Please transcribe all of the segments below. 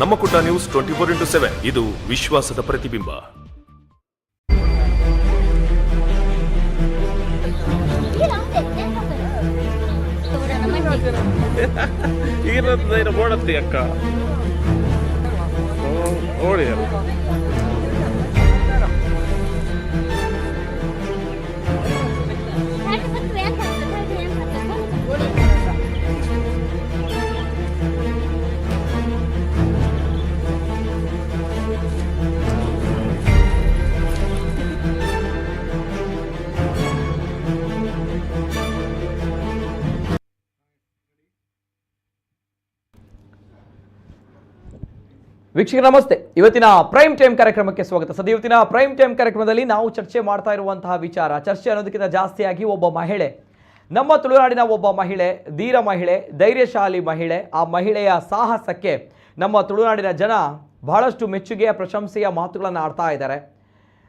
ನಮ್ಮ Kudla news 24x7. ಇದು ವಿಶ್ವಾಸದ ಪ್ರತಿಬಿಂಬ. ಈಗಿನ ಬೋಡತ್ತಿ ಅಕ್ಕ ಓಡಿ. ವೀಕ್ಷಕರ ನಮಸ್ತೆ. ಇವತ್ತಿನ ಪ್ರೈಮ್ ಟೈಮ್ ಕಾರ್ಯಕ್ರಮಕ್ಕೆ ಸ್ವಾಗತ. ಸದ್ಯ ಇವತ್ತಿನ ಪ್ರೈಮ್ ಟೈಮ್ ಕಾರ್ಯಕ್ರಮದಲ್ಲಿ ನಾವು ಚರ್ಚೆ ಮಾಡ್ತಾ ಇರುವಂತಹ ವಿಚಾರ, ಚರ್ಚೆ ಅನ್ನೋದಕ್ಕಿಂತ ಜಾಸ್ತಿಯಾಗಿ ಒಬ್ಬ ಮಹಿಳೆ, ನಮ್ಮ ತುಳುನಾಡಿನ ಒಬ್ಬ ಮಹಿಳೆ, ಧೀರ ಮಹಿಳೆ, ಧೈರ್ಯಶಾಲಿ ಮಹಿಳೆ. ಆ ಮಹಿಳೆಯ ಸಾಹಸಕ್ಕೆ ನಮ್ಮ ತುಳುನಾಡಿನ ಜನ ಬಹಳಷ್ಟು ಮೆಚ್ಚುಗೆಯ ಪ್ರಶಂಸೆಯ ಮಾತುಗಳನ್ನು ಆಡ್ತಾ ಇದ್ದಾರೆ.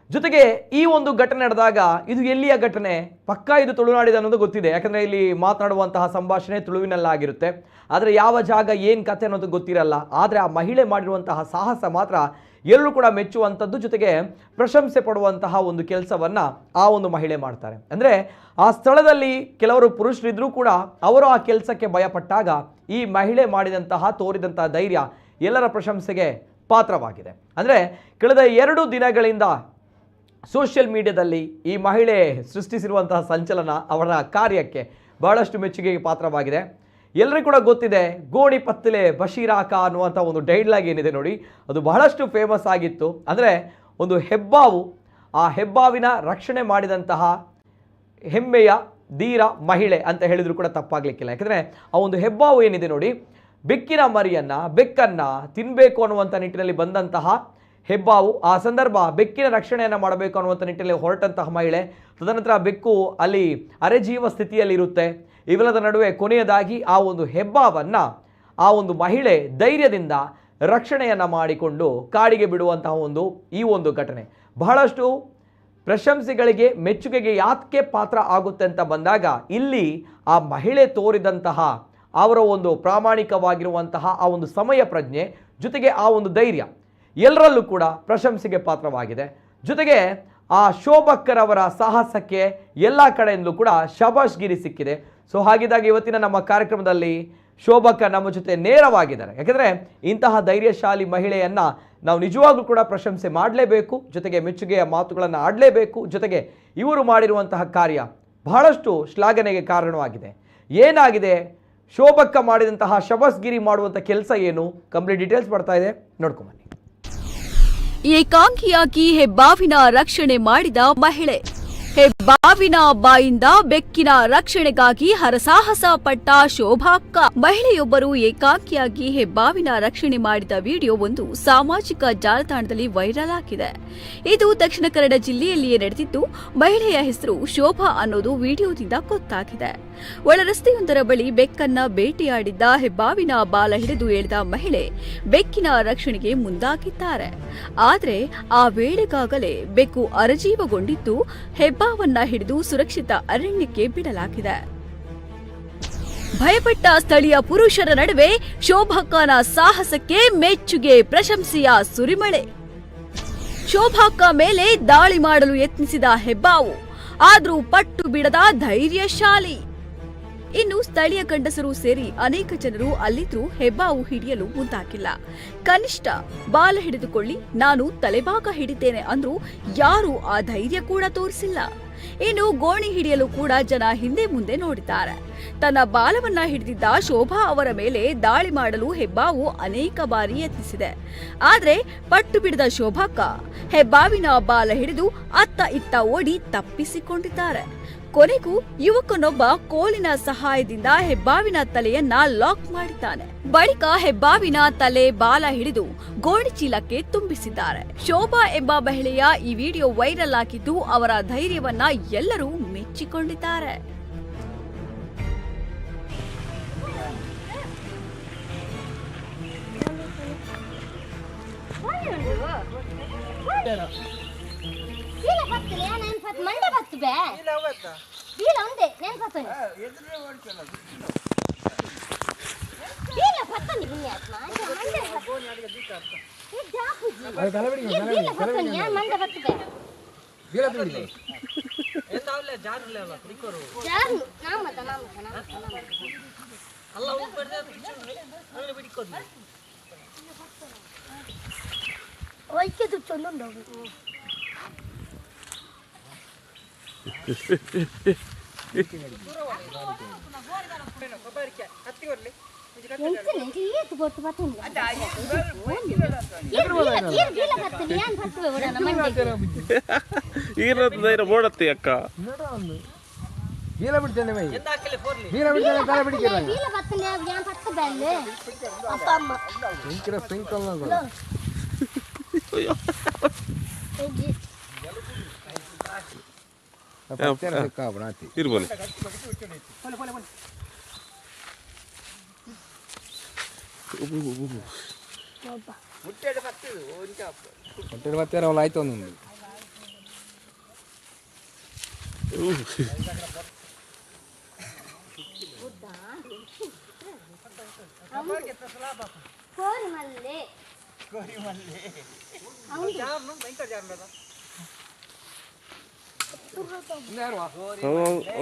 ಜೊತೆಗೆ ಈ ಒಂದು ಘಟನೆ ನಡೆದಾಗ ಇದು ಎಲ್ಲಿಯ ಘಟನೆ, ಪಕ್ಕಾ ಇದು ತುಳುನಾಡಿದ ಅನ್ನೋದು ಗೊತ್ತಿದೆ. ಯಾಕಂದರೆ ಇಲ್ಲಿ ಮಾತನಾಡುವಂತಹ ಸಂಭಾಷಣೆ ತುಳುವಿನಲ್ಲಾಗಿರುತ್ತೆ. ಆದರೆ ಯಾವ ಜಾಗ, ಏನು ಕತೆ ಅನ್ನೋದು ಗೊತ್ತಿರಲ್ಲ. ಆದರೆ ಆ ಮಹಿಳೆ ಮಾಡಿರುವಂತಹ ಸಾಹಸ ಮಾತ್ರ ಎಲ್ಲರೂ ಕೂಡ ಮೆಚ್ಚುವಂಥದ್ದು, ಜೊತೆಗೆ ಪ್ರಶಂಸೆ ಪಡುವಂತಹ ಒಂದು ಕೆಲಸವನ್ನು ಆ ಒಂದು ಮಹಿಳೆ ಮಾಡ್ತಾರೆ. ಅಂದರೆ ಆ ಸ್ಥಳದಲ್ಲಿ ಕೆಲವರು ಪುರುಷರಿದ್ದರೂ ಕೂಡ ಅವರು ಆ ಕೆಲಸಕ್ಕೆ ಭಯಪಟ್ಟಾಗ ಈ ಮಹಿಳೆ ಮಾಡಿದಂತಹ, ತೋರಿದಂತಹ ಧೈರ್ಯ ಎಲ್ಲರ ಪ್ರಶಂಸೆಗೆ ಪಾತ್ರವಾಗಿದೆ. ಅಂದರೆ ಕಳೆದ 2 ದಿನಗಳಿಂದ ಸೋಷಿಯಲ್ ಮೀಡಿಯಾದಲ್ಲಿ ಈ ಮಹಿಳೆ ಸೃಷ್ಟಿಸಿರುವಂತಹ ಸಂಚಲನ ಅವರ ಕಾರ್ಯಕ್ಕೆ ಬಹಳಷ್ಟು ಮೆಚ್ಚುಗೆಗೆ ಪಾತ್ರವಾಗಿದೆ. ಎಲ್ಲರಿಗೂ ಕೂಡ ಗೊತ್ತಿದೆ, ಗೋಣಿ ಪತ್ತಲೆ ಬಶೀರಾಕ ಅನ್ನುವಂಥ ಒಂದು ಡೈಲಾಗ್ ಏನಿದೆ ನೋಡಿ, ಅದು ಬಹಳಷ್ಟು ಫೇಮಸ್ ಆಗಿತ್ತು. ಅಂದರೆ ಒಂದು ಹೆಬ್ಬಾವು, ಆ ಹೆಬ್ಬಾವಿನ ರಕ್ಷಣೆ ಮಾಡಿದಂತಹ ಹೆಮ್ಮೆಯ ಧೀರ ಮಹಿಳೆ ಅಂತ ಹೇಳಿದರೂ ಕೂಡ ತಪ್ಪಾಗಲಿಕ್ಕಿಲ್ಲ. ಯಾಕಂದರೆ ಆ ಒಂದು ಹೆಬ್ಬಾವು ಏನಿದೆ ನೋಡಿ, ಬೆಕ್ಕಿನ ಮರಿಯನ್ನು, ಬೆಕ್ಕನ್ನು ತಿನ್ನಬೇಕು ಅನ್ನುವಂಥ ನಿಟ್ಟಿನಲ್ಲಿ ಬಂದಂತಹ ಹೆಬ್ಬಾವು, ಆ ಸಂದರ್ಭ ಬೆಕ್ಕಿನ ರಕ್ಷಣೆಯನ್ನು ಮಾಡಬೇಕು ಅನ್ನುವಂಥ ನಿಟ್ಟಿನಲ್ಲಿ ಹೊರಟಂತಹ ಮಹಿಳೆ, ತದನಂತರ ಬೆಕ್ಕು ಅಲ್ಲಿ ಅರೆಜೀವ ಸ್ಥಿತಿಯಲ್ಲಿರುತ್ತೆ. ಇವೆಲ್ಲದ ನಡುವೆ ಕೊನೆಯದಾಗಿ ಆ ಒಂದು ಹೆಬ್ಬಾವನ್ನು ಆ ಒಂದು ಮಹಿಳೆ ಧೈರ್ಯದಿಂದ ರಕ್ಷಣೆಯನ್ನು ಮಾಡಿಕೊಂಡು ಕಾಡಿಗೆ ಬಿಡುವಂತಹ ಒಂದು ಈ ಒಂದು ಘಟನೆ ಬಹಳಷ್ಟು ಪ್ರಶಂಸೆಗಳಿಗೆ, ಮೆಚ್ಚುಗೆಗೆ ಯಾಕೆ ಪಾತ್ರ ಆಗುತ್ತೆ ಅಂತ ಬಂದಾಗ, ಇಲ್ಲಿ ಆ ಮಹಿಳೆ ತೋರಿದಂತಹ ಅವರ ಒಂದು ಪ್ರಾಮಾಣಿಕವಾಗಿರುವಂತಹ ಆ ಒಂದು ಸಮಯ ಪ್ರಜ್ಞೆ, ಜೊತೆಗೆ ಆ ಒಂದು ಧೈರ್ಯ ಎಲ್ಲರಲ್ಲೂ ಕೂಡ ಪ್ರಶಂಸೆಗೆ ಪಾತ್ರವಾಗಿದೆ. ಜೊತೆಗೆ ಆ ಶೋಭಕ್ಕರವರ ಸಾಹಸಕ್ಕೆ ಎಲ್ಲ ಕಡೆಯಿಂದಲೂ ಕೂಡ ಶಬಾಷ್ಗಿರಿ ಸಿಕ್ಕಿದೆ. ಸೊ ಹಾಗಿದ್ದಾಗ ಇವತ್ತಿನ ನಮ್ಮ ಕಾರ್ಯಕ್ರಮದಲ್ಲಿ ಶೋಭಕ್ಕ ನಮ್ಮ ಜೊತೆ ನೇರವಾಗಿದ್ದಾರೆ. ಯಾಕೆಂದರೆ ಇಂತಹ ಧೈರ್ಯಶಾಲಿ ಮಹಿಳೆಯನ್ನು ನಾವು ನಿಜವಾಗ್ಲೂ ಕೂಡ ಪ್ರಶಂಸೆ ಮಾಡಲೇಬೇಕು, ಜೊತೆಗೆ ಮೆಚ್ಚುಗೆಯ ಮಾತುಗಳನ್ನು ಆಡಲೇಬೇಕು. ಜೊತೆಗೆ ಇವರು ಮಾಡಿರುವಂತಹ ಕಾರ್ಯ ಬಹಳಷ್ಟು ಶ್ಲಾಘನೆಗೆ ಕಾರಣವಾಗಿದೆ. ಏನಾಗಿದೆ, ಶೋಭಕ್ಕ ಮಾಡಿದಂತಹ ಶಬಾಷ್ಗಿರಿ ಮಾಡುವಂಥ ಕೆಲಸ ಏನು, ಕಂಪ್ಲೀಟ್ ಡೀಟೇಲ್ಸ್ ಬರ್ತಾ ಇದೆ, ನೋಡ್ಕೊಂಬನ್ನಿ. ಏಕಾಂಗಿಯಾಗಿ ಹೆಬ್ಬಾವಿನ ರಕ್ಷಣೆ ಮಾಡಿದ ಮಹಿಳೆ. ಹೆಬ್ಬಾವಿನ ಬಾಯಿಂದ ಬೆಕ್ಕಿನ ರಕ್ಷಣೆಗಾಗಿ ಹರಸಾಹಸ ಪಟ್ಟ ಶೋಭಾಕ್ಕ. ಮಹಿಳೆಯೊಬ್ಬರು ಏಕಾಂಗಿಯಾಗಿ ಹೆಬ್ಬಾವಿನ ರಕ್ಷಣೆ ಮಾಡಿದ ವಿಡಿಯೋ ಒಂದು ಸಾಮಾಜಿಕ ಜಾಲತಾಣದಲ್ಲಿ ವೈರಲ್ ಆಗಿದೆ. ಇದು ದಕ್ಷಿಣ ಕನ್ನಡ ಜಿಲ್ಲೆಯಲ್ಲಿಯೇ ನಡೆದಿದ್ದು, ಮಹಿಳೆಯ ಹೆಸರು ಶೋಭಾ ಅನ್ನೋದು ವಿಡಿಯೋದಿಂದ ಗೊತ್ತಾಗಿದೆ. ಒಳರಸ್ತೆಯೊಂದರ ಬಳಿ ಬೆಕ್ಕನ್ನ ಬೇಟೆಯಾಡಿದ್ದ ಹೆಬ್ಬಾವಿನ ಬಾಲ ಹಿಡಿದು ಎಳೆದ ಮಹಿಳೆ ಬೆಕ್ಕಿನ ರಕ್ಷಣೆಗೆ ಮುಂದಾಗಿದ್ದಾರೆ. ಆದರೆ ಆ ವೇಳೆಗಾಗಲೇ ಬೆಕ್ಕು ಅರಜೀವಗೊಂಡಿದ್ದು, ಹೆಬ್ಬಾವನ್ನ ಹಿಡಿದು ಸುರಕ್ಷಿತ ಅರಣ್ಯಕ್ಕೆ ಬಿಡಲಾಗಿದೆ. ಭಯಪಟ್ಟ ಸ್ಥಳೀಯ ಪುರುಷರ ನಡುವೆ ಶೋಭಕ್ಕನ ಸಾಹಸಕ್ಕೆ ಮೆಚ್ಚುಗೆ, ಪ್ರಶಂಸೆಯ ಸುರಿಮಳೆ. ಶೋಭಾಕ್ಕ ಮೇಲೆ ದಾಳಿ ಮಾಡಲು ಯತ್ನಿಸಿದ ಹೆಬ್ಬಾವು, ಆದ್ರೂ ಪಟ್ಟು ಬಿಡದ ಧೈರ್ಯಶಾಲಿ. ಇನ್ನು ಸ್ಥಳೀಯ ಗಂಡಸರು ಸೇರಿ ಅನೇಕ ಜನರು ಅಲ್ಲಿದ್ರೂ ಹೆಬ್ಬಾವು ಹಿಡಿಯಲು ಮುಂದಾಗಿಲ್ಲ. ಕನಿಷ್ಠ ಬಾಲ ಹಿಡಿದುಕೊಳ್ಳಿ, ನಾನು ತಲೆಭಾಗ ಹಿಡಿತೇನೆ ಅಂದ್ರೂ ಯಾರೂ ಆ ಧೈರ್ಯ ಕೂಡ ತೋರಿಸಿಲ್ಲ. ಇನ್ನು ಗೋಣಿ ಹಿಡಿಯಲು ಕೂಡ ಜನ ಹಿಂದೆ ಮುಂದೆ ನೋಡಿದ್ದಾರೆ. ತನ್ನ ಬಾಲವನ್ನ ಹಿಡಿದಿದ್ದ ಶೋಭಾ ಅವರ ಮೇಲೆ ದಾಳಿ ಮಾಡಲು ಹೆಬ್ಬಾವು ಅನೇಕ ಬಾರಿ ಯತ್ನಿಸಿದೆ. ಆದ್ರೆ ಪಟ್ಟು ಬಿಡದ ಶೋಭಾಕ್ಕ ಹೆಬ್ಬಾವಿನ ಬಾಲ ಹಿಡಿದು ಅತ್ತ ಇತ್ತ ಓಡಿ ತಪ್ಪಿಸಿಕೊಂಡಿದ್ದಾರೆ. ಕೊನೆಗೂ ಯುವಕನೊಬ್ಬ ಕೋಲಿನ ಸಹಾಯದಿಂದ ಹೆಬ್ಬಾವಿನ ತಲೆಯನ್ನ ಲಾಕ್ ಮಾಡಿದ್ದಾನೆ. ಬಳಿಕ ಹೆಬ್ಬಾವಿನ ತಲೆ ಬಾಲ ಹಿಡಿದು ಗೋಣಿ ಚೀಲಕ್ಕೆ ತುಂಬಿಸಿದ್ದಾರೆ. ಶೋಭಾ ಎಂಬ ಮಹಿಳೆಯ ಈ ವಿಡಿಯೋ ವೈರಲ್ ಆಗಿದ್ದು, ಅವರ ಧೈರ್ಯವನ್ನ ಎಲ್ಲರೂ ಮೆಚ್ಚಿಕೊಂಡಿದ್ದಾರೆ. ಮಂಡೆ ಬತ್ತು ಬೇ ಬೀಲ ಒಂದೇ ನೆನ್ಪತ್ತು. ಓಡತ್ತಿ ಅಕ್ಕ. ಇರ್ಬೋದು.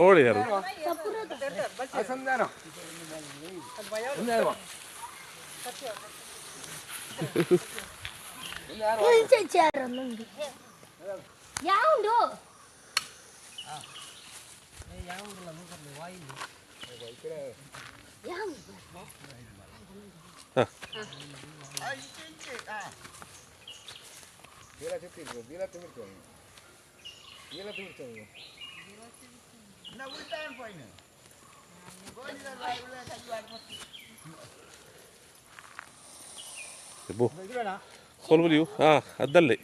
ಓಡಿ ಯಾರು ಅದಲ್ಲೇ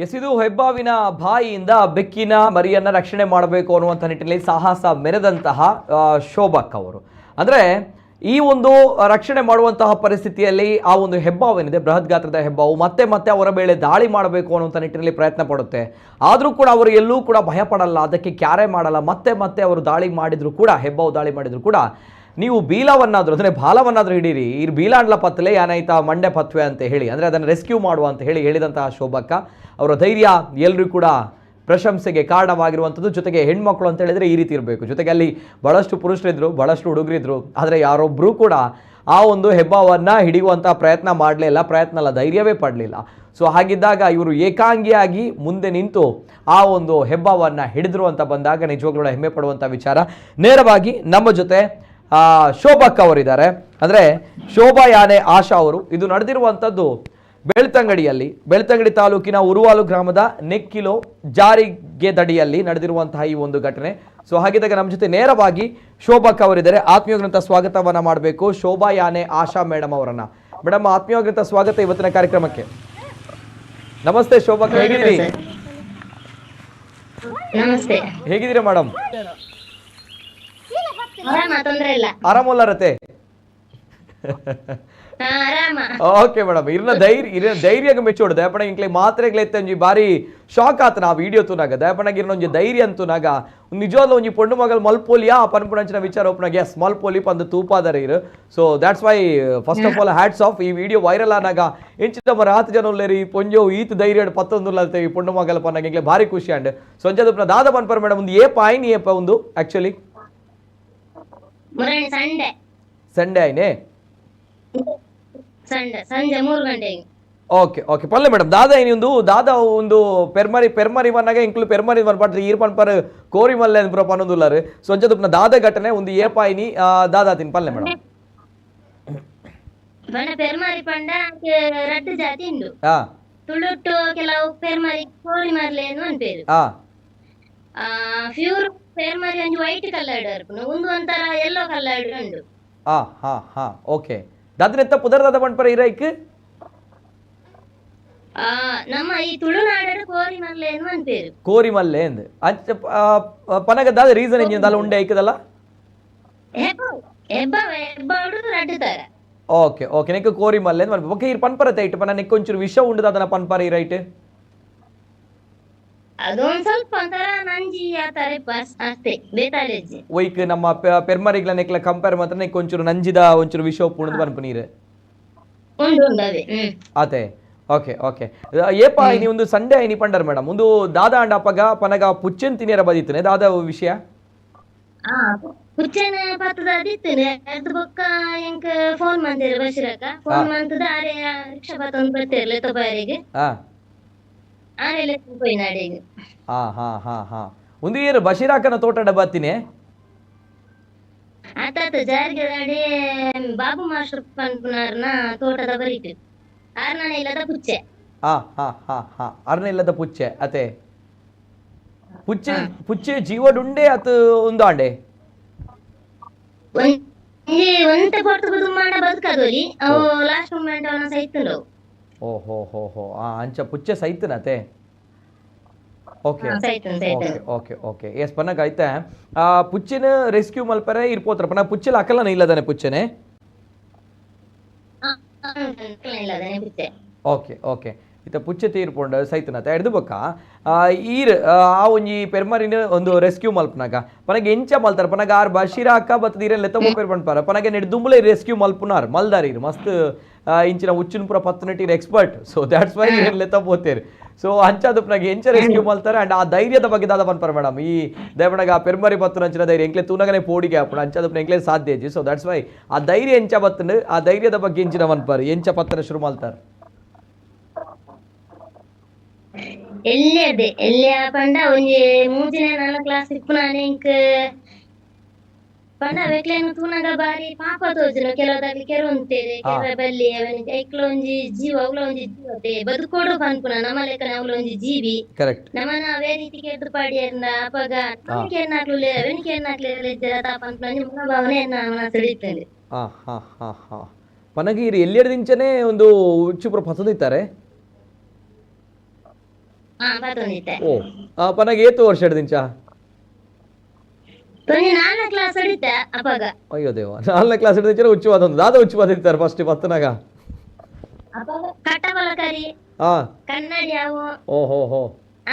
ಎಸ್, ಇದು ಹೆಬ್ಬಾವಿನ ಬಾಯಿಯಿಂದ ಬೆಕ್ಕಿನ ಮರಿಯನ್ನ ರಕ್ಷಣೆ ಮಾಡಬೇಕು ಅನ್ನುವಂಥ ನಿಟ್ಟಿನಲ್ಲಿ ಸಾಹಸ ಮೆರೆದಂತಹ ಶೋಭಕ್ಕ ಅವರು. ಅಂದರೆ ಈ ಒಂದು ರಕ್ಷಣೆ ಮಾಡುವಂತಹ ಪರಿಸ್ಥಿತಿಯಲ್ಲಿ ಆ ಒಂದು ಹೆಬ್ಬಾವೇನಿದೆ, ಬೃಹತ್ ಗಾತ್ರದ ಹೆಬ್ಬಾವು ಮತ್ತೆ ಮತ್ತೆ ಅವರ ಮೇಲೆ ದಾಳಿ ಮಾಡಬೇಕು ಅನ್ನುವಂಥ ನಿಟ್ಟಿನಲ್ಲಿ ಪ್ರಯತ್ನ ಪಡುತ್ತೆ. ಆದರೂ ಕೂಡ ಅವರು ಎಲ್ಲೂ ಕೂಡ ಭಯಪಡಲ್ಲ, ಅದಕ್ಕೆ ಕ್ಯಾರೆ ಮಾಡಲ್ಲ. ಮತ್ತೆ ಮತ್ತೆ ಅವರು ದಾಳಿ ಮಾಡಿದರೂ ಕೂಡ, ಹೆಬ್ಬಾವು ದಾಳಿ ಮಾಡಿದರೂ ಕೂಡ, ನೀವು ಬೀಲವನ್ನಾದರೂ ಅಂದರೆ ಬಾಲವನ್ನಾದರೂ ಹಿಡೀರಿ, ಈ ಬೀಲಾಂಡ್ಲ ಪತ್ತಲೆ ಏನಾಯ್ತಾ ಮಂಡೆ ಪತ್ವೆ ಅಂತ ಹೇಳಿ, ಅಂದರೆ ಅದನ್ನು ರೆಸ್ಕ್ಯೂ ಮಾಡುವ ಅಂತ ಹೇಳಿ ಹೇಳಿದಂತಹ ಶೋಭಕ್ಕ ಅವರ ಧೈರ್ಯ ಎಲ್ಲರೂ ಕೂಡ ಪ್ರಶಂಸೆಗೆ ಕಾರಣವಾಗಿರುವಂಥದ್ದು. ಜೊತೆಗೆ ಹೆಣ್ಮಕ್ಳು ಅಂತ ಹೇಳಿದರೆ ಈ ರೀತಿ ಇರಬೇಕು. ಜೊತೆಗೆ ಅಲ್ಲಿ ಭಾಳಷ್ಟು ಪುರುಷರಿದ್ದರು, ಭಾಳಷ್ಟು ಹುಡುಗರಿದ್ದರು, ಆದರೆ ಯಾರೊಬ್ಬರೂ ಕೂಡ ಆ ಒಂದು ಹೆಬ್ಬಾವನ್ನು ಹಿಡಿಯುವಂಥ ಪ್ರಯತ್ನ ಮಾಡಲಿಲ್ಲ, ಪ್ರಯತ್ನ ಅಲ್ಲ ಧೈರ್ಯವೇ ಪಡಲಿಲ್ಲ. ಸೊ ಹಾಗಿದ್ದಾಗ ಇವರು ಏಕಾಂಗಿಯಾಗಿ ಮುಂದೆ ನಿಂತು ಆ ಒಂದು ಹೆಬ್ಬಾವನ್ನು ಹಿಡಿದ್ರು ಅಂತ ಬಂದಾಗ ನಿಜವಾಗ್ಲೂ ಹೆಮ್ಮೆ ಪಡುವಂಥ ವಿಚಾರ. ನೇರವಾಗಿ ನಮ್ಮ ಜೊತೆ ಶೋಭಕ್ಕ ಅವರಿದ್ದಾರೆ. ಅಂದರೆ ಶೋಭಾ ಯಾನೆ ಆಶಾ ಅವರು. ಇದು ನಡೆದಿರುವಂಥದ್ದು ಬೆಳ್ತಂಗಡಿಯಲ್ಲಿ, ಬೆಳ್ತಂಗಡಿ ತಾಲೂಕಿನ ಉರುವಾಲು ಗ್ರಾಮದ ನೆಕ್ಕಿಲೋ ಜಾರಿಗೆ ದಡಿಯಲ್ಲಿ ನಡೆದಿರುವಂತಹ ಈ ಒಂದು ಘಟನೆ. ಸೊ ಹಾಗಿದ್ದಾಗ ನಮ್ಮ ಜೊತೆ ನೇರವಾಗಿ ಶೋಭಕ್ಕ ಅವರಿದ್ದಾರೆ. ಆತ್ಮೀಯಗ್ರಂಥ ಸ್ವಾಗತವನ್ನ ಮಾಡಬೇಕು ಶೋಭಾ ಯಾನೆ ಆಶಾ ಮೇಡಮ್ ಅವರನ್ನ. ಮೇಡಮ್, ಆತ್ಮೀಯಗ್ರಂಥ ಸ್ವಾಗತ ಇವತ್ತಿನ ಕಾರ್ಯಕ್ರಮಕ್ಕೆ. ನಮಸ್ತೆ ಶೋಭಕ್ಕ, ಹೇಗಿದ್ದೀರಿ? ನಮಸ್ತೆ, ಹೇಗಿದ್ದೀರಾ ಮೇಡಮ್? ಆರಾಮ, ರತೆ? ಓಕೆ ಮೇಡಮ್, ಇರ್ನ ಧೈರ್ಯ ಧೈರ್ಯಗ ಮೆಚ್ಚೋಡು. ದಯಪಣಗ ಇಂಕ್ಲೆ ಮಾತ್ರೆಗ್ಲೆತ್ತಂಜಿ ಬಾರಿ ಶಾಕ್ ಆತನ ಆ ವಿಡಿಯೋ ತೂನಾಗ. ದಯಪಣಗ ಇರ್ನೊಂಜಿ ಧೈರ್ಯ ಅಂತೂನಾಗ ನಿಜವಾದ ಒಂಜಿ ಪೊಣ್ಣು ಮಗಲ್ ಮಲ್ಪೋಲಿಯಾ ಪನ್ಪುಣಂಚಿನ ವಿಚಾರ ಒಪ್ಪನಾಗ ಎಸ್ ಮಲ್ಪೋಲಿ ಪಂದು ತೂಪಾದರ ಇರು. So that's why first of all hats off. ಈ ವಿಡಿಯೋ ವೈರಲ್ ಆನಾಗ ಇಂಚಿನ ರಾತ್ ಜನ ಉಲ್ಲೇರಿ ಪೊಂಜೋ ಈತ್ ಧೈರ್ಯ ಪತ್ತೊಂದುಲ್ಲ ಈ ಪೊಣ್ಣು ಮಗಲ್ ಪನ್ನಾಗ ಇಂಕ್ಲೆ ಭಾರಿ ಖುಷಿ ಅಂಡ್. ಸೊ ಅಂಚದ ದಾದ ಪನ್ಪರ್ ಮೇಡಮ್, ಒಂದು ಏಪ ಆಯ್ನಿ ಏಪ ಒಂದು ಆಕ್ಚುಲಿ ಸಂಡೇ ಆಯ್ನೆ ಸಂಜೆ 3 ಗಂಟೆಗೆ. ಓಕೆ ಓಕೆ ಪಲ್ಲೆ ಮೇಡಮ್. ದಾದಾ ಏನಿ ಒಂದು ದಾದಾ ಒಂದು ಪೆರ್ಮರಿ ಪೆರ್ಮರಿ ವನ್ನಾಗ ಇಂಕ್ಲು ಪೆರ್ಮರಿ ವನ್ ಪಟ್ರೆ ಈರ್ ಪನ್ಪರ್ ಕೋರಿ ಮಲ್ಲೆ ಪೂರ ಪನ್ನೊಂದುಲ್ಲಾರು. ಸೊ ಅಂಚದ ದಾದ ಘಟನೆ ಒಂದು ಏಪಾಯಿನಿ ದಾದಾ ತಿನ್ ಪಲ್ಲೆ ಮೇಡಮ್. ಬಣ್ಣ ಪೆರ್ಮರಿ ಪಂಡ ರಡ್ಡು ಜಾತಿ ಉಂಡು. ತುಳುಟ್ಟು ಕೆಲವು ಪೆರ್ಮರಿ ಕೋರಿ ಮರ್ಲೆ ಅನ್ಪೇರು. ಪ್ಯೂರ್ ಪೆರ್ಮರಿ ಒಂಜಿ ವೈಟ್ ಕಲರ್ ಇರ್ಪುಂಡು, ಒಂದು ಒಂಥರ ಯೆಲ್ಲೋ ಕಲರ್ ಉಂಡು. ಹಾ ಹಾ ಹಾ ಓಕೆ. ದಾದನೆತ್ತ ಪುದರ್ ದಾದ ಪನ್ಪರ ಇರೈಕ್? ನಮ್ಮ ಈ ತುಳುನಾಡು ಕೋರಿ ಮಲ್ಲೆ ಅನ್ಪೇರು. ಕೋರಿ ಮಲ್ಲೆ ಅಂದ್ ಅಂಚ ಪನಗ ದಾದ ರೀಸನ್ ಎಂಜಿನ ದಾಲ ಉಂಡೆ ಐಕದಲ್ಲ? ಹೆಬ್ಬಾವು ರಡ್ಡು ತರ. ಓಕೆ ಓಕೆ, ನೆಕ್ ಕೋರಿ ಮಲ್ಲೆ ಅಂದ್ ಓಕೆ. ಇರ್ ಪನ್ಪರ ತೈಟ್ ಪನ ನೆಕ್ ಒಂಚೂರು ವಿಷ ಉಂಡು ದಾದನ ಪನ್ಪರ ಈ ರೈಟ್? ಅದೊಂದ್ ಸ್ವಲ್ಪ ಒಂಥರ ನಂಜಿ ಆ ತರ ಅಷ್ಟೇ, ಬೇತಾಲೇಜಿ. ಒಯ್ಕ್ ನಮ್ಮ ಪೆರ್ಮರಿಗ್ಲ ನೆಕ್ಲ ಕಂಪೇರ್ ಮಾತ್ರ ನೆಕ್ ಒಂಚೂರು ನಂಜಿದ ಒಂಚೂರು ವಿಷ ಉಪ್ಪುಂಡು ಪನ್ಪು ನೀರು. ಉಂಡು ಉಂಡು ಅವೇ. ಆತೆ, ಓಕೆ ಓಕೆ. ಏಪ ಐನಿ ಒಂದು ಸಂಡೆ ಐನಿ ಪಂಡರ್ ಮೇಡಮ್, ಒಂದು ದಾದಾ ಅಂಡ ಅಪ್ಪಗ ಪನಗ ಪುಚ್ಚೆನ್ ತಿನಿಯರ ಬದಿತ್ತನೆ ದಾದಾ ವಿಷಯ? ಪುಚ್ಚೆನ ಪತ್ತದ ಅದಿತ್ತನೆ ಅರ್ಧ ಬೊಕ್ಕ ಎಂಕ್ ಫೋನ್ ಮಂತೇರು ಬಶೀರಕ್ಕ ಫೋನ್ ಮಂತದ ಆರೆ ರಿಕ್ಷಾ ಪತ್ತೊಂದು ಬತ್ತೇರ್ಲೆ ತೊಬಾರಿಗೆ. ಆರೆಲೆ ಪೋಯಿನಾಡೆಗ್. ಹಾ ಹಾ ಹಾ ಹಾ, ಒಂದು ಏರು ಬಶೀರಾಕನ ತೋಟಡ ಬತ್ತಿನಿ? ಆತಾತ ಜಾರಿಗೆ ದಾಡೆ ಬಾಬು ಮಾಸ್ಟರ್ ಪನ್ಪುನಾರ್ನ ತೋಟದ ಬರಿಟ್ ಆರ್ನ ಇಲ್ಲದ ಪುಚ್ಚೆ. ಹಾ ಹಾ ಹಾ ಹಾ, ಅರ್ನ ಇಲ್ಲದ ಪುಚ್ಚೆ ಅತೆ. ಪುಚ್ಚೆ ಪುಚ್ಚೆ ಜೀವಡುಂಡೆ ಅತ್ ಒಂದು ಆಂಡೆ? ಒಂಜಿ ಒಂತೆ ಪೊರ್ತು ದುಮ್ಮಾಂಡ ಬದುಕದೊಲಿ, ಅವು ಲಾಸ್ಟ್ ಮೂಮೆಂಟ್ ಅವನ ಸೈತುಂಡು. ಓ ಹೋ ಹೋ ಹೋ, ಅಂಚ ಪುಚ್ಚೆ ಸೈತನತೆ. Okay. ಸೈತುಂಡು ಸೈತುಂಡು. Okay okay okay, S ಪನ್ನಗ ಐತೆ ಪುಚ್ಚೆನ ರೆಸ್ಕ್ಯೂ ಮಲ್ಪರೆ ಇರ್ಪೋತ್ರ ಪನ ಪುಚ್ಚೆಲ ಅಕಲನ ಇಲ್ಲದಾನೆ ಪುಚ್ಚೆನೆ? ಇಲ್ಲದಾನೆ ಪುಚ್ಚೆ. ಓಕೆ ಓಕೆ, ಇತ್ತ ಪುಚ್ಚೆ ತೀರ್ಪೊಂಡು ಸೈತನತೆ. ಎಡ್ದು ಬೊಕ್ಕ ಈರ್ ಆ ಒಂಜಿ ಪೆರ್ಮರಿನ ಒಂದು ರೆಸ್ಕ್ಯೂ ಮಲ್ಪನಾಗ ಪನಗ ಎಂಚ ಮಲ್ತಾರ ಪನಗ? ಆರ್ ಬಶೀರಾಕ ಬತ್ತದ ಈರೆನ್ ಲೆತ್ತ ಪೋಪೆರ್ ಪನ್ಪಾರ ಪನಗ ನೆಡ್ ದುಂಬುಲೆ ರೆಸ್ಕ್ಯೂ ಮಲ್ಪುನಾರ್ ಮಲ್ದಾರ್ ಈರ್ ಮಸ್ತ್ ಇಂಚಿನ ಉಚ್ಚಿನ ಪೂರ ಪತ್ತುನೆಟ್ ಈರ್ expert. So that's why ಈರೆನ್ ಲೆತ್ತ ಪೋತೇರ್. ಸೊ ಅಂಚಾದ ಪನಗ ಎಂಚ ರೆಸ್ಕ್ಯೂ ಮಲ್ತಾರೆ ಅಂಡ್ ಆ ಧೈರ್ಯದ ಬಗ್ಗೆ ದಾದ ಪನ್ಪಾರ ಮೇಡಮ್? ಈ ದೇವಣಗ ಆ ಪೆರ್ಮರಿ ಬತ್ತುನಂಚಿನ ಧೈರ್ಯ ಎಂಕ್ಲೆ ತೂನಗನೆ ಪೋಡಿಗೆ ಆಪುಂಡು, ಅಂಚಾದ ಎಂಕ್ಲೆ ಸಾಧ್ಯ ಇಜ್ಜಿ. So that's why ಆ ಧೈರ್ಯ ಎಂಚ ಬತ್ತುಂಡು, ಆ ಧೈರ್ಯದ ಬಗ್ಗೆ ಎಂಚಿನ ಪನ್ಪಾರ, ಎಂಚ ಪತ್ತನ ಶುರು ಮಲ್ತಾರ? ಎಲ್ಲಿ ಅದೇ ಎಲ್ಲಿ ಪಂಡ ಒಂಜಿ ಮೂಜಿನ ನಾಲ್ಕು ಕ್ಲಾಸ್ ಇಪ್ಪುನಾನೆ ಇಂಕ್ ಪಂಡ ಅವೆಕ್ಲೇನು ತೂನಗ ಬಾರಿ ಪಾಪ ತೋಜುನು. ಕೆಲವುದಾಗ್ಲಿ ಕೆರೊಂತೇರು ಕೆರ ಬಲ್ಲಿ ಅವನಿಗೆ ಐಕ್ಲ ಒಂಜಿ ಜೀವ ಅವ್ಲ ಒಂಜಿ ಜೀವ ಬದುಕೋಡು ಪನ್ಪುನ ನಮ್ಮ ಲೆಕ್ಕನ ಅವ್ಲ ಒಂಜಿ ಜೀವಿ. ಕರೆಕ್ಟ್. ನಮನ ಅವೇ ರೀತಿ ಕೆಡ್ದು ಪಾಡಿಯರ್ನ ಅಪಗ ನಮಗೆ ಏನಾಗ್ಲು ಅವನಿಗೆ ಏನಾಗ್ಲಿ ಪನ್ಪುನ ಒಂಜಿ ಮನೋಭಾವನೆ ಮನಸ್ಸು. ಹಾ ಹಾ ಹಾ ಹಾ, ಪನಗೀರಿ ಎಲ್ಲಿಯದಿಂಚನೆ ಒಂದು ಉಚ್ಚುಪುರ ಪಸಂದಿತ್ತಾರೆ? ಓ ಪನಗ ಏತು ವರ್ಷ ಹಿಡ್ದಿಂಚ? ನಾಲ್ಕು ಕ್ಲಾಸ್ ಹಿಡಿತ ಅಪಗ. ಅಯ್ಯೋ ದೇವ, ನಾಲ್ಕನೇ ಕ್ಲಾಸ್ ಹಿಡಿದಿಂಚನೆ ಉಚ್ಚುವಾದ ಒಂದು ದಾದ ಉಚ್ಚುವಾದ ಇರ್ತಾರೆ ಫಸ್ಟ್ ಪತ್ತನಾಗ? ಕಟ್ಟಬಲಕರಿ, ಕನ್ನಡಿ ಅವು. ಓ ಹೋ ಹೋ,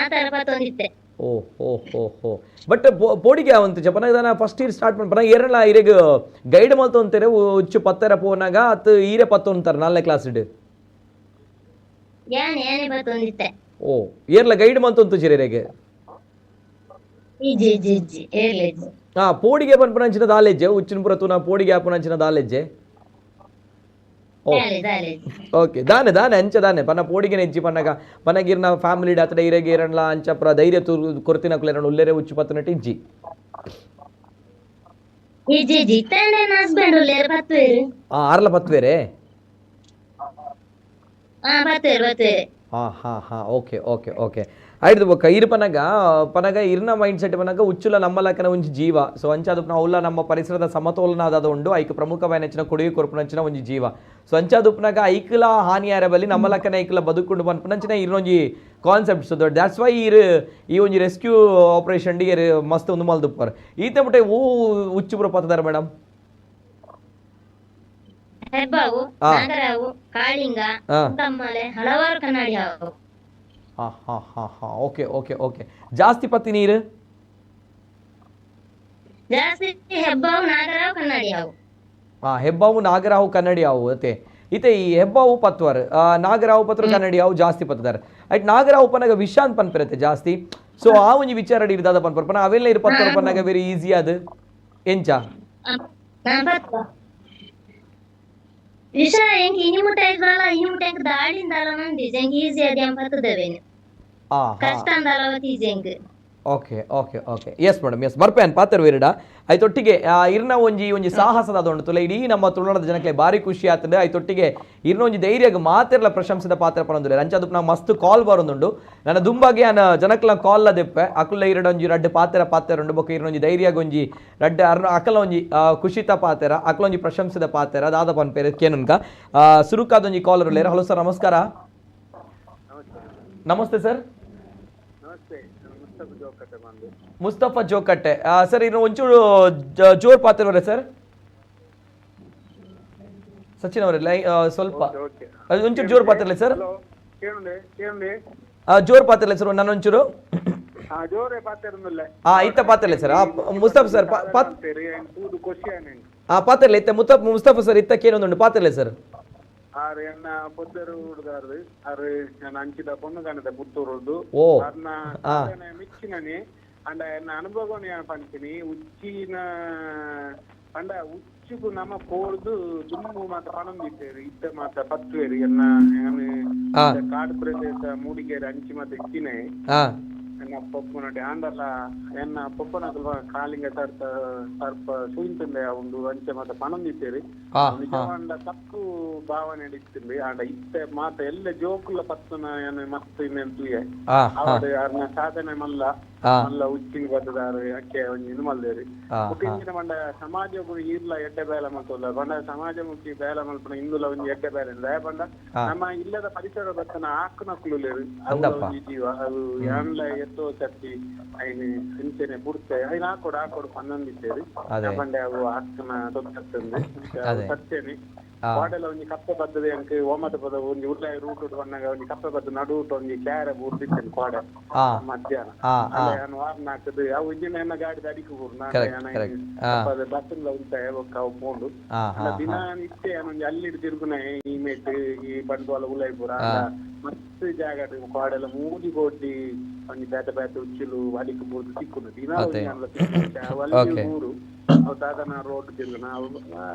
ಆ ತರ ಪತ್ತೊಂದಿತ್ತೆ. ಓ ಹೋ ಹೋ ಹೋ, ಬಟ್ ಪೋಡಿಗೆ ಅವಂತ ಪನಗ first year start ಮಾಡಿ ಪನಗ ಏರಲ್ಲ ಇರೆಗ್ ಗೈಡ್ ಮಲ್ತೊಂತಾರೆ ಉಚ್ಚು ಪತ್ತರ ಪೋನಾಗ ಅತ್ ಈರೆ ಪತ್ತೊಂತಾರೆ ನಾಲ್ಕನೇ ಕ್ಲಾಸ್ ಇಡ್? ಯಾನೆ ಯಾನೆ ಪತ್ತೊಂದಿತ್ತೆ. ಓ, ಏರ್ಲ ಗೈಡ್ ಮಲ್ತೊಂತು ಚಿರೆಗೆ? ಇಜ್ಜಿ ಇಜ್ಜಿ ಇಜ್ಜಿ, ಏರ್ಲ ಇಜ್ಜಿ. ಹಾ, ಪೋಡಿಗೆ ಪನ್ಪುನಂಚಿನ ದಾಲೆಜ್ಜೆ ಉಚ್ಚಿನ ಪುರ ತೂನ ಪೋಡಿಗೆ ಆಪುನಂಚಿನ ದಾಲೆಜ್ಜೆ? ಓಕೆ, ದಾನೆ ದಾನೆ ಅಂಚ ದಾನೆ ಪನ್ನ ಪೋಡಿಗೆ ನೆಜ್ಜಿ ಪನ್ನಗ ಪನಗಿರ್ನ ಫ್ಯಾಮಿಲಿ ಅತಡ ಇರೆಗೆ ಏರಣ್ಲ ಅಂಚ ಪುರ ಧೈರ್ಯ ತೂರು ಕೊರ್ತಿನ ಕುಲೇರಣ್ಣ ಉಲ್ಲೇರೆ ಉಚ್ಚು ಪತ್ತನಟ್ಟು ಇಜ್ಜಿ? ಇಜ್ಜಿ ಇಜ್ಜಿ, ಇತ್ತಂಡೆ ಹಸ್ಬೆಂಡ್ ಉಲ್ಲೇರು ಪತ್ತುವೇರು. ಆರ್ಲ ಪತ್ತುವೇರೆ? ಪತ್ತುವೇರು ಪತ್ತುವೇರು. ಹಾ ಹಾ ಹಾ, okay okay okay. ಆಯ್ತು ಬೊಕ್ಕ ಇರ್ ಪನಗ ಪನಗ ಇರ್ನ ಮೈಂಡ್ ಸೆಟ್ ಪನಗ ಉಚ್ಚುಲ ನಮ್ಮ ಲಕ್ಕನ ಒಂಜಿ ಜೀವ. ಸೊ ಅಂಚಾದ ಉಲ್ಲ ನಮ್ಮ ಪರಿಸರದ ಸಮತೋಲನ ಆದ ಉಂಡು, ಐಕ್ ಪ್ರಮುಖವಾಯಿನಂಚಿನ ಕೊಡುಗೆ ಕೊರ್ಪುನಂಚಿನ ಒಂಜಿ ಜೀವ. ಸೊ ಅಂಚಾದ ಉಪ್ಪುನಗ ಐಕ್ಲ ಹಾನಿ ಆರೆ ಬಲ್ಲಿ ನಮ್ಮ ಲಕ್ಕನ ಐಕ್ಲ ಬದುಕುಂಡು ಪನ್ಪುನಂಚಿನ ಇರ್ನೊಂಜಿ concept. So that's why ಇರ್ ಈ ಒಂಜಿ ರೆಸ್ಕ್ಯೂ ಆಪರೇಷನ್ ಇರ್ ಮಸ್ತ್ ಒಂದು ಮಲ್ದುಪ್ಪರ್. ಈತೆ ಮುಟ್ಟೆ ಓ ಉಚ್ಚು ಪೂರ ಪತ್ತದಾರ ಮೇಡಮ್? ಹೆಬ್ಬಾವು, ನಾಗರಾವು, ಕಾಳಿಂಗ, ಕಮ್ಮಲೆ, ಹಲವಾರು ಕನ್ನಡಿ ಹಾವು. ಹಾ ಹಾ ಹಾ ಹಾ, okay okay okay. ಜಾಸ್ತಿ ಪತ್ತಿ ನೀರು? ಜಾಸ್ತಿ ಹೆಬ್ಬಾವು, ನಾಗರಾವು, ಕನ್ನಡಿ ಹಾವು. ಹಾ, ಹೆಬ್ಬಾವು ನಾಗರಾವು ಕನ್ನಡಿ ಹಾವು ಅತ್ತೆ. ಇತ್ತೆ ಈ ಹೆಬ್ಬಾವು ಪತ್ವರ್ ನಾಗರಾವು ಪತ್ರ ಕನ್ನಡಿ ಹಾವು ಜಾಸ್ತಿ ಪತ್ತದಾರೆ. ಆಯ್ತು, ನಾಗರಾವು ಪನಗ ವಿಷಾಂತ್ ಪನ್ಪಿರತ್ತೆ ಜಾಸ್ತಿ. ಸೊ ಆ ಒಂಜಿ ವಿಚಾರ ಇರ್ದಾದ ಪನ್ಪರ್ ಪನ ಅವೆಲ್ಲ ಇರು ಪತ್ವರ್ ಪನ್ನಗ ವೆರಿ ಈಸಿ ಅದು ಎಂಚ? ವಿಷ ಎಂಕ್ ಇನಿ ಮುಟ್ಟ ಇದ್ರಲ್ಲ, ಇನಿ ಮುಟ್ಟ ಎಂಕ್ ದಾಳಿಂದಲ್ಲ ನಂದಿ ಎಂಕ್ ಈಸಿ ಅದು ಎಂಕ್ ಪತ್ತದವೇನು ಕಷ್ಟ ಅಂದಲ್ಲ ಈಸಿ ಎಂಕ್. Okay okay okay, yes madam, yes ಬರ್ಪೇನ್ ಪಾತ್ರ ವೀರಡ. ಐತೊಟ್ಟಿಗೆ ಇರ್ನ ಒಂಜಿ ಒಂಜಿ ಸಾಹಸದ ಅದೊಂಡು ತುಲೆ ಇಡೀ ನಮ್ಮ ತುಳುನಾಡದ ಜನಕ್ಕೆ ಭಾರಿ ಖುಷಿ ಆತಂಡೆ. ಐತೊಟ್ಟಿಗೆ ಇರ್ನ ಒಂಜಿ ಧೈರ್ಯಗ್ ಮಾತೆರ್ಲ ಪ್ರಶಂಸದ ಪಾತ್ರ ಪನೊಂದುಲ್ಲೆ. ಅಂಚಾದ ನಾವು ಮಸ್ತ್ ಕಾಲ್ ಬರೊಂದುಂಡು, ನನ್ನ ದುಂಬಾಗೆ ಆನ ಜನಕ್ಲ ಕಾಲ್ ದೆಪ್ಪೆ ಅಕುಲ ಇರಡ ಒಂಜಿ ರಡ್ಡ್ ಪಾತ್ರ ಪಾತ್ರ ಉಂಡು. ಬೊಕ್ಕ ಇರ್ನ ಒಂಜಿ ಧೈರ್ಯಗ್ ಒಂಜಿ ರಡ್ಡ್ ಅರ್ನ ಅಕಲ ಒಂಜಿ ಖುಷಿತ ಪಾತ್ರ ಅಕಲ ಒಂಜಿ ಪ್ರಶಂಸದ ಪಾತ್ರ ದಾದ ಪನ್ಪೇರೆ ಕೇನುನ್ಕ. ಸುರುಕಾದ ಒಂಜಿ ಕಾಲರ್ ಉಲ್ಲೆರ್. ಹಲೋ ಸರ್, ನಮಸ್ಕಾರ. ನಮಸ್ತೆ ಸರ್. ನಮಸ್ತೆ, ಮುಸ್ತಫಾ ಜೋಕಟ್ಟೆ ಬಂದು. ಮುಸ್ತಫಾ ಜೋಕಟ್ಟೆ ಸರ್, ಇನ್ನು ಒಂಚೂರು ಜೋರ್ ಪಾತಿರುವರೆ ಸರ್. ಸಚಿನ್ ಅವರೇ ಲೈ ಸ್ವಲ್ಪ ಓಕೆ. ಅದು ಒಂಚೂರು ಜೋರ್ ಪಾತಿರಲಿ ಸರ್. ಹಲೋ, ಕೇಳುಂಡೆ ಕೇಳುಂಡೆ. ಜೋರ್ ಪಾತಿರಲಿ ಸರ್, ನಾನು ಒಂಚೂರು. ಹಾ, ಜೋರೇ ಪಾತಿರುಂದಿಲ್ಲ. ಇತ್ತ ಪಾತಿರಲಿ ಸರ್. ಮುಸ್ತಫಾ ಸರ್ ತೂದು ಖುಷಿ ಆನೆ. ಪಾತಿರಲಿ ಇತ್ತ ಮುಸ್ತಫಾ ಸರ್, ಇತ್ತ ಕೇನೊಂದುಂಡು ಪಾತಿರಲಿ ಸರ್. ಆರ್ ಎನ್ನ ಪೊದ್ದರು ಹುಡುಗಾರು ಆರ್ ನಾನು ಅಂಚಿದ ಪೊಣ್ಣು ಕಾಣದ ಪುತ್ತೂರುದು. ಓ. ಅರ್ನ ಮಿಚ್ಚಿನನೆ ಅಂಡ ಎನ್ನ ಅನುಭವನ ಯಾನ್ ಪಂಚಿನಿ ಉಚ್ಚಿನ ಪಂಡ ಉಚ್ಚುಗು ನಮ್ಮ ಪೋರ್ದು ದುಮ್ಮು ಮಾತ ಪಣೊಂದಿತ್ತೇರು ಇತ್ತ ಮಾತ ಪತ್ತುವೇರು ಎನ್ನ ಯಾನ್ ಕಾಡು ಪ್ರದೇಶ ಮೂಡಿಗೆರೆ ಅಂಚಿ ಮಾತ ಇತ್ತಿನೇ. ಎನ್ನ ಪೊಪ್ಪನೊಟ್ಟೆ ಆಂಡಲ ಎನ್ನ ಪೊಪ್ಪನಕುಲು ಕಾಲಿಂಗ ಸರ್ಪ ಸರ್ಪ ಸುಯಿಂತುಂಡೆ ಉಂಡು ಅಂಚೆ ಮಾತ ಪಣೊಂದಿತ್ತೇರು. ನಿಜವಾಂಡ ತಪ್ಪು ಭಾವನೆ ಇತ್ತಿಂದು ಆಂಡ ಇತ್ತೆ ಮಾತ ಎಲ್ಲ ಜೋಕುಲ ಪತ್ತುನ ಏನ್ ಮಸ್ತ್ ಇನ್ನೇನ್ ತೂಯೆ. ಅವಡು ಅರ್ನ ಸಾಧನೆ ಮಲ್ಲ ಮಲ್ಲ ಉಚ್ಚಿನ ಬತ್ತದಾರು ಅಕ್ಕೆ ಒಂಜಿ ಇದು ಮಲ್ದೇರಿ. ಬೊಕ ಪಂಡ ಸಮಾಜಕ್ಕೂ ಈರ್ಲ ಎಡ್ಡೆ ಬೇಲೆ ಮಲ್ತೊಲ್ಲ ಪಂಡ ಸಮಾಜಮುಖಿ ಬೇಲೆ ಮಲ್ಪುನ ಇಂದುಲ ಒಂಜಿ ಎಡ್ಡೆ ಬೇಲೆ ದಾಯೆ ಪಂಡ ನಮ್ಮ ಇಲ್ಲದ ಪರಿಸರ ಬತ್ತನ ಆಕ್ನಕುಲುಲ್ಲೆರ್ ಅವು ಅಂದಪ್ಪ. ಒಂಜಿ ಜೀವ ಅವು ಯಾನ್ಲ ಎತ್ತೋ ಸರ್ತಿ ಐನ್ ಇಂಚೆನೆ ಬುಡ್ತೆ ಐನ್ ಆಕೊಡು ಆಕೊಡು ಪನ್ನೊಂದಿತ್ತೇರು. ಪಂಡ ಅವು ಆಕ್ನ ತೊತ್ತಂದು ಸತ್ಯನೆ. ವಾಡೆಲ ಒಂಜಿ ಕಪ್ಪೆ ಬದ್ದದ ಎಂಕ್ ಓಮತ ಪದ ಒಂಜಿ ಉಳ್ಳಾಯ ರೂಟ್ ಬನ್ನಗ ಒಂಜಿ ಕಪ್ಪೆ ಬದ್ದ ನಡುಟ್ ಒಂಜಿ ಕ್ಯಾರೆ ಬೂರ್ದಿತ್ತೇನೆ ಕೋಡೆ ಮಧ್ಯಾಹ್ನ. ಅಲ್ಲ ಯಾನ್ ವಾರ್ನ್ ಹಾಕುದು ಅವು ಇಜ್ಜಿಂಡ ಎನ್ನ ಗಾಡಿದ ಅಡಿಕ್ ಬೂರು ನಾನ್ ಕರೆಕ್ಟ್ ಕರೆಕ್ಟ್ ಬಸ್ಸುಲ ಉಂತ ಬೊಕ್ಕ ಅವು ಪೋಂಡು. ಅಲ್ಲ ದಿನ ನಿತ್ಯ ಯಾನ್ ಒಂಜಿ ಅಲ್ಲಿಡ್ ತಿರುಗುನ ಈ ಮೇಟ್ ಈ ಬಂಟ್ವಾಳ ಉಲಾಯಿ ಪೂರ. ಅಂಡ ಮಸ್ತ್ ಜಾಗಡ್ ಕೋಡೆಲ ಮೂಜಿ ಕೋಟಿ ಒಂಜಿ ಬೇತೆ ಬೇತೆ ಉಚ್ಚಿಲು ಅಡಿಕ್ ಬೂರ್ದು ತಿಕ್ಕುಂಡು ದಿನ ಒಂಜಿ ಅಲ್ಲ ತಿಕ್ಕುಂಡು. ಅವು ಅಲ್ಲಿ ಊರು ಅವು ದಾದನ ರೋಡ್ ತಿರುಗುನ ಅವು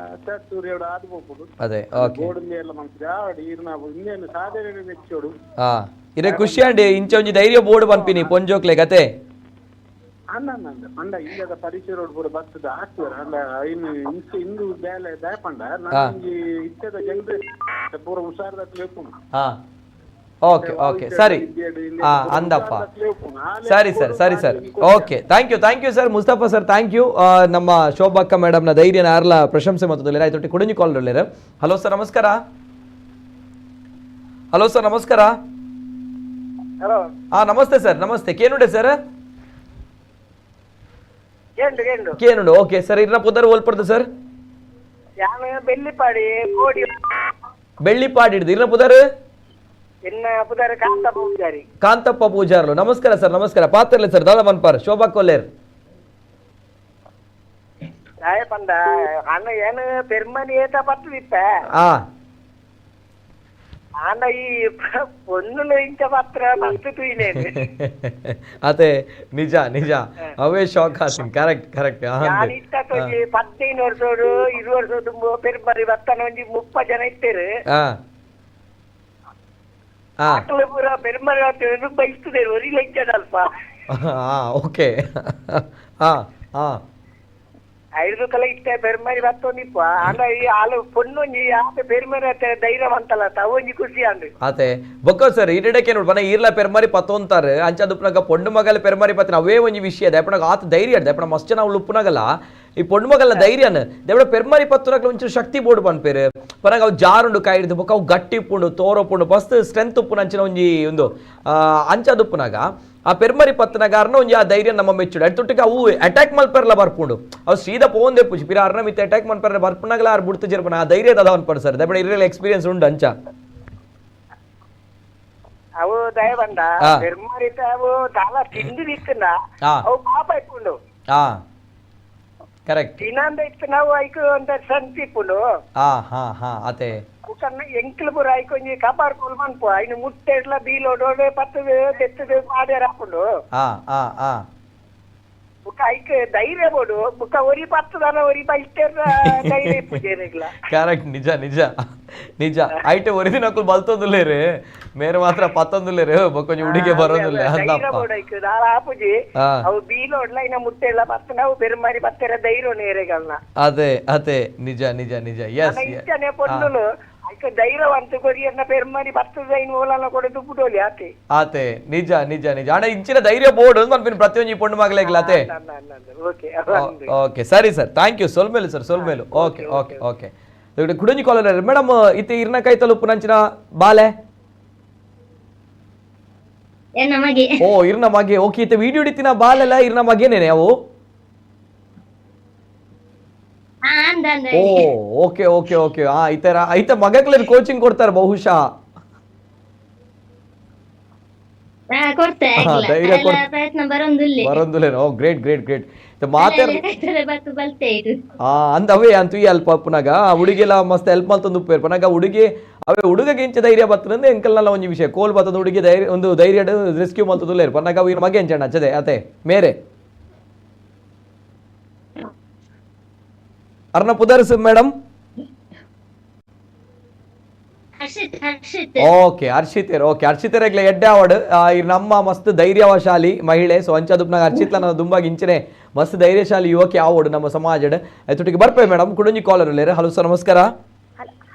ಸೂರ್ಯೋಡು ಆದ್ ಪೋಪುಂಡು. ಅದೇ ಓಕೆ. ಗೋಡುಂದಿ ಎಲ್ಲ ಮನ್ಸು ಆವಡ್ ಈರ್ನ ಇಂದೇನು ಸಾಧನೆ ಮೆಚ್ಚೋಡು. ಇರೆ ಖುಷಿ ಅಂಡಿ ಇಂಚ ಒಂಜಿ ಧೈರ್ಯ ಬೋರ್ಡ್ ಪನ್ಪಿನಿ ಪೊಂಜೋಕ್ಲೆ ಕತೆ. ಅಲ್ಲ ಅಲ್ಲ ಅಲ್ಲ ಪಂಡ ಇಲ್ಲದ ಪರಿಚಯ ರೋಡ್ ಪೂರ ಬತ್ತದ ಹಾಕ್ತಾರೆ ಅಲ್ಲ ಇನ್ನು ಇಂಚ ಇಂದು ಬೇಲೆ ದಾಯಪಂಡ ಒಂಜಿ ಇತ್ತದ ಜನರೇಷನ್ ಪೂರ ಹುಷಾರ್ದಕ್ಲೆ ಉಪ್ಪುಂಡು. ಓಕೆ ಓಕೆ ಸರಿ ಅಂದಪ್ಪ ಸರಿ ಸರ್ ಸರಿ sir okay thank you thank you sir Mustafa sir thank you. ನಮ್ಮ ಶೋಭಕ್ಕ ಮೇಡಮ್ನ ಧೈರ್ಯನ ಯಾರಲ್ಲ ಪ್ರಶಂಸೆ ಮತ್ತು ಆಯ್ತು ಕುಡಿಂಜಿ ಕಾಲ್. ಹಲೋ ಸರ್ ನಮಸ್ಕಾರ. ಹಲೋ ಸರ್ ನಮಸ್ಕಾರ. ಹಲೋ. ನಮಸ್ತೆ ಸರ್ ನಮಸ್ತೆ. ಕೇನುಂಡೆ ಸರ್? ಕೇಂಡು ಕೇಂಡು. ಕೇನುಂಡು ಓಕೆ ಸರ್. ಇರ್ನ ಪುದರ್ ಓಲ್ಪಡ್ದು ಸರ್? ಯಾನ್ ಬೆಳ್ಳಿಪಾಡಿ ಕೋಡಿ. ಬೆಳ್ಳಿಪಾಡಿ ಹಿಡ್ದು ಇರ್ನ ಪುದರ್? ಎನ್ನ ಪುದರ್ ಕಾಂತಪ್ಪ ಪೂಜಾರಿ. ಕಾಂತಪ್ಪ ಪೂಜಾರ್ಲು ನಮಸ್ಕಾರ ಸರ್ ನಮಸ್ಕಾರ. ಪಾತ್ರಲೆ ಸರ್ ದಾದಾ ಮನ್ಪಾರ್ ಶೋಭಾ ಕೊಲ್ಲೇರ್. ರಾಯ ಪಂಡ ಅಣ್ಣ ಏನು ಪೆರ್ಮನಿ ಏತ ಪತ್ತದಿತ್ತ. ಆಂಡ ಈ ಪೊನ್ನುಲು ಇಂಚ ಪತ್ರ ಮಸ್ತ್ ತೂಯಿನೇನು. ಅದೇ ನಿಜ ನಿಜ ಅವೇ ಶಾಕ್ ಆತೀನಿ ಕರೆಕ್ಟ್ ಕರೆಕ್ಟ್. ಯಾನ್ ಇತ್ತ ಒಂಜಿ 15 ವರ್ಷೋಡು 20 ವರ್ಷ ದುಂಬು ಪೆರ್ಮರಿ ಬತ್ತನ ಒಂಜಿ 30 ಜನ ಇತ್ತೇರು. ಅಕ್ಲು ಪೂರ ಪೆರ್ಮರಿ ಬತ್ತೇರು ಬೈಸ್ತದೇರು ಒರಿ ಲಂಚದ ಅಲ್ಪ. ಓಕೆ ಐದು ಕಲ ಇತ್ತೆ ಪೆರ್ಮರಿ ಬತ್ತೊಂದಿಪ್ಪ. ಆಂಡ ಈ ಆಲು ಪೊಣ್ಣೊಂಜಿ ಆತೆ ಪೆರ್ಮರಿ ಅತ್ತೆ ಧೈರ್ಯ ಬಂತಲ್ಲ ತಾವೊಂಜಿ ಖುಷಿ ಅಂದು. ಆತೆ ಬೊಕ್ಕ ಸರ್ ಈಡಕ್ಕೆ ನೋಡ್ ಬನ ಈರ್ಲ ಪೆರ್ಮರಿ ಪತ್ತೊಂತಾರೆ ಅಂಚ ದುಪ್ಪನಾಗ ಪೊಣ್ಣು ಮಗಲ ಪೆರ್ಮರಿ ಪತ್ತಿನ ಅವೇ ಒಂಜಿ ವಿಷಯ ದಯಪಣಗ ಆತ ಧೈರ್ಯ ದಯಪಣ ಮಸ್ತ್ ಜನ ಅವಳು ಉಪ್ಪುನಾಗಲ್ಲ ಈ ಪೊಣ್ಣು ಮಗಲ ಧೈರ್ಯನ ದಯಪಣ ಪೆರ್ಮರಿ ಪತ್ತುನಕ್ಲ ಒಂಚೂರು ಶಕ್ತಿ ಬೋರ್ಡ್ ಪನ್ಪೇರು ಪನಗ ಅವು ಜಾರುಂಡು ಕೈ ಹಿಡಿದು ಬೊಕ್ಕ ಅವು ಗಟ್ಟಿ ಉಪ್ಪುಂಡು ತೋರೊಪ್ಪುಂಡು ಮಸ್ತ್ ಸ್ಟ್ರೆಂತ್ ಉಪ್ಪುನ ಅಂಚಿನ ಒಂಜಿ ಒಂದು ಅಂಚ ದುಪ್ಪುನಾಗ ಆ ಪೆರ್ಮರಿ ಪತ್ತನಾಗ ಅರ್ನ ಒಂಜಿ ಆ ಧೈರ್ಯ ನಮ್ಮ ಮೆಚ್ಚುಡು ಅಡ್ ಅವು ಅಟ್ಯಾಕ್ ಮಲ್ಪೆರ್ಲ ಬರ್ಪುಂಡು ಅವು ಸೀದಾ ಪೋಂದೆ ಪುಜಿ ಪಿರ ಅರ್ನ ಮಿತ್ತ ಅಟ್ಯಾಕ್ ಮಲ್ಪೆರ್ಲ ಬರ್ಪುನಾಗಲ ಆರ್ ಬುಡ್ತು ಜರ್ಪನ ಆ ಧೈರ್ಯ ದಾದ ಅನ್ಪಡು ಸರ್ ದಯಪಣ ಇರಲ್ಲ ಎಕ್ಸ್ಪೀರಿಯನ್ಸ್ ಉಂಡು ಅಂಚ. ಅವು ದಯ ಬಂದ ಪೆರ್ಮರಿತ ಅವು ದಾಲ ತಿಂದು ನಿಕ್ಕಂದ ಅವು ಪಾಪ ಇಪ್ಪುಂಡು. ಕರೆಕ್ಟ್. ತಿನ್ನಂದ ಇತ್ತು ನಾವು ಐಕು ಒಂದ ಸಂತಿ ಇಪ್ಪುಂಡು. ಹಾ ಹಾ ಹಾ ಅತೆ ಉಕನ್ನ ಎಂಕ್ಲು ಪೂರ ಐಕ್ ಒಂಜಿ ಕಬಾರ್ ಕೋಲ್ ಮನ್ಪು ಐನು ಮುಟ್ಟೆಡ್ಲ ಬೀಲೋಡೋಡೆ ಪತ್ತದು ತೆತ್ತದು ಪಾಡ್ಯಾರ ಹಾಪುಂಡು. ಆ ಆ ಆ ಬುಕ್ಕ ಐಕ್ ಧೈರ್ಯ ಬೋಡು ಬುಕ್ಕ ಒರಿ ಪತ್ತದನ ಒರಿ ಬೈಸ್ತೇರ ಧೈರ್ಯ ಇಪ್ಪು ಜೇನಿಗ್ಲ. ಕರೆಕ್ಟ್ ನಿಜ ನಿಜ ನಿಜ ಐಟೆ ಒರಿದಿನಕ್ಕೂ ಬಲ್ತೊಂದುಲ್ಲೇರು ಮೇರೆ ಮಾತ್ರ ಪತ್ತೊಂದುಲ್ಲೇರು ಬೊಕ್ಕೊಂಜಿ ಉಡಿಗೆ ಬರೋದಿಲ್ಲ ಧೈರ್ಯ ಅಂದಪ್ಪ. ಬೋಡು ಐಕ್ ದಾಲ ಆಪುಜಿ ಅವು ಬೀಲೋಡ್ಲ ಇನ್ನ ಮುಟ್ಟೆಡ್ಲ ಪತ್ತನ ಅವು ಪೆರುಮಾರಿ ಪತ್ತೆರ ಧೈರ್ಯ ನೇರೆಗಲ್ನ. ಅದೇ ಅದೇ ನಿಜ ನಿಜ ನಿಜ ಎಸ್. ಇಷ್ಟನೇ ಪೊನ್ನುಲು ಐಕ್ ಧೈರ್ಯವಂತ ಕೊರಿಯನ್ನ ಪೆರ್ಮರಿ ಬತ್ತದ ಐನ್ ಓಲನ ಕೊಡೆ ದುಪ್ಪುಡೋಲಿ ಆತೆ. ಆತೆ ನಿಜ ನಿಜ ನಿಜ ಅಣ್ಣ ಇಂಚಿನ ಧೈರ್ಯ ಬೋರ್ಡ್ ಮನ್ಪಿನ ಪ್ರತಿಯೊಂಜಿ ಪೊಣ್ಣು ಮಗಲೇಗ್ಲ ಆತೆ. ಓಕೆ ಓಕೆ ಸರಿ sir thank you ಸೊಲ್ಮೇಲು sir ಸೊಲ್ಮೇಲು okay okay okay. ಕುಡಂಜಿ collar madam ಇತ್ತೆ ಇರ್ನ ಕೈ ತಲುಪು ನಂಚಿನ ಬಾಲೆ. ಎನ್ನ ಮಗೆ. ಓ, ಇರ್ನ ಮಗೆ. ಓಕೆ, ಇತ್ತೆ ವಿಡಿಯೋ ಹಿಡಿತಿನ ಬಾಲೆಲ್ಲ ಇರ್ನ ಮಗೇನೇನೆ ಅವು? ಹಾ, ಅಂದ ಅಂದ. ಓ, ಓಕೆ ಓಕೆ ಓಕೆ. ಆ ಇತರ ಐತ ಮಗಕ್ಲೇನು ಕೋಚಿಂಗ್ ಕೊಡ್ತಾರೆ ಬಹುಶಃ. ಹಾ, ಕೊಡ್ತೆ. ಹಾ, ಧೈರ್ಯ ಪ್ರಯತ್ನ ಬರೊಂದುಲ್ಲೆ. ಬರೊಂದುಲೇನು. ಓ, ಗ್ರೇಟ್ ಗ್ರೇಟ್ ಗ್ರೇಟ್. ಮಾತಾಡ್ ಬತ್ತು ಬಲ್ತೆ ಇದು. ಆ ಅಂದ ಅವೇ ಅಂತು ಈ ಅಲ್ಪ ಪುನಗ ಹುಡುಗಿಲ್ಲ ಮಸ್ತ್ ಹೆಲ್ಪ್ ಮಲ್ತೊಂದು ಉಪ್ಪೇರ್ ಪನಗ ಹುಡುಗಿ ಅವೇ ಹುಡುಗಗೆ ಇಂಚ ಧೈರ್ಯ ಬತ್ತಂದ್ರೆ ಎಂಕಲ್ನಲ್ಲ ಒಂಜಿ ವಿಷಯ ಕೋಲ್ ಬತ್ತದ ಹುಡುಗಿ ಧೈರ್ಯ ಒಂದು ಧೈರ್ಯ ರೆಸ್ಕ್ಯೂ ಮಲ್ತದುಲ್ಲೇರ್ ಪನಗ ಅವು ಮಗೆ ಎಂಚಣ್ಣ ಅಚ್ಚದೆ ಅತೆ ಮೇರೆ ಅರ್ನ ಪುದರ್ಸ್ ಮೇಡಮ್? ಹರ್ಷಿತ್ ಹರ್ಷಿತ್. ಓಕೆ, ಹರ್ಷಿತೇರ್. ಓಕೆ, ಹರ್ಷಿತೇರೆಗ್ಲ ಎಡ್ಡೆ ಅವಾರ್ಡ್. ನಮ್ಮ ಮಸ್ತ್ ಧೈರ್ಯವಶಾಲಿ ಮಹಿಳೆ. ಸೊ ಅಂಚದುಪ್ನಾಗ ಹರ್ಷಿತ್ಲ ನನ್ನ ದುಂಬಾಗಿ ಇಂಚನೆ ಮಸ್ತ್ ಧೈರ್ಯಶಾಲಿ ಯುವಕಿ ಆವೋಡು ನಮ್ಮ ಸಮಾಜಡ್. ಆಯ್ತೊಟ್ಟಿಗೆ ಬರ್ಪೆ ಮೇಡಮ್. ಕುಡಂಜಿ ಕಾಲರ್ ಉಲ್ಲೇರು. ಹಲೋ ಸರ್, ನಮಸ್ಕಾರ.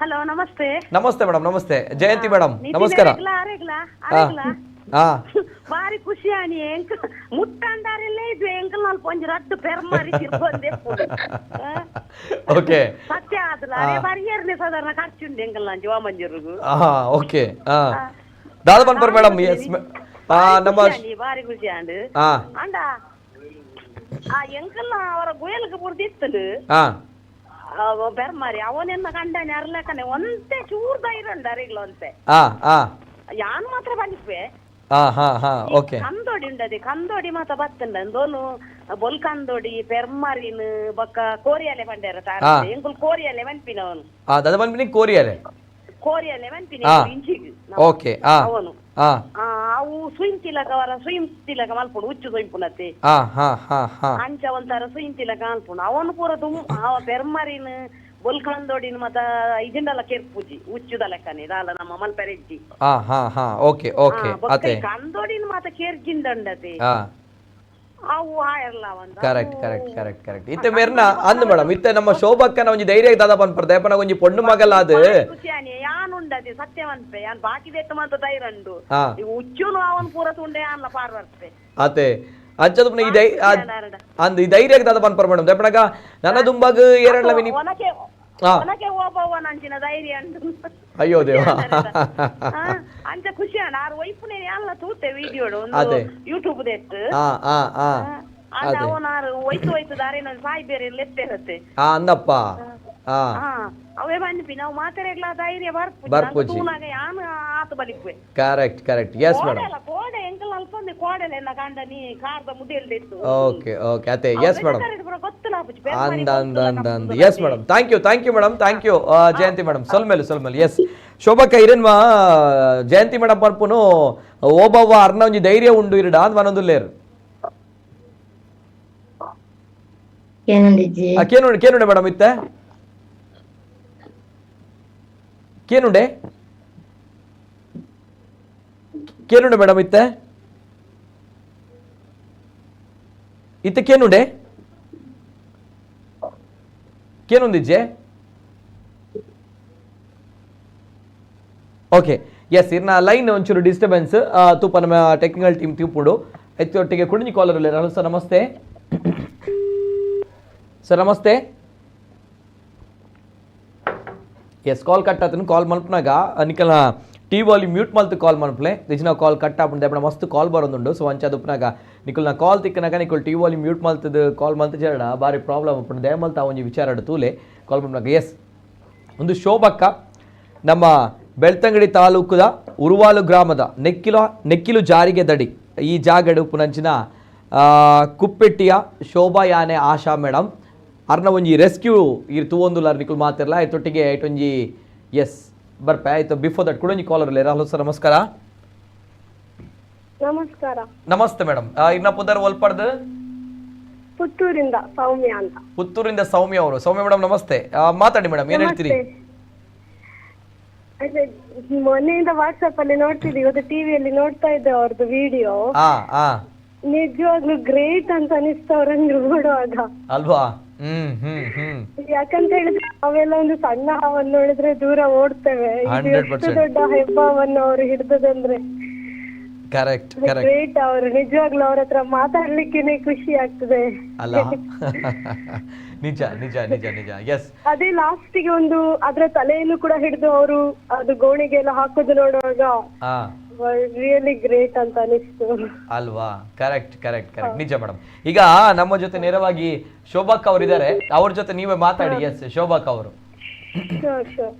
ಹಲೋ, ನಮಸ್ತೆ. ನಮಸ್ತೆ ಮೇಡಮ್, ನಮಸ್ತೆ. ಜಯಂತಿ ಮೇಡಮ್, ನಮಸ್ಕಾರ. ಹಾ ಹಾ. ಬಾರಿ ಖುಷಿ ಆನಿ. ಎಂಕ್ ಮುಟ್ಟಂದಾರೆಲ್ಲ ಇದು ಎಂಕಲ್ ನಾಲ್ ಪೊಂಜಿ ರಡ್ಡು ಪೆರ್ಮಾರಿ ತಿರ್ಗೊಂದೆ. ಓಕೆ. ಸತ್ಯ ಆದಲ್ಲ, ಅರೆ ಬಾರಿ ಏರ್ನೆ ಸಾಧಾರಣ ಖರ್ಚುಂಡು ಎಂಕಲ್ ನಾನ್ ಜೀವ ಮಂಜೂರುಗು. ಹಾ, ಓಕೆ. ಹಾ, ದಾದ ಬನ್ಪರ್ ಮೇಡಮ್. ಎಸ್, ನಮ್ಮ ಬಾರಿ ಖುಷಿ ಆಂಡ್. ಹಾ. ಅಂಡ ಆ ಎಂಕಲ್ನ ಅವರ ಗುಯಲ್ಗೆ ಬುರ್ದಿತ್ತಲು. ಹಾ. ಬೆರ್ಮಾರಿ ಅವನೆನ್ನ ಕಂಡಾನೆ ಅರ್ಲಕನೆ ಒಂತೆ ಚೂರ್ ಧೈರ್ಯ ಉಂಡು ಅರಿಗ್ಲ ಒಂತೆ. ಹಾ ಹಾ. ಯಾನ್ ಮಾತ್ರ ಬಲಿಪೆ. ಹಾ ಹಾ ಹಾ, ಓಕೆ. ಕಂದೋಡಿ ಉಂಡದೆ, ಕಂದೋಡಿ ಮಾತ ಬತ್ತಂಡ ಅಂದೋನು ಬೊಲ್ ಕಂದೋಡಿ ಪೆರ್ಮರಿನ್ ಬೊಕ್ಕ ಕೋರಿಯಾಲೆ ಪಂಡೇರ. ಎಂಕುಲ್ ಕೋರಿಯಾಲೆ ಮನ್ಪಿನವನು. ಆ ದಾದ ಬನ್ಪಿನಿ ಕೋರಿಯಾಲೆ. ಕೋರಿಯಾಲೆ ಮನ್ಪಿನಿ ಇಂಚಿಗ್. ಓಕೆ, ಹಾ. ಅವನು ಹಾ. ಅವು ಸುಯಿಂತಿಲಕ ಅವರ ಸುಯಿಂತಿಲಕ ಮಲ್ಪುಂಡು, ಹುಚ್ಚು ಸುಯಿಂಪುನತೆ. ಹಾ ಹಾ ಹಾ ಹಾ. ಅಂಚ ಒಂಥರ ಸುಯಿಂತಿಲಕ ಮಲ್ಪುಂಡು ಅವನು ಪೂರ ತುಮ್ ಅವ ಪೆರ್ಮರಿನ್ ಬೊಲ್ ಕಂದೋಡಿನ ಮತ ಇದಿಂಡಲ ಕೆರ್ಪುಜಿ ಹುಚ್ಚುದ ಲೆಕ್ಕನೆ ದಾಲ ನಮ್ಮ ಮಲ್ಪೆರೆಜ್ಜಿ. ಹಾ ಹಾ ಹಾ, ಓಕೆ ಓಕೆ. ಅತೆ ಕಂದೋಡಿನ ಮಾತ ಕೆರ್ಜಿಂದಂಡತೆ. ಹಾ. ಅವು ಆಯರ್ಲ ಒಂದು. Correct correct correct correct. ಇತ್ತೆ ಮೇರ್ನ ಅಂದ್ ಮೇಡಮ್, ಇತ್ತೆ ನಮ್ಮ ಶೋಭಕ್ಕನ ಒಂಜಿ ಧೈರ್ಯ ದಾದ ಪನ್ಪರ್ ದೇಪನ ಒಂಜಿ ಪೊಣ್ಣು ಮಗಲ ಅದು. ಖುಷಿಯಾನಿ ಯಾನುಂಡದೆ ಸತ್ಯವಂತೆ ಯಾನ್ ಬಾಕಿ ದೆತ್ತ ಮಾತ ಧೈರ್ಯ ಉಂಡು. ಹಾ. ಹುಚ್ಚುನು ಅವನ್ ಪೂರ ತುಂಡೆ ಅಲ್ಲ ಪಾರ್ ಬರ್ತೆ. ಅತೆ ಅಂಚದ ಈ ಧೈ ಅಂದ್ ಈ ಧೈರ್ಯ ದಾದ ಪನ್ಪರ್ ಮೇಡಮ್ ದೇಪನಗ ನನ್ನ ದುಂಬಾಗ ಏರಡ್ಲ ಮಿನಿ. ಒನಕೆ ಹಾ. ಒನಕೆ ಓಬವ್ವನ ಅಂಚಿನ ಧೈರ್ಯ ಉಂಡು. ಅಯ್ಯೋ ದೇವ. ಅಂಚ ಖುಷಿ ಅಣ್ಣ ಆರು ವೈಪುನೇ ಅಲ್ಲ ತೂತೆ ವಿಡಿಯೋ ಒಂದು ಅದೇ. ಯೂಟ್ಯೂಬ್ ದೆತ್ತು. ಹಾ ಹಾ ಹಾ. ಅಂದ ಅವನಾರು ಒಯ್ತು ಒಯ್ತು ದಾರಿನ ಸಾಯಿ ಬೇರೆ ಲೆತ್ತೆರತ್ತೆ. ಹಾ, ಅಂದಪ್ಪ ಹಾ. ಹಾ, ಅವೇ ಬಂದ್ಪಿ ನಾವು ಮಾತಾಡಗ್ಲ ಧೈರ್ಯ ಬರ್ಪುಜಿ. ಬರ್ಪುಜಿ. ತೂನಾಗ ಯಾನ್ ಆತ ಬಲಿಪೆ. Correct correct, yes madam. ಕೋಡೆಲ ಕೋಡೆ ಎಂಕಲ್ ಅಲ್ಪಂದೆ ಕೋಡೆಲ ಎನ್ನ ಕಂಡ ನೀ ಕಾರ್ದ ಮುದೇಲ್ದಿತ್ತು. ಓಕೆ ಓಕೆ, ಅತೆ ಎಸ್ ಮೇಡಮ್. ಗೊತ್ತಿಲ್ಲ. ಅಂದ ಅಂದ ಅಂದ ಅಂದ. Yes madam, thank you, thank you madam, thank you Jayanti madam. ಸೊಲ್ಮೇಲು ಸೊಲ್ಮೇಲು. S ಶೋಭಕ್ಕ ಇರನ್ಮ ಜಯಂತಿ ಮೇಡಮ್ ಪನ್ಪುನು ಓಬವ್ವ ಅರ್ನ ಒಂಜಿ ಧೈರ್ಯ ಉಂಡು ಇರಡ ಅಂದ್ ಮನೊಂದುಲ್ಲೇರು. ಏನಂದಿಜ್ಜಿ? ಕೇನುಂಡೆ ಕೇನುಂಡೆ ಮೇಡಮ್, ಇತ್ತೆ ಕೇನುಂಡೆ ಕೇನುಂಡೆ ಮೇಡಮ್, ಇತ್ತೆ ಇತ್ತೆ ಕೇನುಂಡೆ ಕೇನೊಂದಿಜ್ಜೆ. ಓಕೆ, ಎಸ್, ಇರ್ನ ಲೈನ್ ಒಂಚೂರು ಡಿಸ್ಟರ್ಬೆನ್ಸ್ ತೂಪ ನಮ್ಮ ಟೆಕ್ನಿಕಲ್ ಟೀಮ್ ತೂಪುಡು. ಒಟ್ಟಿಗೆ ಕುಡಿಂಜಿ ಕಾಲರ್ ಉಲ್ಲೇರು. ಹಲೋ ಸರ್, ನಮಸ್ತೆ ಸರ್, ನಮಸ್ತೆ. ಎಸ್, ಕಾಲ್ ಕಟ್ ಆತನು. ಕಾಲ್ ಮಲ್ಪನಾಗ ನಿಕಲ್ನ ಟಿ ವಾಲಿ ಮ್ಯೂಟ್ ಮಲ್ತು ಕಾಲ್ ಮಲ್ಪಲೆ. ನಿಜ ಕಾಲ್ ಕಟ್ ಆಪುಂಡು ದೇಪಣ ಮಸ್ತ್ ಕಾಲ್ ಬರೋದುಂಡು. ಸೊ ಅಂಚ ದುಪ್ಪನಾಗ ನಿಕಲ್ನ ಕಾಲ್ ತಿಕ್ಕನಾಗ ನಿಕಲ್ ಟಿ ವಾಲಿ ಮ್ಯೂಟ್ ಮಲ್ತದ ಕಾಲ್ ಮಲ್ತು ಜರಡ ಬಾರಿ ಪ್ರಾಬ್ಲಮ್ ಆಪುಂಡು. ದಯಮಲ್ತ ಒಂಜಿ ವಿಚಾರ ತೂಲೆ ಕಾಲ್ ಮಲ್ಪನಾಗ. ಎಸ್, ಒಂದು ಶೋಭಕ್ಕ ನಮ್ಮ ಬೆಳ್ತಂಗಡಿ ತಾಲೂಕುದ ಉರುವಾಲು ಗ್ರಾಮದ ನೆಕ್ಕಿಲು ಜಾರಿಗೆ ದಡಿ ಈ ಜಾಗಡು ಪುನಂಚಿನ ಕುಪ್ಪೆಟ್ಟಿಯ ಶೋಭಾ ಯಾನೆ ಆಶಾ ಮೇಡಮ್ ಅರ್ನ ಒಂಜಿ ರೆಸ್ಕ್ಯೂ ಇರ್ ತೂವೊಂದುಲಾರ್ ನಿಕುಲ್ ಮಾತಿರ್ಲ ಆಯ್ತೊಟ್ಟಿಗೆ ಐಟೊಂಜಿ. ಎಸ್, ಬರ್ಪೆ ಆಯ್ತು. ಬಿಫೋರ್ that ಕುಡೊಂಜಿ ಕಾಲರ್ ಉಲ್ಲೇರ. ಹಲೋ ಸರ್, ನಮಸ್ಕಾರ. ನಮಸ್ಕಾರ. ನಮಸ್ತೆ ಮೇಡಮ್, ಇರ್ನ ಪುದರ್ ಒಲ್ಪಡ್ದು? ಪುತ್ತೂರಿಂದ ಸೌಮ್ಯ ಅಂತ. ಪುತ್ತೂರಿಂದ ಸೌಮ್ಯ ಅವರು. ಸೌಮ್ಯ ಮೇಡಮ್ ನಮಸ್ತೆ. ಮಾತಾಡಿ ಮೇಡಮ್, ಏನ್ ಹೇಳ್ತೀರಿ? ಅದೇ ಮೊನ್ನೆಯಿಂದ ವಾಟ್ಸ್ಆಪ್ ಅಲ್ಲಿ ನೋಡ್ತಿದ್ವಿ, ಇವತ್ತು ಟಿವಿಯಲ್ಲಿ ನೋಡ್ತಾ ಇದ್ದೆ ಅವ್ರದ್ದು ವಿಡಿಯೋ. ಹಾ ಹಾ. ನಿಜವಾಗ್ಲೂ ಗ್ರೇಟ್ ಅಂತ ಅನಿಸ್ತು ಅವ್ರನ್ನ ನೋಡುವಾಗ. ಅಲ್ವಾ? ಹ್ಮ್ ಹ್ಮ್ ಹ್ಮ್. ಯಾಕಂತ ಹೇಳಿದ್ರೆ ನಾವೆಲ್ಲ ಒಂದು ಸಣ್ಣ ಹಾವನ್ನು ನೋಡಿದ್ರೆ ದೂರ ಓಡ್ತೇವೆ, ಇದು ಎಷ್ಟು 100%. ದೊಡ್ಡ ಹೆಬ್ಬಾವನ್ನು ಅವರು ಹಿಡ್ದದಂದ್ರೆ. Correct correct. ಗ್ರೇಟ್ ಅವರು, ನಿಜವಾಗ್ಲೂ ಅವ್ರ ಹತ್ರ ಮಾತಾಡ್ಲಿಕ್ಕೇನೆ ಖುಷಿ ಆಗ್ತದೆ. ಅಲ್ಲ, ನಿಜ ನಿಜ ನಿಜ ನಿಜ, ಎಸ್. ಅದೇ ಲಾಸ್ಟ್ ಗೆ ಒಂದು ಅದ್ರ ತಲೆಯನ್ನು ಕೂಡ ಹಿಡಿದು ಅವರು ಅದು ಗೋಣಿಗೆ ಎಲ್ಲ ಹಾಕೋದು ನೋಡುವಾಗ ಹಾ. Really great ಅಂತ ಅನಿಸ್ತು. ಅಲ್ವಾ? Correct correct correct, ನಿಜ ಮೇಡಮ್. ಈಗ ನಮ್ಮ ಜೊತೆ ನೇರವಾಗಿ ಶೋಭಾಕ್ ಅವರು ಇದ್ದಾರೆ, ಅವ್ರ ಜೊತೆ ನೀವೇ ಮಾತಾಡಿ. ಎಸ್, ಶೋಭಾಕ್ ಅವರು. Sure sure.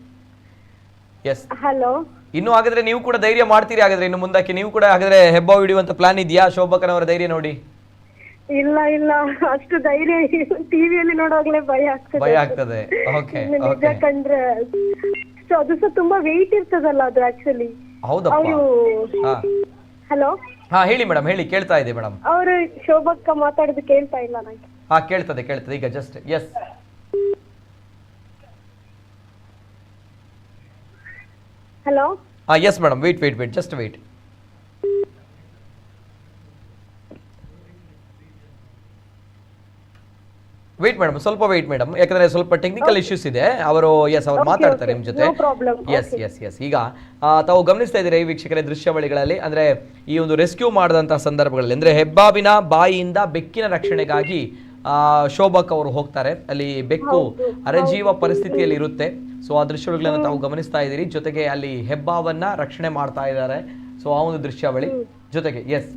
S. Hello. ಇನ್ನು ಹಾಗಾದ್ರೆ ನೀವು ಕೂಡ ಧೈರ್ಯ ಮಾಡ್ತೀರಿ ಹಾಗಾದ್ರೆ? ಇನ್ನು ಮುಂದಕ್ಕೆ ನೀವು ಕೂಡ ಹಾಗಾದ್ರೆ ಹೆಬ್ಬಾವು ಹಿಡಿಯುವಂತ ಪ್ಲಾನ್ ಇದೆಯಾ ಶೋಭಕ್ಕನವರ ಧೈರ್ಯ ನೋಡಿ? ಇಲ್ಲ ಇಲ್ಲ, ಅಷ್ಟು ಧೈರ್ಯ ಟಿವಿಯಲ್ಲಿ ನೋಡುವಾಗ್ಲೇ ಭಯ ಆಗ್ತದೆ. ಭಯ ಆಗ್ತದೆ. ಓಕೆ. ಇನ್ನು ನಿಜ ಕಂಡ್ರೆ ಸೊ ಅದು ಸಹ ತುಂಬಾ ವೆಯ್ಟ್ ಇರ್ತದಲ್ಲ ಅದು ಆಕ್ಚುಲಿ. ಹೌದಪ್ಪ. ಅವರು ಹಲೋ. ಹಾ ಹೇಳಿ ಮೇಡಮ್, ಹೇಳಿ, ಕೇಳ್ತಾ ಇದೆ ಮೇಡಮ್. ಅವರು ಶೋಭಕ್ಕ ಮಾತಾಡುದು ಕೇಳ್ತಾ ಇಲ್ಲ ನಂಗೆ. ಹಾ ಕೇಳ್ತದೆ ಕೇಳ್ತದೆ ಈಗ just. S. Hello. ಹಾ yes madam, wait wait wait, just wait. Wait madam, ಸ್ವಲ್ಪ ವೇಟ್ ಮೇಡಮ್, ಯಾಕಂದ್ರೆ ಸ್ವಲ್ಪ ಟೆಕ್ನಿಕಲ್ ಇಶ್ಯೂಸ್ ಇದೆ. ಅವರು ಎಸ್ ಅವರು ಮಾತಾಡ್ತಾರೆ ನಿಮ್ಮ ಜೊತೆ. No problem. Yes yes yes. ಈಗ ತಾವು ಗಮನಿಸ್ತಾ ಇದ್ದೀರಿ ವೀಕ್ಷಕರೇ ದೃಶ್ಯಾವಳಿಗಳಲ್ಲಿ, ಅಂದ್ರೆ ಈ ಒಂದು ರೆಸ್ಕ್ಯೂ ಮಾಡಿದಂತಹ ಸಂದರ್ಭಗಳಲ್ಲಿ, ಅಂದ್ರೆ ಹೆಬ್ಬಾವಿನ ಬಾಯಿಯಿಂದ ಬೆಕ್ಕಿನ ರಕ್ಷಣೆಗಾಗಿ ಶೋಭಕ್ ಅವರು ಹೋಗ್ತಾರೆ. ಅಲ್ಲಿ ಬೆಕ್ಕು ಅರೆಜೀವ ಪರಿಸ್ಥಿತಿಯಲ್ಲಿ ಇರುತ್ತೆ. ಸೊ ಆ ದೃಶ್ಯಾವಳಿಗಳನ್ನು ತಾವು ಗಮನಿಸ್ತಾ ಇದ್ದೀರಿ. ಜೊತೆಗೆ ಅಲ್ಲಿ ಹೆಬ್ಬಾವನ್ನ ರಕ್ಷಣೆ ಮಾಡ್ತಾ ಇದ್ದಾರೆ. ಸೊ ಆ ಒಂದು ದೃಶ್ಯಾವಳಿ ಜೊತೆಗೆ ಎಸ್.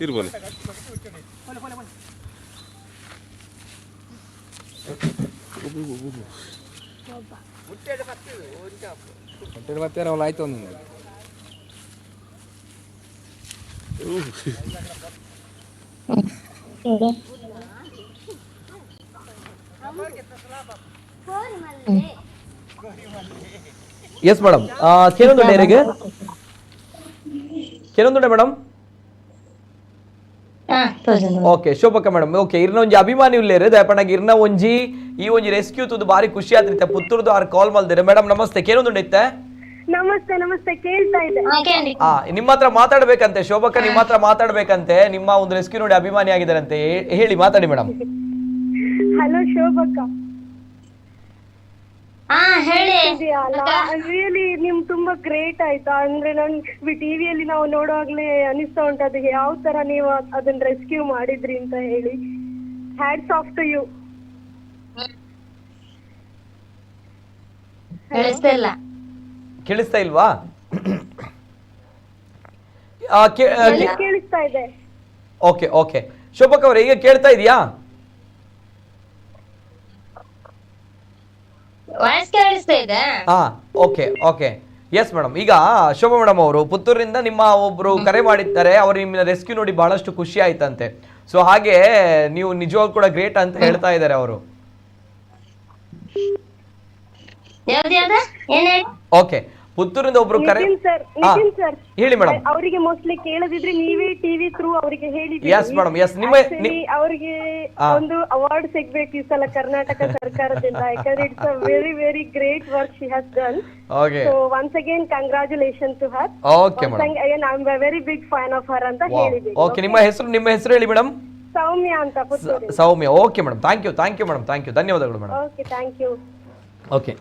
ಇರ್ಬೋಲಿ. ಎಸ್ ಮೇಡಮ್, ಕೇಳೊಂದುಂಡೆ ಡೈರಿಗೆ ಕೇಳೊಂದುಂಡೆ madam. Okay ಶೋಭಕ್ಕ madam, okay. ಇರ್ನ ಒಂಜಿ ಅಭಿಮಾನಿ ಉಲ್ಲೇರು ದಯಪಣಾಗ ಇರ್ನ ಒಂಜಿ ಈ ಒಂಜಿ ರೆಸ್ಕ್ಯೂ ತುದು ಬಾರಿ ಖುಷಿ ಆತ್ರಿತ್ತೆ. ಪುತ್ತೂರ್ದು ಆರ್ ಕಾಲ್ ಮಲ್ದಿರ. ಮೇಡಮ್ ನಮಸ್ತೆ, ಕೇಳೊಂದುಂಡೆ ಇತ್ತೆ? ನಮಸ್ತೆ ನಮಸ್ತೆ, ಕೇಳ್ತಾ ಇದೆ. ನಿಮ್ಮ ಹತ್ರ ಮಾತಾಡ್ಬೇಕಂತೆ ಶೋಭಕ್ಕ, ನಿಮ್ಮ ಹತ್ರ ಮಾತಾಡ್ಬೇಕಂತೆ. ನಿಮ್ಮ ಒಂದು ರೆಸ್ಕ್ಯೂ ನೋಡಿ ಅಭಿಮಾನಿ ಆಗಿದಾರಂತೆ. ಹೇಳಿ, ಮಾತಾಡಿ ಮೇಡಮ್. ಹಲೋ ಶೋಭಕ್ಕ. ಹೇಳಿ. ರಿಯಲಿ ನಿಮ್ ತುಂಬಾ ಗ್ರೇಟ್ ಆಯ್ತಾ. ಅಂದ್ರೆ ನನ್ ಟಿವಿಯಲ್ಲಿ ನಾವು ನೋಡುವಾಗ್ಲೇ ಅನಿಸ್ತಾ ಉಂಟು ಅದು ಯಾವ ತರ ನೀವು ಅದನ್ನ ರೆಸ್ಕ್ಯೂ ಮಾಡಿದ್ರಿ ಅಂತ ಹೇಳಿ. Hats off to you. ಕೇಳಿಸ್ತಾ ಇಲ್ಲ. ಕೇಳಿಸ್ತಾ ಇಲ್ವಾ? ಕೇಳಿಸ್ತಾ ಇದೆ. ಓಕೆ ಓಕೆ ಶೋಭಕ್ಕ ಅವರೇ, ಈಗ ಕೇಳ್ತಾ ಇದೆಯಾ? ವಾಯ್ಸ್ ಕೇಳಿಸ್ತಾ ಇದೆ. ಹಾ okay okay yes madam. ಈಗ ಶೋಭಾ ಮೇಡಮ್ ಅವರು ಪುತ್ತೂರಿನಿಂದ ನಿಮ್ಮ ಒಬ್ರು ಕರೆ ಮಾಡಿದ್ದಾರೆ. ಅವರು ನಿಮ್ಮ ರೆಸ್ಕ್ಯೂ ನೋಡಿ ಬಹಳಷ್ಟು ಖುಷಿ ಆಯ್ತಂತೆ. ಸೊ ಹಾಗೆ ನೀವು ನಿಜವಾಗ್ ಕೂಡ ಗ್ರೇಟ್ ಅಂತ ಹೇಳ್ತಾ ಇದ್ದಾರೆ ಅವರು. ಓಕೆ, ಪುತ್ತೂರಿಂದ ಒಬ್ರು ಕರೆ. ನಿತಿನ್ ಸರ್ ಹೇಳಿ ಮೇಡಮ್. ಅವರಿಗೆ ಮೋಸ್ಟ್ಲಿ ಕೇಳದಿದ್ರೆ ನೀವೇ ಟಿವಿ ಥ್ರೂ ಅವರಿಗೆ ಹೇಳಿದ್ರಿ. Yes madam, S. ನಿಮ್ಮ ಅವರಿಗೆ ಒಂದು ಅವಾರ್ಡ್ ಸಿಗ್ಬೇಕು ಈ ಸಲ ಕರ್ನಾಟಕ ಸರ್ಕಾರದಿಂದ, ಯಾಕಂದ್ರೆ it's a very very great work she has done. Okay, so once again congratulation to her. Okay madam, I am very big fan of her ಅಂತ ಹೇಳಿದ್ದೀನಿ. ಓಕೆ, ನಿಮ್ಮ ಹೆಸರು ಹೇಳಿ ಮೇಡಮ್. ಸೌಮ್ಯ ಅಂತ, Puttur. Soumya. Okay madam, thank you thank you madam, thank you, ಧನ್ಯವಾದಗಳು madam. Okay, thank you. Okay,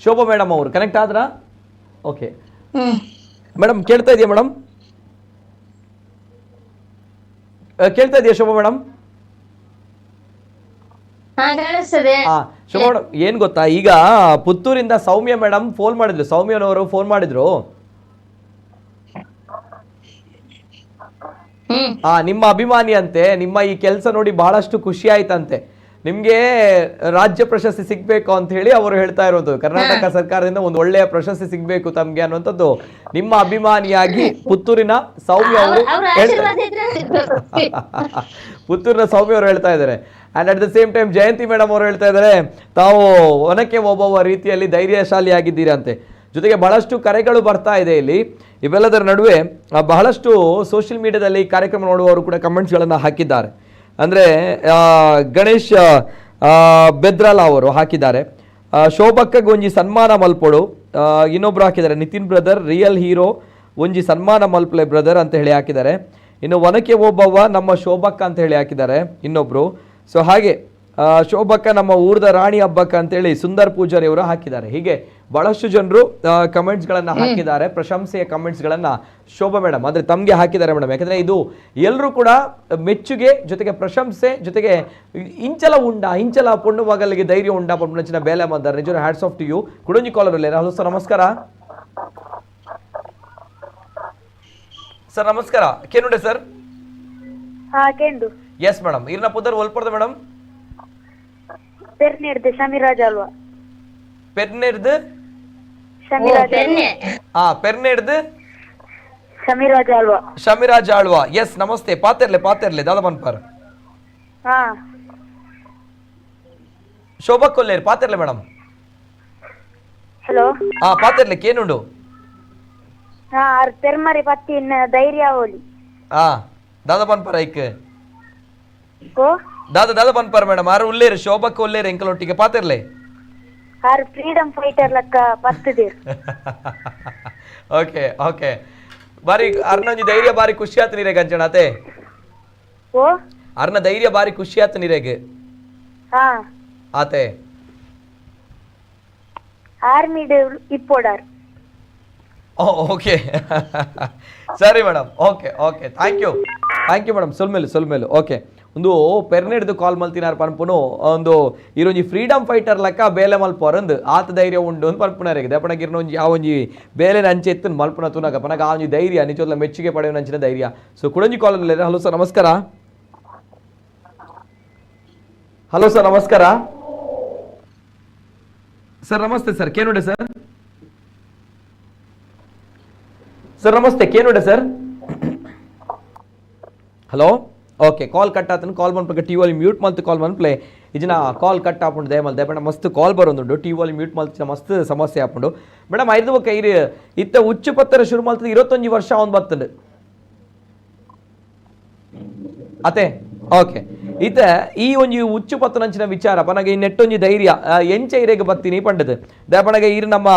Shobha madam ಅವರು connect ಆದ್ರಾ? Okay madam, ಕೇಳ್ತಾ ಇದೆಯಾ ಮೇಡಮ್? ಕೇಳ್ತಾ ಇದೆಯಾ ಶೋಭಾ ಮೇಡಮ್? ಶೋಭಾ ಮೇಡಮ್, ಏನ್ ಗೊತ್ತಾ, ಈಗ ಪುತ್ತೂರಿಂದ ಸೌಮ್ಯ ಮೇಡಮ್ ಫೋನ್ ಮಾಡಿದ್ರು, ಸೌಮ್ಯನವರು ಫೋನ್ ಮಾಡಿದ್ರು. ನಿಮ್ಮ ಅಭಿಮಾನಿ ಅಂತೆ, ನಿಮ್ಮ ಈ ಕೆಲಸ ನೋಡಿ ಬಹಳಷ್ಟು ಖುಷಿ ಆಯ್ತಂತೆ, ನಿಮ್ಗೆ ರಾಜ್ಯ ಪ್ರಶಸ್ತಿ ಸಿಗ್ಬೇಕು ಅಂತ ಹೇಳಿ ಅವರು ಹೇಳ್ತಾ ಇರೋದು. ಕರ್ನಾಟಕ ಸರ್ಕಾರದಿಂದ ಒಂದು ಒಳ್ಳೆಯ ಪ್ರಶಸ್ತಿ ಸಿಗ್ಬೇಕು ತಮ್ಗೆ ಅನ್ನುವಂಥದ್ದು ನಿಮ್ಮ ಅಭಿಮಾನಿಯಾಗಿ ಪುತ್ತೂರಿನ ಸೌಮ್ಯ ಅವರು ಪುತ್ತೂರಿನ ಸೌಮ್ಯ ಅವರು ಹೇಳ್ತಾ ಇದ್ದಾರೆ. And at the same time Jayanti madam ಅವರು ಹೇಳ್ತಾ ಇದ್ದಾರೆ ತಾವು ಒನಕೆ ಒಬ್ಬೊಬ್ಬ ರೀತಿಯಲ್ಲಿ ಧೈರ್ಯಶಾಲಿಯಾಗಿದ್ದೀರಂತೆ. ಜೊತೆಗೆ ಬಹಳಷ್ಟು ಕರೆಗಳು ಬರ್ತಾ ಇದೆ ಇಲ್ಲಿ. ಇವೆಲ್ಲದರ ನಡುವೆ ಬಹಳಷ್ಟು ಸೋಷಿಯಲ್ ಮೀಡಿಯಾದಲ್ಲಿ ಕಾರ್ಯಕ್ರಮ ನೋಡುವವರು ಕೂಡ ಕಮೆಂಟ್ಸ್ಗಳನ್ನು ಹಾಕಿದ್ದಾರೆ. ಅಂದರೆ ಗಣೇಶ್ ಬೆದ್ರಾಲ ಅವರು ಹಾಕಿದ್ದಾರೆ, ಶೋಭಕ್ಕಗ್ ಒಂಜಿ ಸನ್ಮಾನ ಮಲ್ಪೊಡು. ಇನ್ನೊಬ್ರು ಹಾಕಿದ್ದಾರೆ, ನಿತಿನ್ brother real hero, ಒಂಜಿ ಸನ್ಮಾನ ಮಲ್ಪಲೆ ಬ್ರದರ್ ಅಂತ ಹೇಳಿ ಹಾಕಿದ್ದಾರೆ. ಇನ್ನು ಒನಕೆ ಓಬವ್ವ ನಮ್ಮ ಶೋಭಕ್ಕ ಅಂತ ಹೇಳಿ ಹಾಕಿದ್ದಾರೆ ಇನ್ನೊಬ್ರು. ಸೊ ಹಾಗೆ ಶೋಭಕ್ಕ ನಮ್ಮ ಊರ್ದ ರಾಣಿ ಹಬ್ಬಕ್ಕ ಅಂತೇಳಿ ಸುಂದರ್ ಪೂಜಾರಿ ಅವರು ಹಾಕಿದ್ದಾರೆ. ಹೀಗೆ ಬಹಳಷ್ಟು ಜನರು ಕಮೆಂಟ್ಸ್ಗಳನ್ನ ಹಾಕಿದ್ದಾರೆ, ಪ್ರಶಂಸೆಯ ಕಮೆಂಟ್ಸ್ಗಳನ್ನ ಶೋಭಾ ಮೇಡಮ್ ಅಂದ್ರೆ ತಮಗೆ ಹಾಕಿದ್ದಾರೆ ಮೇಡಮ್. ಯಾಕಂದ್ರೆ ಇದು ಎಲ್ಲರೂ ಕೂಡ ಮೆಚ್ಚುಗೆ ಜೊತೆಗೆ ಪ್ರಶಂಸೆ ಜೊತೆಗೆ ಇಂಚಲ ಉಂಡ ಇಂಚಲ ಪೊಣ್ಣು ಮಗಲಿಗೆ ಧೈರ್ಯ ಉಂಡ ಪೊಣ್ಣು ಬೇಲೆ ಬಂದಾರೆ. ನಿಜ hats off to you. ಕುಡೊಂಜಿ collar. Hello sir, ನಮಸ್ಕಾರ ಸರ್. ನಮಸ್ಕಾರ, ಕೇನುಡೆ ಸರ್? ಹಾ, ಕೇಂಡು. ಎಸ್ ಮೇಡಮ್, ಇರ್ನ ಪುದರ್ ಒಲ್ಪಡ್ದ ಮೇಡಮ್? ಪೆರ್ನೆಡ್ದು ಶಮಿರಾಜ್ ಅಲ್ವಾ. ಪೆರ್ನೆಡ್ದು? ಶಮಿರಾಜ್. ಹಾ, ಪೆರ್ನೆಡ್ದು ಶಮಿರಾಜ್ ಅಲ್ವಾ. ಶಮಿರಾಜ್ ಆಳ್ವಾ. ಎಸ್, ನಮಸ್ತೆ. ಪಾತೆರ್ಲೆ ಪಾತೆರ್ಲೆ ದಾದ ಮನ್ಪರ್. ಹಾ. ಶೋಭಾ ಕೊಲ್ಲೇರ್ ಪಾತೆರ್ಲೆ ಮೇಡಮ್. ಹಲೋ. ಹಾ, ಪಾತೆರ್ಲೆ, ಕೇನುಂಡು? ಹಾ, ಆರ್ ಪೆರ್ಮರಿ ಪತ್ತಿ ಧೈರ್ಯ ಓಲಿ. ಹಾ, ದಾದ ಪನ್ಪರ್ ಐಕ್? ಓ. ದಾದ ದಾದ ಪನ್ಪರ್ ಮೇಡಮ್? ಆರು ಉಲ್ಲೇರು, ಶೋಭಕ್ಕ ಉಲ್ಲೇರು ಎಂಕಲೊಟ್ಟಿಗೆ, ಪಾತೆರ್ಲೆ. R freedom fighter ಲಕ್ಕ ಪತ್ತುದೇರ್. ಓಕೆ ಓಕೆ, ಬಾರಿ ಅರ್ನೊಂಜಿ ಧೈರ್ಯ ಬಾರಿ ಖುಷಿ ಆತು ನೀರೆಗ್ ಅಂಚಣಾತೆ. ಓ. ಅರ್ನ ಧೈರ್ಯ ಬಾರಿ ಖುಷಿ ಆತು ನೀರೆಗ್. ಹಾ. ಆತೆ. ಆರ್ಮಿ ಇಪ್ಪೋಡಾರ್. ಓ ಓಕೆ, ಸರಿ madam. Okay okay, thank you thank you madam. ಸೊಲ್ಮೇಲು ಸೊಲ್ಮೇಲು. Okay, ಒಂದು ಪೆರ್ನೆಡ್ದು ಕಾಲ್ ಮಲ್ತಿನಾರ್ ಪನ್ಪುನು ಒಂದು ಇರೊಂಜಿ ಫ್ರೀಡಮ್ ಫೈಟರ್ ಲೆಕ್ಕ ಬೇಲೆ ಮಲ್ಪೋರಂದು ಆತ ಧೈರ್ಯ ಉಂಡು ಅಂತ ಪನ್ಪುನಾರಿಗೆ. ದಪಣಗ ಇರ್ನೊಂಜಿ ಆ ಒಂಜಿ ಬೇಲೆ ಅಂಚೆ ಎತ್ತನ್ ಮಲ್ಪುನ ತೂನಗ ಪನಗ ಆ ಒಂಜಿ ಧೈರ್ಯ ನಿಜೊಲ್ಲ ಮೆಚ್ಚುಗೆ ಪಡೆಯುವ ಅಂಚಿನ ಧೈರ್ಯ. ಸೊ ಕುಡಂಜಿ ಕಾಲ್. ಹಲೋ ಸರ್, ನಮಸ್ಕಾರ. ಹಲೋ ಸರ್, ನಮಸ್ಕಾರ ಸರ್. ನಮಸ್ತೆ ಸರ್, ಕೇನುಡೆ ಸರ್? ಸರ್ ನಮಸ್ತೆ, ಕೇನುಡೆ sir? Hello. Okay, call cut ಆತನ. ಕಾಲ್ ಮನ್ಪಗ ಟಿ ವಾಲಿ ಮ್ಯೂಟ್ ಮಲ್ತು ಕಾಲ್ ಮನ್ಪ್ಲೆ. ಇಜಿನ ಕಾಲ್ ಕಟ್ ಆಪುಂಡು ದಯಮಲ್ ದಯಪಂಡ ಮಸ್ತ್ ಕಾಲ್ ಬರೋದುಂಡು. ಟಿ ವಾಲಿ ಮ್ಯೂಟ್ ಮಲ್ತಿನ ಮಸ್ತ್ ಸಮಸ್ಯೆ ಆಪುಂಡು ಮೇಡಮ್. ಐದು ಬೊಕ್ಕ ಇರು ಇತ್ತ ಉಚ್ಚು ಪತ್ತರ ಶುರು ಮಲ್ತದ 21 ವರ್ಷ ಅವ್ನು ಬತ್ತಂಡು ಅತೆ. ಓಕೆ, ಇತ ಈ ಒಂಜಿ ಉಚ್ಚು ಪತ್ತನಂಚಿನ ವಿಚಾರ ಪನಗ ಈ ನೆಟ್ಟೊಂಜಿ ಧೈರ್ಯ ಎಂಚ ಇರೆಗ್ ಬತ್ತೀನಿ ಪಂಡದು. ದಯಪಣಗ ಇರು ನಮ್ಮ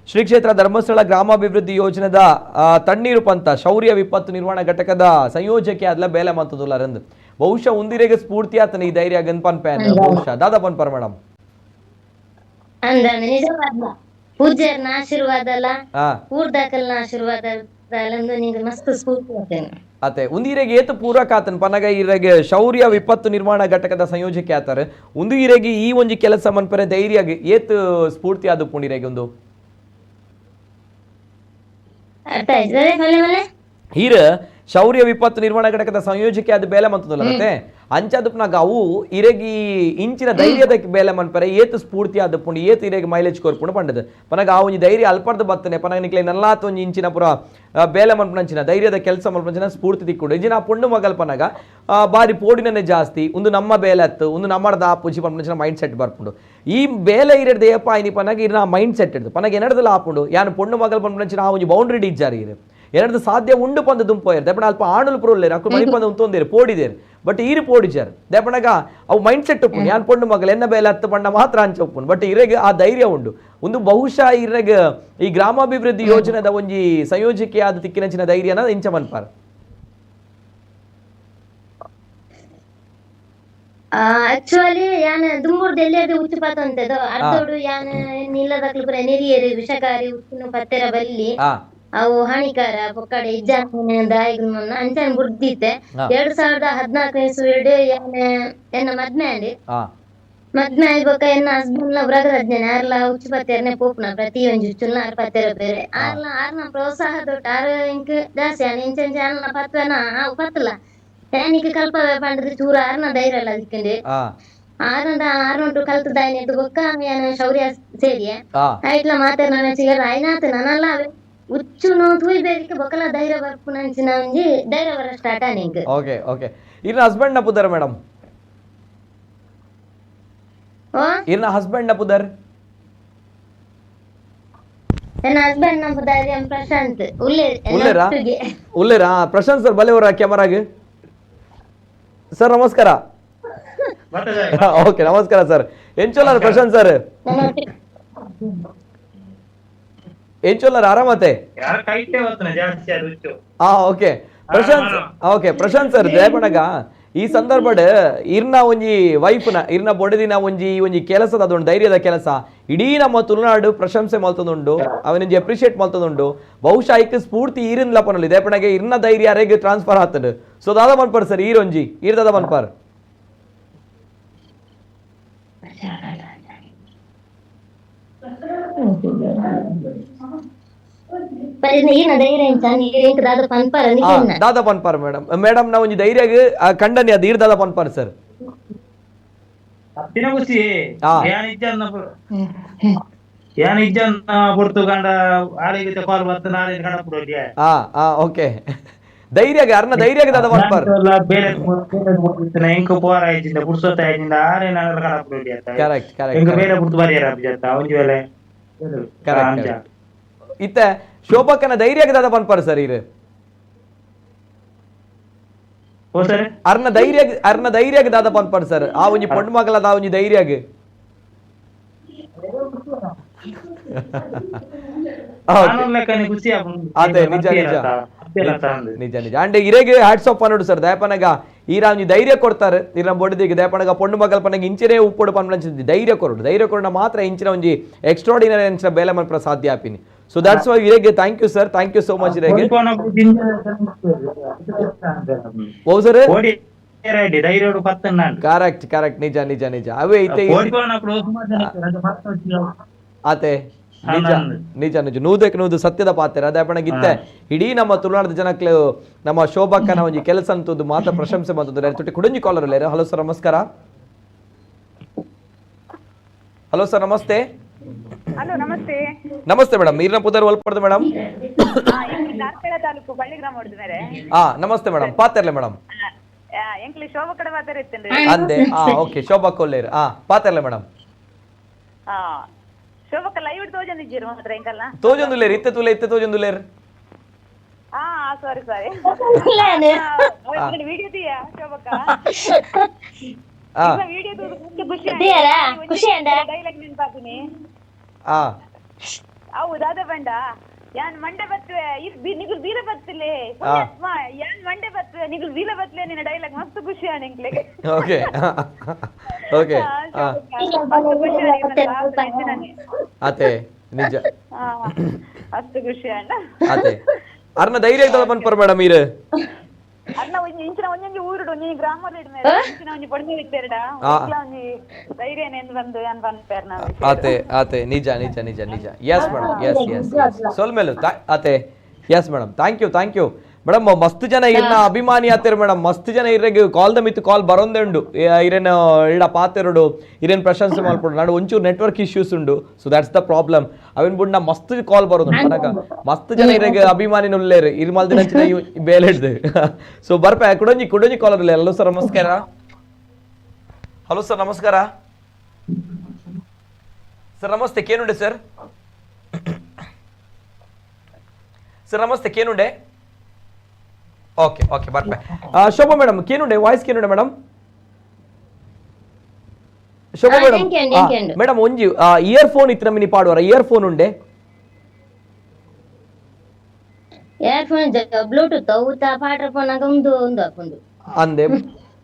ಶ್ರೀ ಕ್ಷೇತ್ರ ಧರ್ಮಸ್ಥಳ ಗ್ರಾಮಾಭಿವೃದ್ಧಿ ಯೋಜನೆದ ತಣ್ಣೀರು ಪಂತ ಶೌರ್ಯ ವಿಪತ್ತು ನಿರ್ವಹಣಾ ಘಟಕದ ಸಂಯೋಜಕಿ ಆದ್ಲ ಬೇಲೆ ಮಂತದುಲ್ಲರಂದು ಬಹುಶಃ ಉಂದಿರೆಗೆ ಸ್ಫೂರ್ತಿ ಆತನ ಈ ಧೈರ್ಯ ಗನ್ ಪನ್ಪೆ ಬಹುಶಃ ದಾದಾ ಪನ್ಪರ್ ಮೇಡಮ್. ಅಂದಂದ್ರೆ ನಿಜವಾದ ಪೂಜ್ಯರ್ನ ಆಶೀರ್ವಾದ ಅಲ್ಲ, ಊರ್ದಾಕಲ್ನ ಆಶೀರ್ವಾದ ನಿಂಗೆ ಮಸ್ತ್ ಸ್ಫೂರ್ತಿ ಆತೇನೆ. ಅತೆ ಉಂದಿರೆಗೆ ಏತು ಪೂರಕ ಆತನ್ ಪನಗ ಇರೆಗೆ ಶೌರ್ಯ ವಿಪತ್ತು ನಿರ್ವಹಣಾ ಘಟಕದ ಸಂಯೋಜಕಿ ಆತಾರೆ. ಒಂದು ಇರೆಗೆ ಈ ಒಂಜಿ ಕೆಲಸ ಮನ್ಪರೆ ಧೈರ್ಯ ಏತು ಸ್ಫೂರ್ತಿ ಆದ ಪುಣಿರೆಗೆ ಒಂದು ಅರ್ಥ ಆಯ್ತು. ಹೀರ ಶೌರ್ಯ ವಿಪತ್ತು ನಿರ್ವಹಣಾ ಘಟಕದ ಸಂಯೋಜಕಿ ಆದ ಬೇಲೆ ಮಂತದಲ್ಲ ಮತ್ತೆ ಅಂಚಾದಪ್ಪನಾಗ ಅವು ಇರೆಗಿ ಇಂಚಿನ ಧೈರ್ಯದ ಬೇಲೆ ಮನ್ಪರೆ ಏತು ಸ್ಫೂರ್ತಿ ಆದ ಪುಂಡು ಏತು ಇರೆಗೆ ಮೈಲೇಜ್ ಕೊರ್ಪುಂಡು ಪಂಡದು. ಪನಗ ಆ ಒಂಜಿ ಧೈರ್ಯ ಅಲ್ಪರ್ದು ಬತ್ತನೆ ಪನಗ ನಿಕ್ಲೆ ನಲ್ಲಾತ್ ಒಂಜಿ ಇಂಚಿನ ಪುರ ಬೇಲೆ ಮನ್ಪುನಂಚಿನ ಧೈರ್ಯದ ಕೆಲಸ ಮನ್ಪುನಂಚಿನ ಸ್ಫೂರ್ತಿ ತಿಕ್ಕೊಂಡು ಇಂಚಿನ ಆ ಪೊಣ್ಣು ಮಗಲ್ ಪನಗ ಬಾರಿ ಪೋಡಿನನೆ ಜಾಸ್ತಿ ಒಂದು ನಮ್ಮ ಬೇಲೆ ಅತ್ತು ಒಂದು ನಮ್ಮದ ಆಪುಜಿ ಪನ್ಪುನಂಚಿನ ಮೈಂಡ್ ಸೆಟ್ ಬರ್ಪುಂಡು. ಈ ಬೇಲೆ ಇರಡ್ದು ಏಪ ಆಯ್ನಿ ಪನಗ ಇರ್ನ ಮೈಂಡ್ ಸೆಟ್ ಇಡ್ದು ಪನಗ ಎನಡ್ದಲ ಆಪುಂಡು ಯಾನು ಪೊಣ್ಣು ಮಗಲ್ ಪನ್ಪುನಂಚಿನ ಆ ಒಂಜಿ ಬೌಂಡ್ರಿ ಇಜ್ಜಾರಿ ಇರು ಎನಡ್ದು ಸಾಧ್ಯ ಉಂಡು ಪಂದು ದುಂಪೋಯರ್. ದೆಪಣ ಅಲ್ಪ ಆಣುಲು ಪುರುಲ್ಲೇರು ಅಕ್ಕು ಮಣಿ ಪಂದು ಉಂತೊಂದೇರು ಪೋಡಿದೇರು ಬಟ್ ಈರು ಪೋಡಿಜಾರ್. ದೆಪಣಗ ಅವು ಮೈಂಡ್ ಸೆಟ್ ಉಪ್ಪುಂಡು ಯಾನ್ ಪೊಣ್ಣು ಮಗಲ್ ಎನ್ನ ಬೇಲೆ ಹತ್ತು ಪಂಡ ಮಾತ್ರ ಅಂಚ ಉಪ್ಪುಂಡು. ಬಟ್ ಇರೆಗ್ ಆ ಧೈರ್ಯ ಉಂಡು. ಒಂದು ಬಹುಶಃ ಇರೆಗ್ ಈ ಗ್ರಾಮಾಭಿವೃದ್ಧಿ ಯೋಜನೆದ ಒಂಜಿ ಸಂಯೋಜಕಿಯಾದ ತಿಕ್ಕಿನಂಚಿನ ಧೈರ್ಯನ ಇಂಚ ಮನ್ಪಾರ್. ಆಕ್ಚುಲಿ ಯಾನ್ ದುಂಬುರ್ದು ಎಲ್ಲಿಯಾದ ಉಚ್ಚು ಪಾತ ಅಂತದು ಅರ್ಧೋಡು ಯಾನ್ ನಿಲ್ಲದಕ್ಲು ಪೂರ ನೆರಿಯರು ವಿಷಕಾರಿ ಉಚ್ಚುನು ಪತ್ತೆರ ಬಲ್ಲಿ ಅವು ಹಾನಿಕಾರ ಪೊಕ್ಕಡೆ ಇಜ್ಜಾನ ದಾಯಿಗ್ ಅಂಚನೆ ಬುಡ್ದಿತ್ತೆ. 2014 ಇಸ್ವಿಡ್ ಯಾನ್ ಎನ್ನ ಮದ್ಮೆ ಆಂಡ್. ಮದ್ಮೆ ಆಯಿ ಬೊಕ್ಕ ಎನ್ನ ಹಸ್ಬೆಂಡ್ ಲ ವ್ರಗರಜ್ಞನೆ ಆರ್ಲ ಉಚ್ಚು ಪತ್ತೆರ್ನೆ ಪೋಪುನ ಪ್ರತಿಯೊಂಜಿ ಉಚ್ಚುಲ್ನ ಆರ್ ಪತ್ತೆರ ಬೇರೆ ಆರ್ಲ ಆರ್ನ ಪ್ರೋತ್ಸಾಹ ದೊಟ್ಟ ಆರ್ ಇಂಕ್ ಜಾಸ್ತಿ ಆಂಡ್ ಇಂಚ ಇಂಚ ಆರ್ನ ಪತ್ವನ ಆವು ಪತ್ತಲ ಯಾನಿಕ್ ಕಲ್ಪವೆ ಪಂಡದು ಚೂರು ಆರ್ನ ಧೈರ್ಯ ಎಲ್ಲ ದಿಕ್ಕಂಡು ಆರ್ನ ಆರ್ನೊಟ್ಟು ಕಲ್ತು ದಾಯಿನೆರ್ದು ಬೊಕ್ಕ ಯಾನ್ ಶೌರ್ಯ ಸೇರಿಯೆ ಐಟ್ಲ ಮಾತೆರ್ನ ಮೆಚ್ಚಿಗೆ ಆಯ್ನಾತ್ ನನಲ ಉಚ್ಚುನು ತೂಯಿ ಬೇರಿಕೆ ಬೊಕ್ಕಲ ಧೈರ್ಯ ಬರ್ಪುನಂಚಿನ ಒಂಜಿ ಧೈರ್ಯ ಬರ ಸ್ಟಾರ್ಟ್ ಆನಿಂಕ್. ಓಕೆ ಓಕೆ, ಇರ್ನ ಹಸ್ಬೆಂಡ್ ನ ಪುದರ್ ಮೇಡಮ್? ಇರ್ನ ಹಸ್ಬೆಂಡ್ ನ ಪುದರ್? ನನ್ನ ಹಸ್ಬೆಂಡ್ ನ ಪುದರ್ ಎಂ ಪ್ರಶಾಂತ್. ಉಲ್ಲೇರ್. ಉಲ್ಲೇರಾ? ಉಲ್ಲೇರಾ ಪ್ರಶಾಂತ್ ಸರ್ ಬಲೆ ಅವರ ಕ್ಯಾಮರಾಗ್. ಸರ್ ನಮಸ್ಕಾರ. ಓಕೆ ನಮಸ್ಕಾರ ಸರ್. ಎಂಚೋಲ ಪ್ರಶಾಂತ್ ಸರ್? ಎಂಚೊಲ್ಲರ್ ಆರಾಮತೆ? ಯಾರ ಕೈಟೆ ಬರ್ತನೆ ಜಾಸ್ತಿ ಅದು ಹುಚ್ಚು. ಆ okay Prashanth, okay Prashanth sir, ದಯಪಣಗ ಈ ಸಂದರ್ಭಡ್ ಇರ್ನ ಒಂಜಿ ವೈಫ್ನ ಇರ್ನ ಬೊಡದಿನ ಒಂಜಿ ಒಂಜಿ ಕೆಲಸದ ಅದೊಂದು ಧೈರ್ಯದ ಕೆಲಸ ಇಡೀ ನಮ್ಮ ತುಳುನಾಡು ಪ್ರಶಂಸೆ ಮಲ್ತದುಂಡು, ಅವನೊಂಜಿ ಅಪ್ರಿಷಿಯೇಟ್ ಮಲ್ತದುಂಡು. ಬಹುಶಃ ಐಕ್ ಸ್ಫೂರ್ತಿ ಈರಿನ್ಲ ಪನೊಲಿ, ದಯಪಣಗೆ ಇರ್ನ ಧೈರ್ಯ ಅರೆಗ್ ಟ್ರಾನ್ಸ್ಫರ್ ಆತಂಡು. ಸೊ ದಾದ ಮನ್ಪರ್ ಸರ್, ಈರೊಂಜಿ ಈರ್ ದಾದ ಮನ್ಪರ್? ದಾದಾ ಪನ್ಪಾರ್ ಮೇಡಮ್, ಮೇಡಮ್ ನಾ ಒಂಜಿ ಧೈರ್ಯ ಕಂಡನಿ ಅದು ಈರ್ ದಾದಾ ಪನ್ಪಾರ್ ಸರ್. ಖುಷಿ ಯಾನ್ ಇಜ್ಜನ್ನ ಪೊರ್ತು ಕಂಡ ಆಳಿಗೆ ಕಾಲ್ ಬತ್ತ ನಾಳೆ ಕಡಪುಡೋಗೆ. ಹಾ ಹಾ ಓಕೆ, ಧೈರ್ಯ ಅರ್ನ ಧೈರ್ಯ ದಾದಾ ಪನ್ಪಾರ್. ಬೇರೆ ಎಂಕ್ ಪೋರ ಆಯ್ತಿಂದ ಪುರ್ಸೊತ್ತ ಆಯ್ತಿಂದ ಆರೆ ನಾನು ಕಡಪುಡೋಗೆ. ಕರೆಕ್ಟ್ ಕರೆಕ್ಟ್, ಎಂಕ್ ಬೇರೆ ಪುರ್ತು ಬರಿಯರ ಅಬ್ಜತ್ತ ಒಂಜಿ ವೇಳೆ. ಕರೆಕ್ಟ್. ಇತ್ತೆ ಶೋಭಕ್ಕನ ಧೈರ್ಯ ದಾದ ಪನ್ಪಾರ್ ಸರ್ ಇರು? ಅರ್ನ ಧೈರ್ಯ, ಅರ್ನ ಧೈರ್ಯ ದಾದ ಪನ್ಪಾರ್ ಸರ್. ಆ ಒಂಜಿ ಪೊಣ್ಣು ಮಗಲ ದಾ ಒಂಜಿ ಧೈರ್ಯ. ಅದೇ ನಿಜ ನಿಜ ನಿಜ ನಿಜ. ಅಂಡ್ ಇರೆಗೆ ಹ್ಯಾಟ್ಸ್ ಆಫ್ ಪನ್ನೋಡು ಸರ್, ದಯಪನಗ ಈರ ಒಂಜಿ ಧೈರ್ಯ ಕೊಡ್ತಾರೆ ಇರ ಬೊಡದಿಗೆ. ದಯಪನಗ ಪೊಣ್ಣು ಮಗಲ್ ಪನಗ ಇಂಚಿನೇ ಉಪ್ಪೊಡು ಪನ್ಪಂಚ ಧೈರ್ಯ ಕೊರಡು, ಧೈರ್ಯ ಕೊರಡ ಮಾತ್ರ ಇಂಚಿನ ಒಂಜಿ ಎಕ್ಸ್ಟ್ರಾಡಿನರಿ ಅಂಚಿನ ಬೇಲೆ ಮನ್ಪರ ಸಾಧ್ಯ ಆಪಿನಿ. ಸೊ that's why ಇರೆಗೆ thank you sir, thank you so much ಇರೆಗೆ. O sir, correct correct, ನಿಜ ನಿಜ ನಿಜ. ಅವೇ ಇತ್ತೆ ಆತೆ ನಿಜ ನಿಜ ನಿಜ, ನೂದಕ್ಕೆ ನೂದು ಸತ್ಯದ ಪಾತ್ರ. ಅದೇ ಪಣಗಿತ್ತೆ ಇಡೀ ನಮ್ಮ ತುಳುನಾಡದ ಜನಕ್ಲು ನಮ್ಮ ಶೋಭಕ್ಕನ ಒಂಜಿ ಕೆಲಸ ಅಂತದ್ದು ಮಾತ್ರ ಪ್ರಶಂಸೆ ಬಂತದ್ದು. ತುಟಿ ಕುಡಂಜಿ ಕಾಲರ್ ಇಲ್ಲೇರು. ಹಲೋ ಸರ್ ನಮಸ್ಕಾರ. Hello sir namaste. ಹಲೋ ನಮಸ್ತೆ. ನಮಸ್ತೆ ಮೇಡಮ್, ಈರ್ನ ಪುದರ್ ಒಲ್ಪಡ್ದು ಮೇಡಮ್? ಕಾರ್ಕಳ ತಾಲೂಕು ಬಳ್ಳಿಗ್ರಾಮ ಹೊಡೆದ ಮೇಲೆ. ಹಾ ನಮಸ್ತೆ ಮೇಡಮ್, ಪಾತೆರ್ಲೆ ಮೇಡಮ್. ಎಂಕ್ಲಿ ಶೋಭಾ ಕಡೆ ಪಾತೆರ ಇತ್ತೇನ್ರಿ. ಅಂದೆ ಹಾ ಓಕೆ, ಶೋಭಾ ಕೊಲ್ಲೇರು. ಹಾ ಪಾತೆರ್ಲೆ ಮೇಡಮ್. ಹಾ ಶೋಭಕ್ಕ ಲೈವ್ ತೋಜೊಂದಿದ್ದೀರು ಮಾತ್ರ ಎಂಕಲ್ಲ? ತೋಜೊಂದುಲ್ಲೇರು, ಇತ್ತೆ ತೂಲೆ, ಇತ್ತೆ ತೋಜೊಂದುಲ್ಲೇರು. ಹಾ ಸಾರಿ ಸಾರಿ, ವಿಡಿಯೋ ದಿಯಾ ಶೋಭಕ್ಕ? ವಿಡಿಯೋ ಖುಷಿ ಖುಷಿ ಡೈಲಾಗ್ ನೆನಪಾತೀನಿ. ಹೌದು ದಾದ ಬಂಡ ಯಾನ್ ಮಂಡೆ ಬತ್ವೆ ನಿಗುಲ್ ಬೀರ ಬತ್ತಲೆ ಪುಣ್ಯಾತ್ಮ, ಯಾನ್ ಮಂಡೆ ಬತ್ವೆ ನಿಗುಲ್ ಬೀರ ಬತ್ಲೆ ನಿನ್ನ ಡೈಲಾಗ್ ಮಸ್ತ್ ಖುಷಿ ಆಣ ಎಂಕ್ಲೆಗ್. ಓಕೆ ಓಕೆ, ಆತೆ ನಿಜ ಅಷ್ಟು ಖುಷಿ ಅಣ್ಣ. ಆತೆ ಅರ್ನ ಧೈರ್ಯ ಇದ್ದದ ಪನ್ಪರ್ ಮೇಡಮ್ ಈರು? ಅರ್ನ ಒಂಜಿ ಇಂಚಿನ ಒಂಜೊಂಜಿ ಊರುಡು ಒಂಜಿ ಗ್ರಾಮದ ಇಂಚಿನ ಒಂಜಿ ಪೊಣ್ಣು ಇತ್ತೆರಡ ಒಂಜಿ ಧೈರ್ಯ ನೆಂದು ಬಂದು ಯಾನ್ ಪನ್ಪೇರ್ ನಾವು. ಆತೆ ಆತೆ ನಿಜ ನಿಜ ನಿಜ ನಿಜ. Yes madam, yes yes yes, ಸೊಲ್ಮೇಲು ಆತೆ. Yes madam, thank you thank you madam. ಮಸ್ತ್ ಜನ ಇರ್ನ ಅಭಿಮಾನಿ ಆತೇರು ಮೇಡಮ್, ಮಸ್ತ್ ಜನ ಇರೆಗ್ ಕಾಲ್ the ಮಿತ್ತು ಕಾಲ್ ಬರೋಂದೇ ಉಂಡು. ಇರೇನು ಇಡ ಪಾತೆರಡು, ಇರೇನು ಪ್ರಶಂಸೆ ಮಲ್ಪಡು. ನಾಡು ಒಂಚೂರು ನೆಟ್ವರ್ಕ್ ಇಶ್ಯೂಸ್ ಉಂಡು, ಸೊ that's the problem. ಅವಿನ ಬುಡ್ನ ಮಸ್ತ್ ಕಾಲ್ ಬರೋದು ಪನಗ ಮಸ್ತ್ ಜನ ಇರೆಗ್ ಅಭಿಮಾನಿ ಉಲ್ಲೇರು ಇರ್ ಮಲ್ದಿನ ಬೇಲೆ ಹಿಡ್ದು. ಸೊ ಬರ್ಪೆ ಕುಡೊಂಜಿ ಕುಡೊಂಜಿ ಕಾಲರ್ ಇಲ್ಲ. ಹಲೋ ಸರ್ ನಮಸ್ಕಾರ. ಹಲೋ ಸರ್ ನಮಸ್ಕಾರ. ಸರ್ ನಮಸ್ತೆ, ಕೇನುಂಡೆ ಸರ್? ಸರ್ ನಮಸ್ತೆ, ಕೇನುಂಡೆ? ಓಕೆ ಓಕೆ ಬರ್ಪೆ. ಶೋಭಾ ಮೇಡಮ್ ಕೇನುಂಡೆ ವಾಯ್ಸ್ ಕೇನುಂಡೆ ಮೇಡಮ್? ಶೋಭಾ ಮೇಡಮ್, ಮೇಡಮ್ ಒಂಜಿ ಇಯರ್ ಫೋನ್ ಇತ್ತು ಮಿನಿ ಪಾಡುವರ ಇಯರ್ ಫೋನ್ ಉಂಡೆ? ಇಯರ್ ಫೋನ್ ಬ್ಲೂಟೂತ್ ಊತ ಪಾಡ್ರ ಫೋನ್ ಆಗ ಒಂದು ಒಂದು ಹಾಕೊಂಡು ಅಂದೆ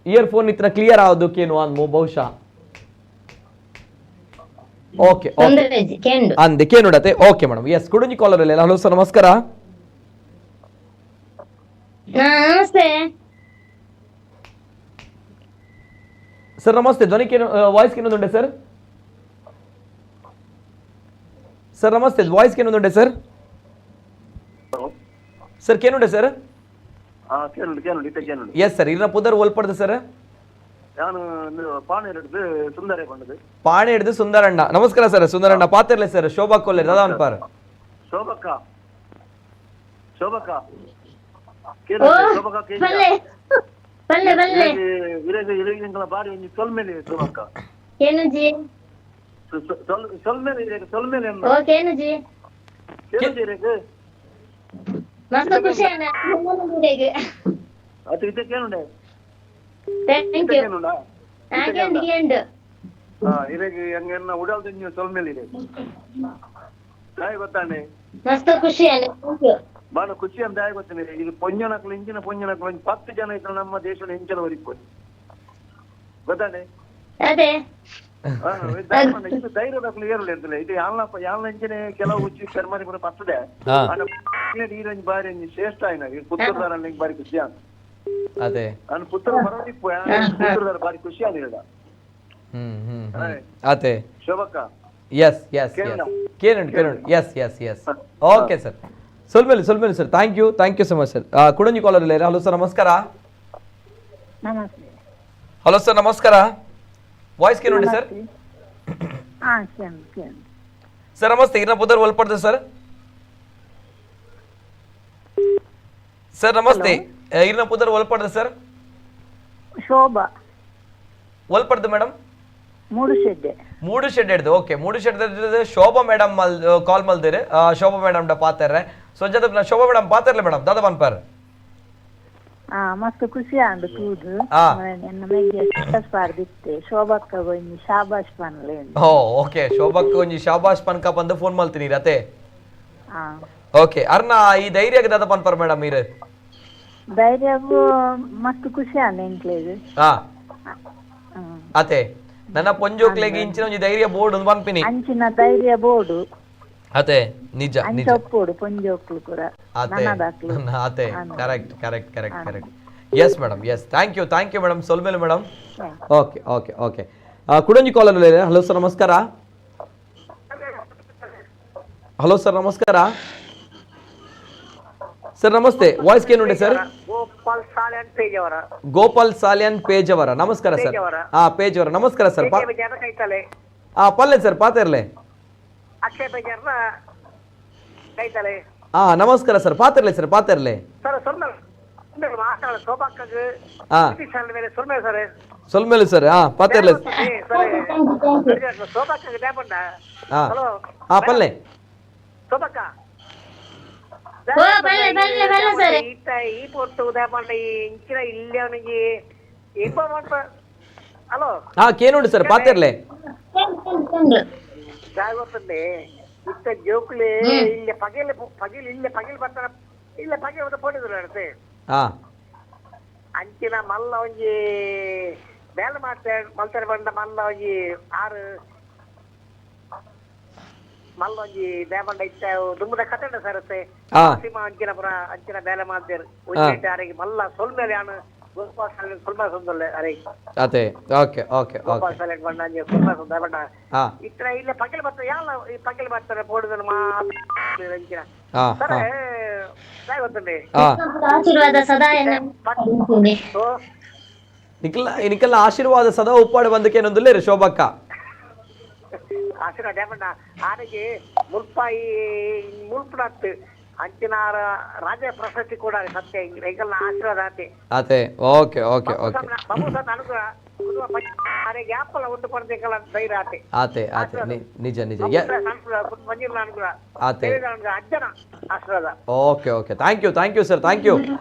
ಇಯರ್ ಫೋನ್ ಇತ್ರ ಕ್ಲಿಯರ್ ಆವದು ಕೇನು ಅನ್ಮು ಬಹುಶಃ. ಓಕೆ ಅಂದೆ ಕೇನುಡತೆ. ಓಕೆ ಮೇಡಮ್, ಎಸ್ ಕುಡುಂಜಿ ಕಾಲರ್ ಇಲ್ಲ. ಹಲೋ ಸರ್ ನಮಸ್ಕಾರ. ನಮಸ್ತೆ ಸರ್ ನಮಸ್ತೆ. ಧ್ವನಿ ಕೇನು ವಾಯ್ಸ್ ಕೇನೊಂದುಂಡೆ ಸರ್? ಸರ್ ನಮಸ್ತೆ, ವಾಯ್ಸ್ ಕೇನೊಂದುಂಡೆ ಸರ್? ಸರ್ ಕೇನುಂಡೆ ಸರ್? ಎಸ್ ಸರ್, ಇರ್ನ ಪುದರ್ ಒಲ್ಪಡ್ದು ಸರ್? ಪಾಣೆ ಹಿಡಿದು ಸುಂದರಣ್ಣ. ನಮಸ್ಕಾರ ಸರ್ ಸುಂದರಣ್ಣ, ಪಾತಿರ್ಲೆ ಸರ್. ಶೋಭಾ ಕೊಲ್ಲೆ ದಾದಾ ಅನ್ಪಾರ್. ಶೋಭಕ್ಕ ಶೋಭಕ್ಕ ಇರೆಗ್ ಹೆಂಗ ಉಡಲ್ ದಿಂಜ ಸೊಲ್ಮೇಲೆ ಇದೆ ದಾಯ ಗೊತ್ತಾನೆ ಮಸ್ತ್ ಖುಷಿ ಬಾಳ ಖುಷಿ ಅಂತ ದಾಯ ಗೊತ್ತೇನೆ. ಇದು ಪೊಂಜನಕ್ಲು ಇಂಚಿನ ಪೊಂಜನಕ್ಲು 10 ಜನ ಇದ್ರೆ ನಮ್ಮ ದೇಶದ ಇಂಚಿನ ಒರಿಪೋದು ಗೊತ್ತಾನೆ. ಅದೇ ಇದು ಧೈರ್ಯದಕ್ಲು ಏರಲ್ಲ ಇರ್ತದೆ. ಇದು ಯಾಲ್ನ ಯಾಲ್ನ ಇಂಚಿನ ಕೆಲವು ಉಚ್ಚಿ ಪೆರ್ಮರಿ ಕೂಡ ಬರ್ತದೆ. ಈರಂಜಿ ಬಾರಿ ಶ್ರೇಷ್ಠ ಆಯ್ನ ಪುತ್ತೂರ್ದಾರ ಬಾರಿ ಖುಷಿ ಅಂತ. ಅದೇ ನಾನು ಪುತ್ತೂರು ಬರೋದಿಪ್ಪು ಪುತ್ತೂರ್ದಾರ ಬಾರಿ ಖುಷಿ ಆದ. ಅದೇ ಶೋಭಕ್ಕ. ಎಸ್ ಎಸ್ ಕೇಳುಂಡು ಕೇಳುಂಡು. Yes yes yes okay sir. ಸೊಲ್ಮೇಲೆ ಸೊಲ್ಮೇಲೆ sir. Thank you thank you so much sir. ಕುಡಂಜಿ collar ಇಲ್ಲ. ಹಲೋ ಸರ್ ನಮಸ್ಕಾರ. ನಮಸ್ತೆ. ಹಲೋ ಸರ್ ನಮಸ್ಕಾರ. ವಾಯ್ಸ್ ಕೇಳುಂಡಿ ಸರ್? ಸರ್ ನಮಸ್ತೆ. ಇರ್ನ ಪುದರ್ ಒಲ್ಪಡ್ದು ಸರ್. ಸರ್ ನಮಸ್ತೆ. ಇರ್ನ ಪುದರ್ ಒಲ್ಪಡ್ದು ಸರ್? ಶೋಭಾ. ಒಲ್ಪಡ್ದು ಮೇಡಮ್? ಮೂಡುಶೆಡ್ಡೆ. ಮೂಡುಶೆಡ್ಡೆ ಹಿಡ್ದು. ಓಕೆ, ಮೂಡುಶೆಡ್ಡೆ ಶೋಭಾ ಮೇಡಮ್ ಮಲ್ ಕಾಲ್ ಮಲ್ದಿರಿ. ಶೋಭಾ ಮೇಡಮ್ ಡ ಪಾತಾರ. ಸೊ ಜದ ಶೋಭಾ ಮೇಡಮ್ ಪಾತಾರಲ್ಲ ಮೇಡಮ್ ದಾದಾ ಬನ್ಪಾರ್. ಮಸ್ತ್ ಖುಷಿ ಆಂಡ್ ತೂದು ಎನ್ನ ಮೆಗ್ಗೆ ಪಾರ್ದಿತ್ತೆ ಶೋಭಕ್ಕ ಒಂಜಿ ಶಾಬಾಷ್ ಪನ್ಲೆ. ಓ ಓಕೆ, ಶೋಭಕ್ಕ ಒಂಜಿ ಶಾಬಾಷ್ ಪನ್ಕ ಬಂದು ಫೋನ್ ಮಲ್ತೀನಿ ರತೆ. ಓಕೆ, ಅರ್ನ ಈ ಧೈರ್ಯಕ್ಕೆ ದಾದಾ ಪನ್ಪಾರ್ ಮೇಡಮ್ ಇರು? ಧೈರ್ಯ ಮಸ್ತ್ ಖುಷಿ ಆಂಡ್ ಎಂಕ್ಲೇಗ್. ಅತೆ ನನ್ನ ಪೊಂಜೋಕ್ಲೆಗ್ ಇಂಚಿನ ಒಂಜಿ ಧೈರ್ಯ ಬೋರ್ಡ್ ಒಂದು ಪನ್ಪಿನಿ. ಅಂಚಿನ ಧೈರ್ಯ ಬೋರ್ಡ್. ಅತೆ ನಿಜ ನಿಜ ಒಪ್ಪೋಡು ಪೊಂಜೋಕ್ಲು ಕೂಡ. ಅತೆ ಅತೆ correct correct correct correct. Yes madam, yes thank you thank you madam. ಸೊಲ್ಮೇಲೆ madam. Okay okay okay. ಕುಡಂಜಿ collar. Hello sir ನಮಸ್ಕಾರ. ಹಲೋ ಸರ್ ನಮಸ್ಕಾರ. ಸರ್ ನಮಸ್ತೆ. ವಾಯ್ಸ್ ಏನುಂಡೆ ಸರ್? ಗೋಪಾಲ್ ಸಾಲಿಯನ್ ಪೇಜ್ ಅವರ. ಗೋಪಾಲ್ ಸಾಲಿಯನ್ ಪೇಜ್ ಅವರ ನಮಸ್ಕಾರ ಸರ್. ಹಾ ಪೇಜ್ ಅವರ ನಮಸ್ಕಾರ ಸರ್. ಹಾ ಪಲ್ಲೆ ಸರ್ ಪಾತಿರ್ಲೆ. ಅಕ್ಷಯ್ ಬೇಜಾರ್ನ ಕೈತಲೆ. ಹಾ ನಮಸ್ಕಾರ ಸರ್. ಪಾತಿರ್ಲೆ ಸರ್ ಪಾತಿರ್ಲೆ. ಸರ್ ಸೊಲ್ಮೇಲೆ ಶೋಭಕ್ಕಗ್ ಸೊಲ್ಮೇಲೆ ಸರ್. ಸೊಲ್ಮೇಲೆ ಸರ್. ಹಾ ಪಾತಿರ್ಲೆ. ಶೋಭಕ್ಕಗ್ ದ್ಯಾಪಣ್ಣ. ಹಾ ಹಾ ಪಲ್ಲೆ. ಶೋಭಕ್ಕ ಈ ಪೊಟ್ಟು ದ್ಯಾಪಣ್ಣ ಈ ಇಂಚಿನ ಇಲ್ಲಿ ಅವನಿಗೆ ಇಂಪ ಮಾಡ್ತ. ಹಲೋ. ಹಾ ಕೇನುಂಡು ಸರ್ ಪಾತಿರ್ಲೆ. ಜಾಗೋತಂದೆ ಇತ್ತ ಜೋಕ್ಲೆ ಇಲ್ಲಿ ಪಗೆಲ್ ಪಗೆಲ್ ಇಲ್ಲಿ ಪಗೆಲ್ ಬರ್ತಾರ ಇಲ್ಲ ಪಗೆಲ್ ಬಂದ ಪೋಟಿದ್ರು ಅಡತೆ. ಅಂಚಿನ ಮಲ್ಲ ಒಂಜಿ ಬೇಲೆ ಮಾಡ್ತಾರೆ ಮಲ್ತಾರೆ ಬಂದ ಮಲ್ಲ ಒಂಜಿ ಆರು ಮಲ್ಲ ಒಂಜಿ ದೇಬಂಡ ಇತ್ತ ದುಮ್ಮದ ಕಟ್ಟಡ ಸರತೆ ಸೀಮಾ ಅಂಚಿನ ಪುರ ಅಂಚಿನ ಬೇಲೆ ಮಾಡ್ತಾರೆ ಒಂಜಿ ಆರಿಗೆ ಮಲ್ಲ ಸೊಲ್ಮೇಲೆ ಆನು ಗೋಪಾಲ್ ಸಾಲೆ ಸೊಲ್ಮೆ ಸೊಂದಲ್ಲ ಅರೆ. ಅದೇ ಓಕೆ ಓಕೆ ಗೋಪಾಲ್ ಸಾಲೆ ಬಂಡ ಅಂಜಿ ಸೊಲ್ಮೆ ಸೊಂದ ಬಂಡ ಇತ್ರ ಇಲ್ಲ ಪಗೆಲ್ ಬರ್ತಾರೆ ಯಾಲ ಈ ಪಗೆಲ್ ಬರ್ತಾರೆ ಪೋಡಿದನು ಮಾತ್ರ ಅಂಚಿನ ಸರ್ ಗೊತ್ತುಂಡೆ ಆಶೀರ್ವಾದ ಸದಾ ನಿಖಲ್ ನಿಖಲ್ನ ಆಶೀರ್ವಾದ ಸದಾ ಉಪ್ಪಾಡು ಬಂದಕ್ಕೆ ಏನೊಂದಿಲ್ಲ ರೀ ಶೋಭಕ್ಕ. ಆಶೀರ್ವಾದ ದೇವಣ್ಣ ಆನೆಗೆ ಮುಲ್ಪಾಯಿ ಮುಲ್ಪಡತ್ತು ಅಂಚಿನಾರ ರಾಜ ಪ್ರಶಸ್ತಿ ಕೂಡ ಸತ್ಯ ಎಂಕಲ್ನ ಆಶೀರ್ವಾದ ಆತೆ. ಅದೇ ಓಕೆ ಓಕೆ ಓಕೆ. ಅನುಗ್ರಹ ಆನೆಗೆ ಯಾಪಲ ಉಂಟು ಪಡೆದ ಧೈರ್ಯ ಆತೆ. ಆತೆ ಆತೆ ನಿಜ ನಿಜ ಆತೆ ಅಜ್ಜನ ಆಶೀರ್ವಾದ. Okay okay thank you thank you sir thank you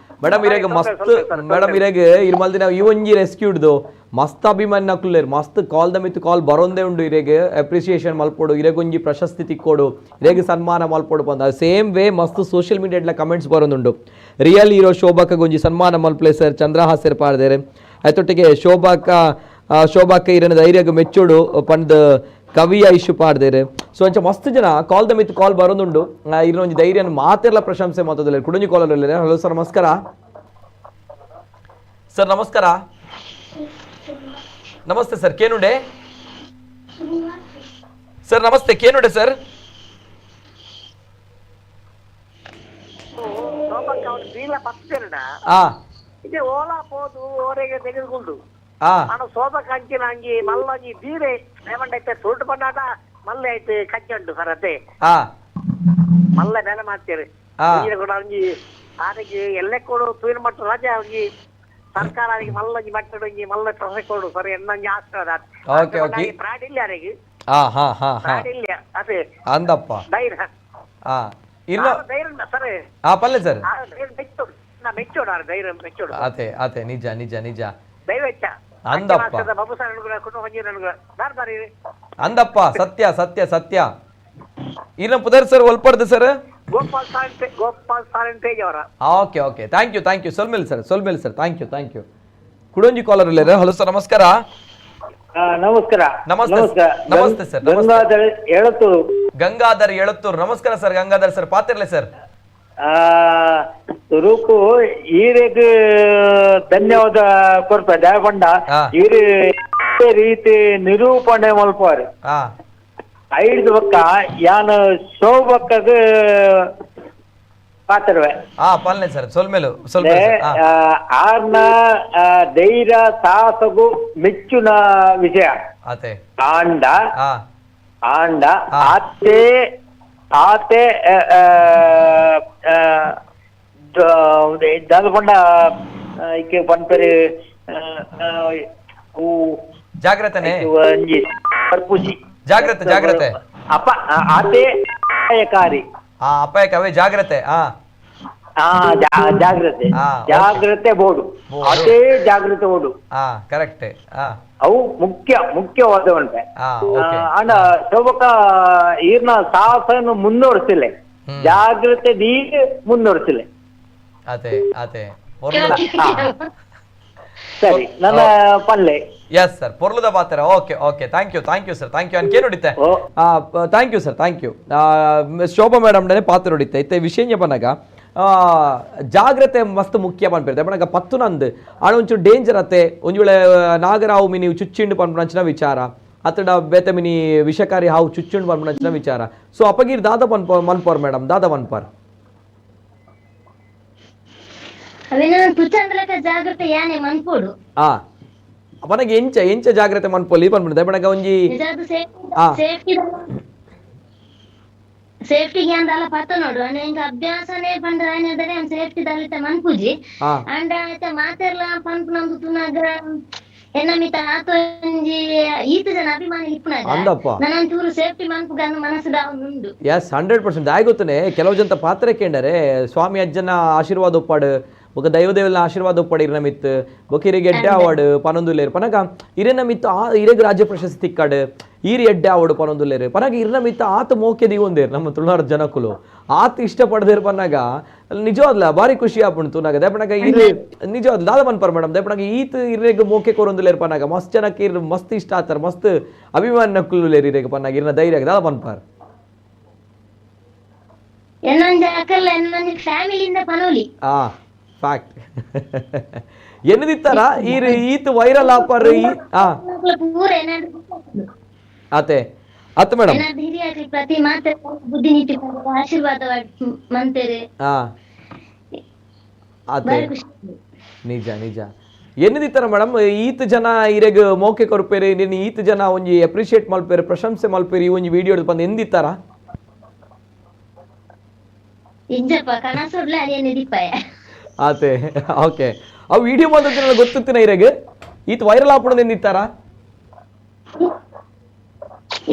madam. ಇರಾಗ ಮಸ್ತ್ ಮೇಡಮ್ ಇರಾಗ ಇರ್ಮಲ್ದಿ ನಾವು ಈ ಒಂಜಿ ರೆಸ್ಕ್ಯೂ ಹಿಡ್ದು ಮಸ್ತ್ ಅಭಿಮಾನ ಕುಲ್ಲೇರು ಮಸ್ತ್ ಕಾಲ್ the ಮಿತ್ತು ಕಾಲ್ ಬರೋಂದೇ ಉಂಡು. ಇರೇಗೆ ಅಪ್ರಿಸಿಯೇಷನ್ ಮಲ್ಪೋಡು, ಇರೇಗೊಂಜಿ ಪ್ರಶಸ್ತಿ ತಿಕ್ಕೋಡು, ಇರೇಗೆ ಸನ್ಮಾನ ಮಲ್ಪೋಡು ಬಂದ ಸೇಮ್ ವೇ ಮಸ್ತ್ ಸೋಷಿಯಲ್ ಮೀಡಿಯಾಡ್ಲ ಕಮೆಂಟ್ಸ್ ಬರೋದುಂಡು. ರಿಯಲ್ ಹೀರೋ ಶೋಭಾಕ ಗೊಂಜಿ ಸನ್ಮಾನ ಮಲ್ಪ್ಲೆ ಸರ್ ಚಂದ್ರಹಾಸರ್ ಪಾಡ್ದೇರೆ. ಆಯ್ತೊಟ್ಟಿಗೆ ಶೋಭಾಕ ಶೋಭಾಕ ಇರನ ಧೈರ್ಯಗ ಮೆಚ್ಚೋಡು ಪಂಡ್ ಕವಿ ಐಶು ಪಾಡ್ದೇರೆ. ಸೊ ಅಂಚ ಮಸ್ತ್ ಜನ ಕಾಲ್ the ಮಿತ್ತು ಕಾಲ್ ಬರೋದುಂಡು. ಇರೊಂಜಿ ಧೈರ್ಯ ಮಾತೆಲ್ಲ ಪ್ರಶಂಸೆ ಮಾತೋದಿಲ್ಲ. ಕುಡಂಜಿ ಕಾಲರ್. ಹಲೋ ಸರ್ ನಮಸ್ಕಾರ. ಸರ್ ನಮಸ್ಕಾರ. ನಮಸ್ತೆ ಸರ್. ಕೇನುಂಡೆ ಸರ್? ನಮಸ್ತೆ ಕೇನುಂಡೆ ಸರ್? ಓಲಾ ಪೋದು ಓರೆಗೆ ತೆಗೆದುಕೊಂಡು ಶೋಭಕ್ಕ ಅಂಚಿನ ಅಂಗಿ ಮಲ್ಲಂಜಿ ಬೀರೆ ರೇವಂಡ ಐತೆ ತುರುಟು ಬಣ್ಣಾಟ ಮಲ್ಲೆ ಐತೆ ಕಜ್ಜಂಡು ಸರ್ ಅದೇ ಮಲ್ಲೆ ಬೇಲೆ ಮಾಡ್ತೀರಿ ಕೂಡ ಅಂಜಿ ಆನೆಗೆ ಎಲ್ಲೆ ಕೊಡು ತೂಯಿನ ಮಟ್ಟ ರಾಜ ಅಂಜಿ ಸರ್ಕಾರ ಮಲ್ಲಂಜಿ ಮಟ್ಟಡು ಇಂಜಿ ಮಲ್ಲ ಪ್ರಸೆ ಕೊಡು ಸರ್ ಎನ್ನಂಜಿ ಆಶೀರ್ವಾದ. ಓಕೆ ಓಕೆ ಪ್ರಾಡ್ ಇಲ್ಲ ಆನೆಗೆ. ಪ್ರಾಡ್ ಇಲ್ಲ ಅದೇ ಅಂದಪ್ಪ ಧೈರ್ಯ. ಇಲ್ಲ ಧೈರ್ಯ ಸರ್. ಪಲ್ಲೆ ಸರ್ ಧೈರ್ಯ ಮೆಚ್ಚೋಡು ಮೆಚ್ಚೋಡು ಧೈರ್ಯ ಮೆಚ್ಚೋಡು. ಅದೇ ಅದೇ ನಿಜ ನಿಜ ನಿಜ ದೈವ. ಅಂದಪ್ಪ ಬಾಬು ಸರ್ ಕುಟುಂಬ ಬಾರ್ ಬಾರಿ ಅಂದಪ್ಪ ಸತ್ಯ ಸತ್ಯ ಸತ್ಯ ಇನ್ನ ಪುದರ್ ಸರ್ ಒಲ್ಪಡ್ದು ಸರ್ ಗೋಪಾಲ್ ಸಾರಂಟೆ ಗೋಪಾಲ್ ಸಾರಂಟೇಜ್ ಅವರ. Okay okay thank you thank you ಸೊಲ್ಮೇಲ್ sir ಸೊಲ್ಮೇಲ್ sir thank you thank you. ಕುಡೊಂಜಿ collar ಇಲ್ಲ. ಹಲೋ ಸರ್ ನಮಸ್ಕಾರ. ನಮಸ್ಕಾರ ನಮಸ್ತೆ ನಮಸ್ತೆ ಸರ್. ಗಂಗಾಧರ್ ಎಳತ್ತೂರು. ಗಂಗಾಧರ್ ಎಳತ್ತೂರು ನಮಸ್ಕಾರ ಸರ್. ಗಂಗಾಧರ್ ಸರ್ ಪಾತಿರ್ಲೆ ಸರ್. ತುರುಕು ಈರೆಗ್ ಧನ್ಯವಾದ ಕೊಡ್ತ ದಯಪಂಡ ಈರೆ ರೀತಿ ನಿರೂಪಣೆ ಮಲ್ಪಾರು ಐದು ಬಕ್ಕ ಯಾನ್ ಶೋಭಕ್ಕಗ್ ಪಾತ್ರವೆ ಪಾಲನೆ ಸರ್ ಸೊಲ್ಮೇಲು ಆರ್ನ ಧೈರ್ಯ ಸಾಹಸಗು ಮೆಚ್ಚುನ ವಿಷಯ. ಆಂಡ ಆಂಡ ಆತೆ ಆತೆ ದಾದಪಂಡ ಇಕ್ಕೆ ಪನ್ಪೆರ್ ಜಾಗ್ರತೆ ಜಾಗ್ರತೆ ಜಾಗ್ರತೆ ಅಪ ಆತೆ ಅಪಾಯಕಾರಿ ಅಪಾಯಕವೇ ಜಾಗ್ರತೆ ಜಾಗ್ರತೆ ಜಾಗ್ರತೆ ಬೋರ್ಡು ಅದೇ ಜಾಗ್ರತೆ ಬೋರ್ಡು ಕರೆಕ್ಟ್ ಅವು ಮುಖ್ಯ ಮುಖ್ಯವಾದ ಉಂಟೆ. ಅಂಡ ಶೋಭಕ ಈರ್ನ ಸಾಹಸವನ್ನು ಮುಂದುವರಿಸಿಲ್ಲ, ಜಾಗ್ರತೆ ದೀ ಮುಂದುವರಿಸಿಲ್ಲ. ಸರಿ ನನ್ನ ಪಲ್ಲೆ. ಎಸ್ ಸರ್ ಪೊರ್ಲುದ ಪಾತ್ರ. Okay okay thank you thank you sir thank you. ಅನ್ಕೇನು ಹೊಡಿತೆ thank you sir thank you. Shobha madam ಪಾತ್ರ ಹೊಡಿತೆ ಇತ್ತೆ ವಿಷಯ ಬನ್ನಾಗ ಜಾಗ್ರತೆ ಮಸ್ತ್ ಮುಖ್ಯ ಪನ್ಪಿರುತ್ತೆ. ಬಣ್ಣಗ ಪತ್ತು ನಂದು ಆಡ ಒಂಚೂರು ಡೇಂಜರ್ ಅತ್ತೆ ಒಂಜಿ ವೇಳೆ ನಾಗರಾವು ಮಿನಿ ಚುಚ್ಚಿಂಡು ಪನ್ಪುನಂಚಿನ ವಿಚಾರ ಅತಡ ಬೇತೆ ಮಿನಿ ವಿಷಕಾರಿ ಹಾವು ಚುಚ್ಚಿಂಡು ಪನ್ಪುನಂಚಿನ ವಿಚಾರ. ಸೊ ಅಪಗೀರ್ ದಾದ ಪನ್ಪ ಮನ್ಪಾರ್ ಮೇಡಮ್ ದಾದ ಮನ್ಪಾರ್ ಜಾಗ್ರತೆ ಯಾನೆ ಮನ್ಪೋಡು ಅಪನಗೆ ಎಂಚ ಎಂಚ ಜಾಗ್ರತೆ ಮನ್ಪೊಲಿ ಪನ್ಪುಂಡು ಬಣ್ಣಗ ಒಂಜಿ ಸೇಫ್ಟಿ ದಾಲ ಪತ್ತ ನೋಡು ಅಂಡ ಇಂಕ ಅಭ್ಯಾಸನೇ ಪಂಡ ಆಯ್ನದರೆ ಸೇಫ್ಟಿ ದಾಲಿತ ಮನ್ಪುಜಿ ಅಂಡ ಆಯ್ತ ಮಾತೆರ್ಲ ಪನ್ಪು ನಮ್ದು ತುನಾಗ ಎನ್ನ ಮಿತ ಆತ ಒಂಜಿ ಈತ ಜನ ಅಭಿಮಾನಿ ಇಪ್ಪುನಾಗ ನನ್ನ ಚೂರು ಸೇಫ್ಟಿ ಮನ್ಪುಗ ಮನಸ್ಸು ಉಂಡು. ಎಸ್ 100% ದಾಯ ಗೊತ್ತನೆ ಕೆಲವು ಜನ ಪಾತ್ರೆ ಕೇಂಡರೆ ಸ್ವಾಮಿ ಅಜ್ಜನ ಆಶೀರ್ವಾದ ಒಪ್ಪಾಡು ಬೊಕ ದೈವದೇವನ ಆಶೀರ್ವಾದ ಒಪ್ಪಾಡು ಇರನ ಮಿತ್ತು ಬೊಕ ಇರೆಗ್ ಎಡ್ಡೆ ಅವಾರ್ಡ್ ಪನೊಂದುಲ್ಲೇರು ಪನಗ ಇರೆನ ಮಿತ್ತು ಆ ಇರೆಗ್ ರಾಜ್ಯ ಪ್ರಶಸ್ತಿ ತಿಕ್ಕಾಡು ಈರ್ ಎಡ್ಡೆ ಅವಾರ್ಡ್ ಪನೊಂದುಲ್ಲೇರು ಪನಗ ಇರನ ಮಿತ್ತು ಆತ ಮೋಕೆ ದೀವೊಂದೇರು ನಮ್ಮ ತುಳುನಾಡು ಜನಕುಲು ಆತ ಇಷ್ಟಪಡದೇರು ಪನ್ನಾಗ ನಿಜವಾದ್ಲ ಭಾರಿ ಖುಷಿ ಆಪುಂಡು ತೂನಾಗ. ದೇಪನಾಗ ಇರು ನಿಜವಾದ್ ದಾದ ಪನ್ಪರ್ ಮೇಡಮ್ ದೇಪನಾಗ ಈತ ಇರೆಗ್ ಮೋಕೆ ಕೊರೊಂದುಲ್ಲೇರು ಪನ್ನಾಗ ಮಸ್ತ್ ಜನಕ್ಕೆ ಇರ್ ಮಸ್ತ್ ಇಷ್ಟ ಆತಾರ ಮಸ್ತ್ ಅಭಿಮಾನ ಕುಲ್ಲುಲೇರು ಇರೆಗ್ ಪನ್ನಾಗ ಇರ್ನ ಧೈರ್ಯ ದಾದ ಪನ್ಪರ್. ಫ್ಯಾಮಿಲಿಯಿಂದ ಪನೋಲಿ ಫ್ಯಾಕ್ಟ್ ಎನ್ನದಿತ್ತಾರ ಈತ ವೈರಲ್ ಆಪರ್ ಆತೆ ಆತ ಮೇಡಮ್ ಪ್ರತಿ ಮಾತೆ ಬುದ್ಧಿ ನೀತಿ ಆಶೀರ್ವಾದ ಮಂತೇರೆ ಆತೆ ನಿಜ ನಿಜ ಎನ್ನದಿತ್ತಾರ ಮೇಡಮ್ ಈತ ಜನ ಇರೆಗ್ ಮೋಕೆ ಕೊರ್ಪೇರಿ ನಿನ್ನ ಈತ ಜನ ಒಂಜಿ ಅಪ್ರಿಶಿಯೇಟ್ ಮಲ್ಪೇರು ಪ್ರಶಂಸೆ ಮಲ್ಪೇರಿ ಈ ಒಂಜಿ ವಿಡಿಯೋ ಬಂದು ಎಂದಿತ್ತಾರ ಇಜ್ಜಪ್ಪ ಕನಸುಡ್ಲ ಅದೇನು ದೀಪಾಯ ಆತೆ ಓಕೆ ಅವು ವಿಡಿಯೋ ಬಂದದ್ದು ಗೊತ್ತಿತ್ತಿನ ಇರೆಗ್ ಈತ ವೈರಲ್ ಆಪುಣದ ಎಂದಿತ್ತಾರ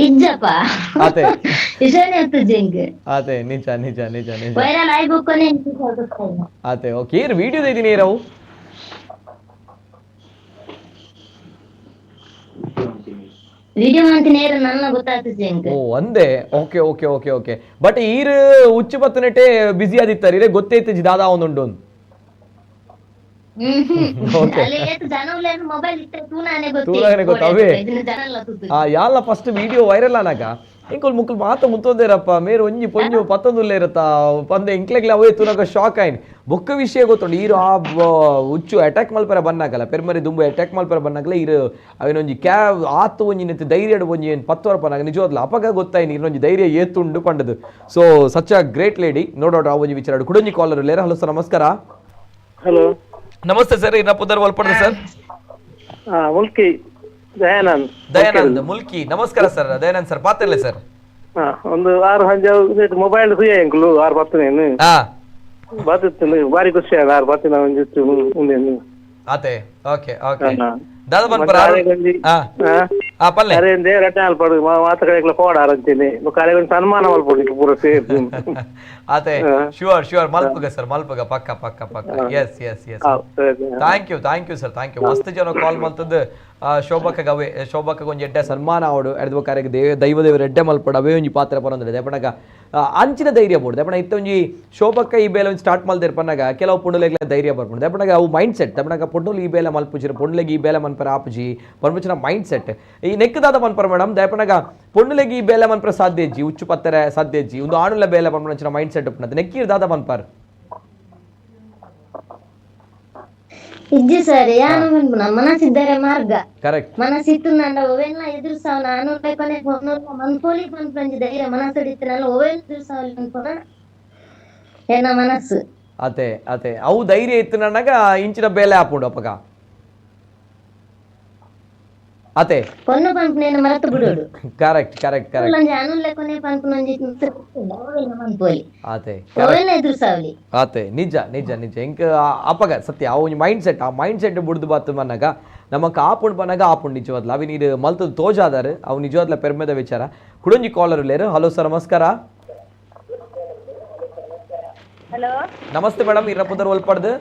ಇಜ್ಜಪ್ಪ ಆತೆ ಆತೆ ನಿಜ ನಿಜ ನಿಜ ನಿಜ ವೈರಲ್ ಆಯ್ಬೋಕೊನೆ ಆತೆ ಓಕೆ ಏರ್ ವಿಡಿಯೋ ಇದೀನಿ ರವು ವಿಡಿಯೋ ಅಂತ ನೇರ ನನ್ನ ಗೊತ್ತಾಗ್ತದೆ. ಓ ಅಂದೆ okay okay okay okay but ಈರ್ ಉಚ್ಚು ಬತ್ತನೆಟೆ ಬಿಸಿ ಆದಿತ್ತಾರೆ ಇರೇ ಗೊತ್ತೈತೆ ದಾದಾ ಒಂದುಂಡು ಯಾಲ first video viral ಆನಾಗ ಇಂಕೊಲ್ ಮುಕ್ಕುಲ್ ಮಾತ ಮುತ್ತೊಂದೇರಪ್ಪ ಮೇರು ಒಂಜಿ ಪೊಂಜು ಪತ್ತೊಂದುಲ್ಲೆ ಇರತ್ತ ಪಂದೆ ಇಂಕ್ಲೆಗ್ಲ ಅವೇ ತೂನಾಗ ಶಾಕ್ ಆಯ್ನ್ ಬೊಕ್ಕ ವಿಷಯ ಗೊತ್ತುಂಡು ಈರು ಆ ಹುಚ್ಚು ಅಟ್ಯಾಕ್ ಮಲ್ಪರ ಬನ್ನಾಗಲ್ಲ ಪೆರ್ಮರಿ ದುಂಬು ಅಟ್ಯಾಕ್ ಮಲ್ಪರ ಬನ್ನಾಗಲ್ಲ ಈರು ಅವನೊಂಜಿ ಕ್ಯಾ ಆತು ಒಂಜಿ ನೆತ್ತಿ ಧೈರ್ಯ ಒಂಜಿ ಏನು 10 ವರ ನಿಜವಾದ್ಲ ಅಪಗ ಗೊತ್ತಾಯ್ನಿ ಇನ್ನೊಂಜಿ ಧೈರ್ಯ ಏತುಂಡು ಪಂಡದು. So such a great lady ನೋಡೋಣ ಆ ಒಂಜಿ ವಿಚಾರ. ಕುಡೊಂಜಿ ಕಾಲರ್ ಲೇರ. ಹಲೋ ಸರ್ ನಮಸ್ಕಾರ. ಹಲೋ ನಮಸ್ತೆ ಸರ್. ಇನ್ನ ಪುದರ್ ಒಲ್ಪಡ್ದ ಸರ್ ಮುಲ್ಕಿ ದಯಾನಂದ್. ದಯಾನಂದ್ ಮುಲ್ಕಿ ನಮಸ್ಕಾರ ಸರ್. ದಯಾನಂದ್ ಸರ್ ಪಾತಿರ್ಲೆ ಸರ್. ಒಂದು 6 ಹಂಜ ಮೊಬೈಲ್ ಸುಯ ಎಂಕುಲು 6 ಬತ್ತನೇನು ಬತ್ತಿತ್ತು ಬಾರಿ ಖುಷಿ ಆದ 6 ಬತ್ತಿನ ಒಂಜಿ ಆತೆ ಓಕೆ ಓಕೆ ದಾದ ಪನ್ಪರ ಅರೆ ದೇವರ ಅಲ್ಪಡು ಮಾತ ಕಡೆಗ್ಲ ಪೋಡ ಆರಂಚಿನಿ ಬೊಕ್ಕ ಸನ್ಮಾನ ಮಲ್ಪೊಡು ಪೂರ ಸೇರ್ದು. ಅದೇ ಶ್ಯೂರ್ ಶ್ಯೂರ್ ಮಲ್ಪುಗ ಸರ್, ಮಲ್ಪುಗ ಪಕ್ಕ ಪಕ್ಕ ಪಕ್ಕ. Yes yes yes, thank you thank you sir, thank you. ಮಸ್ತ್ ಜನ ಕಾಲ್ ಮಲ್ತದ್ದು ಶೋಭಕ್ಕ ಅವೇ ಶೋಭಕ್ಕ ಒಂಜಿ ಎಡ್ಡೆ ಸನ್ಮಾನ ಅವಡು ಎಡ್ದು ಕಾರ್ಯಕ್ಕೆ ದೇವ ದೈವ ದೇವರು ಎಡ್ಡೆ ಮಲ್ಪಡು ಅವೇ ಒಂಜಿ ಪಾತ್ರ ಪರಂದ್ರೆ ದೇಪಣಗ ಅಂಚಿನ ಧೈರ್ಯ ಬೋಡು. ದೇಪಣ ಇತ್ತ ಒಂಜಿ ಶೋಭಕ್ಕ ಈ ಬೇಲೆ ಒಂಜಿ ಸ್ಟಾರ್ಟ್ ಮಲ್ದಿರ್ ಪನ್ನಾಗ ಕೆಲವು ಪೊಣ್ಣುಲೆಗ್ಲ ಧೈರ್ಯ ಬರ್ಪುಂಡು. ದೇಪಣಗ ಅವು ಮೈಂಡ್ ಸೆಟ್ ದೇಪಣಗ ಪೊಣ್ಣುಲು ಈ ಬೇಲೆ ಮಲ್ಪುಜಿರ ಪೊಣ್ಣುಲೆಗ್ ಈ ಬೇಲೆ ಮನ್ಪರ ಆಪುಜಿ ಪನ್ಪುಚಿನ ಮೈಂಡ್ ಸೆಟ್ ಈ ನೆಕ್ಕದಾದ ಮನ್ಪರ ಮೇಡಮ್. ದೇಪಣಗ ಪೊಣ್ಣುಲೆಗ್ ಈ ಬೇಲೆ ಮನ್ಪರ ಸಾಧ್ಯ ಇಜ್ಜಿ, ಉಚ್ಚು ಪತ್ತರ ಸಾಧ್ಯ ಇಜ್ಜಿ, ಒಂದು ಆಣುಲ ಬೇಲೆ ಪನ್ಪುನಂಚಿನ ಮೈಂಡ್ ಸೆಟ್ ಉಪ್ಪುನದ ನೆಕ್ಕೀರ್ ದಾದ ಮನ್ಪರ್ ಇಜ್ಜಿ ಸರ್. ಯಾನು ಪನ್ಪುನ ಮನಸ್ಸಿದ್ದರೆ ಮಾರ್ಗ. ಕರೆಕ್ಟ್. ಮನಸ್ಸಿತ್ತು ನಂಡ ಒವೆಲ್ಲ ಎದುರಿಸಾವ ನಾನು ಕೊನೆ ಮನ್ಪೋಲಿ ಪನ್ಪಂಜಿ ಧೈರ್ಯ ಮನಸ್ಸು ಒವೆಲ್ಲ ಎದುರಿಸಾವ ಅನ್ಪುನ ಎನ್ನ ಮನಸ್ಸು. ಅದೇ ಅದೇ ಅವು ಧೈರ್ಯ ಇತ್ತು ನನಗ ಇಂಚಿನ ಬೇಲೆ ಆಪುಂಡು ಅಪ್ಪಗ. ಅದೇ ಪೊನ್ನು ಪನ್ಪುನೇನು ಮರತು ಬಿಡೋಡು. Correct correct correct. ಅನುಲ್ಲ ಕೊನೆ ಪನ್ಪುನಂಜಿ ಮನ್ಪೋಲಿ ಅದೇ ಒವೆಲ್ಲ ಎದುರಿಸಾವಲಿ. ಅದೇ ನಿಜ ನಿಜ ನಿಜ. ಇಂಕ ಅಪ್ಪಗ ಸತ್ಯ ಆ ಒಂಜಿ ಮೈಂಡ್ ಸೆಟ್, ಆ ಮೈಂಡ್ ಸೆಟ್ ಬುಡ್ದು ಬಾತು ಮನ್ನಾಗ ನಮಕ್ ಆಪುಂಡು ಪನ್ನಾಗ ಆಪುಂಡು ನಿಜವಾದ್ಲ. ಅವಿ ನೀರು ಮಲ್ತದ ತೋಜಾದಾರು ಅವು ನಿಜವಾದ್ಲ ಪೆರ್ಮೆದ ವಿಚಾರ. ಕುಡೊಂಜಿ ಕಾಲರ್ ಲೇರು. ಹಲೋ ಸರ್ ನಮಸ್ಕಾರ. ಹಲೋ ನಮಸ್ತೆ ಮೇಡಮ್, ಇರ ಪುದರ್ ಒಲ್ಪಡ್ದು?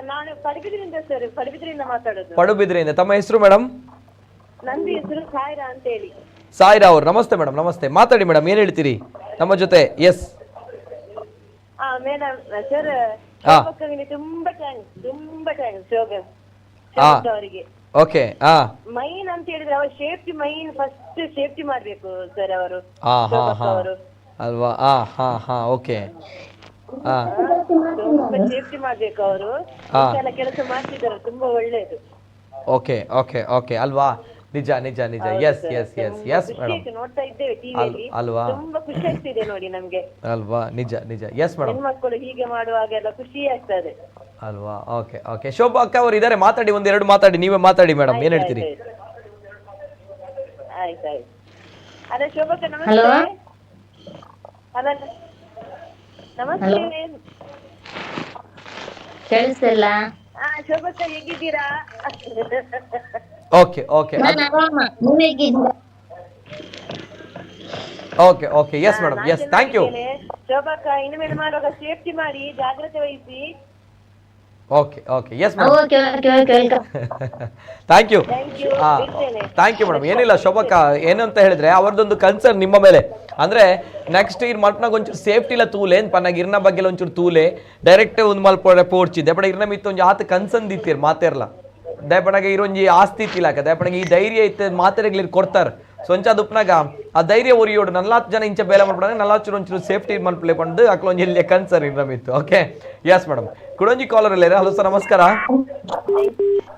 ನಾನು ಪಡುಬಿದ್ರಿಂದ ಸರ್, ಪಡುಬಿದ್ರಿಂದ ಮಾತಾಡೋದು. ಪಡುಬಿದ್ರಿಂದ. ತಮ್ಮ ಹೆಸರು ಮೇಡಮ್? ನಂದು ಹೆಸರು ಸಾಯಿರಾ ಅಂತ ಹೇಳಿ. ಸಾಯಿರಾ ಅವರು, ನಮಸ್ತೆ ಮೇಡಮ್. ನಮಸ್ತೆ, ಮಾತಾಡಿ ಮೇಡಮ್, ಏನ್ ಹೇಳ್ತೀರಿ ನಮ್ಮ ಜೊತೆ? ಎಸ್ ಮೇಡಮ್ ಸರ್, ತುಂಬಾ thanks, ತುಂಬಾ thanks ಶೋಭಾ ಅವರಿಗೆ. ಓಕೆ. ಮೈನ್ ಅಂತ ಹೇಳಿದ್ರೆ ಅವರು ಸೇಫ್ಟಿ ಮೈನ್ ಫಸ್ಟ್ ಸೇಫ್ಟಿ ಮಾಡ್ಬೇಕು ಸರ್ ಅವರು. ಅಲ್ವಾ? ಹಾ ಹಾ ಓಕೆ. ತುಂಬಾ ಸೇಫ್ಟಿ ಮಾಡ್ಬೇಕು ಅವರು, ಕೆಲಸ ಮಾಡ್ತಿದ್ದಾರೆ, ತುಂಬಾ ಒಳ್ಳೇದು. ಓಕೆ ಓಕೆ ಓಕೆ ಅಲ್ವಾ? ನಿಜ ನಿಜ ನಿಜ. Yes yes yes yes madam, ನೋಡ್ತಾ ಇದ್ದೇವೆ ಟಿವಿಯಲ್ಲಿ ಅಲ್ವಾ? ತುಂಬಾ ಖುಷಿ ಆಗ್ತಿದೆ ನೋಡಿ ನಮ್ಗೆ ಅಲ್ವಾ? ನಿಜ ನಿಜ. ಎಸ್ ಮೇಡಮ್, ಹೆಣ್ಮಕ್ಕಳು ಹೀಗೆ ಮಾಡುವಾಗೆಲ್ಲ ಖುಷಿ ಆಗ್ತದೆ ಅಲ್ವಾ? Okay okay. ಶೋಭಾ ಅಕ್ಕ ಅವರು ಇದಾರೆ, ಮಾತಾಡಿ, ಒಂದೆರಡು ಮಾತಾಡಿ, ನೀವೇ ಮಾತಾಡಿ ಮೇಡಮ್, ಏನ್ ಹೇಳ್ತೀರಿ? ಆಯ್ತಾಯ್ತು. ಅದೇ ಶೋಭಕ್ಕ ನಮಸ್ತೆ. ಹಲೋ ನಮಸ್ತೆ. ಕೇಳಿಸ್ತಿಲ್ಲ? ಶೋಭಕ್ಕ ಹೇಗಿದ್ದೀರಾ? Okay okay okay okay. Yes madam, yes, thank you ಶೋಭಕ್ಕ. ಇನ್ನು ಮೇಲೆ ಮಾಡುವಾಗ ಸೇಫ್ಟಿ ಮಾಡಿ, ಜಾಗ್ರತೆ ವಹಿಸಿ. Okay okay, yes madam, okay okay okay, welcome. Thank you thank you madam. ಏನಿಲ್ಲ ಶೋಭಕ್ಕ, ಏನಂತ ಹೇಳಿದ್ರೆ ಅವರದೊಂದು ಕನ್ಸರ್ನ್ ನಿಮ್ಮ ಮೇಲೆ. ಅಂದ್ರೆ ನೆಕ್ಸ್ಟ್ ಇರ್ ಮಲ್ಪನಾಗ ಒಂಚೂರು ಸೇಫ್ಟಿ ಇಲ್ಲ ತೂಲೆ ಏನ್ ಪನ್ನಾಗ ಇರ್ನ ಬಗ್ಗೆ ಒಂಚೂರು ತೂಲೆ ಡೈರೆಕ್ಟ್ ಒಂದು ಮಲ್ಪ ಪೋಡ್ಚಿದ್ದೆ ಬಟ್ ಇರ್ನ ಮಿತ್ತು ಒಂಜಿ ಆತ ಕನ್ಸರ್ನ್ ದಿತ್ತೀರ್ ಮಾತೇರ್ಲ ದಯಪಣಗ ಇರೊಂಜಿ ಆಸ್ತಿ ಇತ್ತಿಲಾಕ ದಯಪಣಗ ಈ ಧೈರ್ಯ ಇತ್ತ ಮಾತೆರೆಗ್ಲಿ ಕೊಡ್ತಾರೆ. ಸೊ ಒಂಚ ದುಪ್ನಾಗ ಆ ಧೈರ್ಯ ಒರಿಯೋಡು ನಲ್ಲಾತ್ ಜನ ಇಂಚ ಬೇಲೆ ಮಾಡ್ಬಿಡಾಗ ನಲ್ಲಾಚೂರು ಒಂಚೂರು ಸೇಫ್ಟಿ ಮಲ್ಪಲೆ ಪಂಡು ಅಕ್ಲೊಂಜಿ ಇಲ್ಲಿ ಕನ್ಸರ್ನ್ ಇರ್ನ ಮಿತ್ತು. ಓಕೆ ಎಸ್ ಮೇಡಮ್, ಕುಡೊಂಜಿ ಕಾಲರ್ ಇಲ್ಲ. ಹಲೋ ಸರ್ ನಮಸ್ಕಾರ.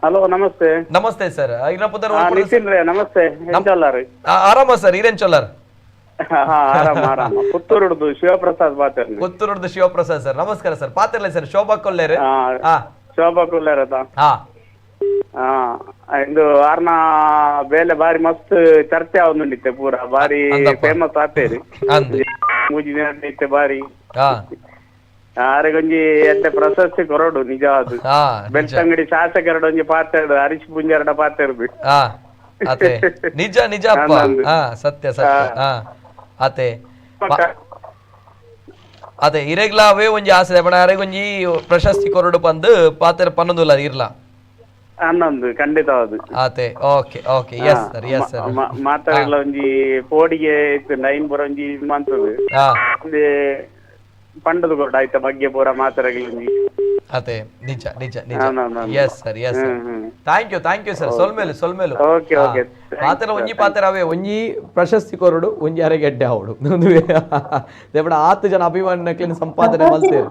ಹಲೋ ನಮಸ್ತೆ. ನಮಸ್ತೆ ಸರ್, ನಮಸ್ತೆ. ಆರಾಮ ಸರ್? ಈರೇನ್ ಚೊಲ್ಲರ್? ಆರಾಮ ಆರಾಮ. ಪುತ್ತೂರುಡ್ದು ಶಿವಪ್ರಸಾದ್ ಪಾತೇರ್. ಪುತ್ತೂರುಡ್ದು ಶಿವಪ್ರಸಾದ್ ಸರ್, ನಮಸ್ಕಾರ ಸರ್. ಪಾತೇರ್ಲೆ ಸರ್, ಶೋಭಾ ಕೊಲ್ಲೇರು. ಶೋಭಾ ಕೊಲ್ಲೇರದ. ಇಂದು ಆರ್ನ ಬೇಲೆ ಬಾರಿ ಮಸ್ತ್ ಚರ್ಚೆ ಆವೊಂದುಂಡಿತ್ತೆ, ಪೂರ ಬಾರಿ ಫೇಮಸ್ ಆತೇರಿ ಮೂಜಿ ದಿನ ಇತ್ತೆ ಬಾರಿ. ಆರೆಗೊಂಜಿ ಎಡ್ಡೆ ಪ್ರಶಸ್ತಿ ಕೊರಡು ನಿಜ ಅದು. ಬೆಳ್ತಂಗಡಿ ಶಾಸಕರಡು ಒಂಜಿ ಪಾತೆರ್ದು, ಹರೀಶ್ ಪೂಂಜಾರಡ ಪಾತೆರ್ದು. ನಿಜ ನಿಜ ಸತ್ಯ ಸತ್ಯ. ಅತೆ ಅದೇ ಇರೆಗ್ಲಾ ಅವೇ ಒಂಜಿ ಆಸೆ ಬಣ ಅರೆಗೊಂಜಿ ಪ್ರಶಸ್ತಿ ಕೊರಡು ಪಂದು ಪಾತೆರ ಪನ್ನೊಂದುಲ್ಲ ಇರ್ಲ ಅನ್ನೊಂದು ಖಂಡಿತ ಅದು. ಆತೆ okay okay, yes sir yes sir. ಮಾತಾಡಲ್ಲ ಒಂಜಿ ಪೋಡಿಗೆ ಲೈನ್ ಪೂರ ಒಂಜಿ ಮಂತದು ಪಂಡದ ಕೊರಡು ಆಯ್ತಾ ಬಗ್ಗೆ ಪೂರ ಮಾತಾಡಲಿ. ಅದೇ ನಿಜ ನಿಜ ನಿಜ. Yes sir yes sir, thank you thank you sir. ಸೊಲ್ಮೇಲು ಸೊಲ್ಮೇಲು. Okay okay. ಪಾತ್ರ ಒಂಜಿ ಪಾತ್ರ ಅವೇ ಒಂಜಿ ಪ್ರಶಸ್ತಿ ಕೊರಡು ಒಂಜಿ ಅರೆಗೆಡ್ಡೆ ಅವಡು ದೇವಡ ಆತು ಜನ ಅಭಿಮಾನಿನ ಸಂಪಾದನೆ ಮಲ್ತೇರು.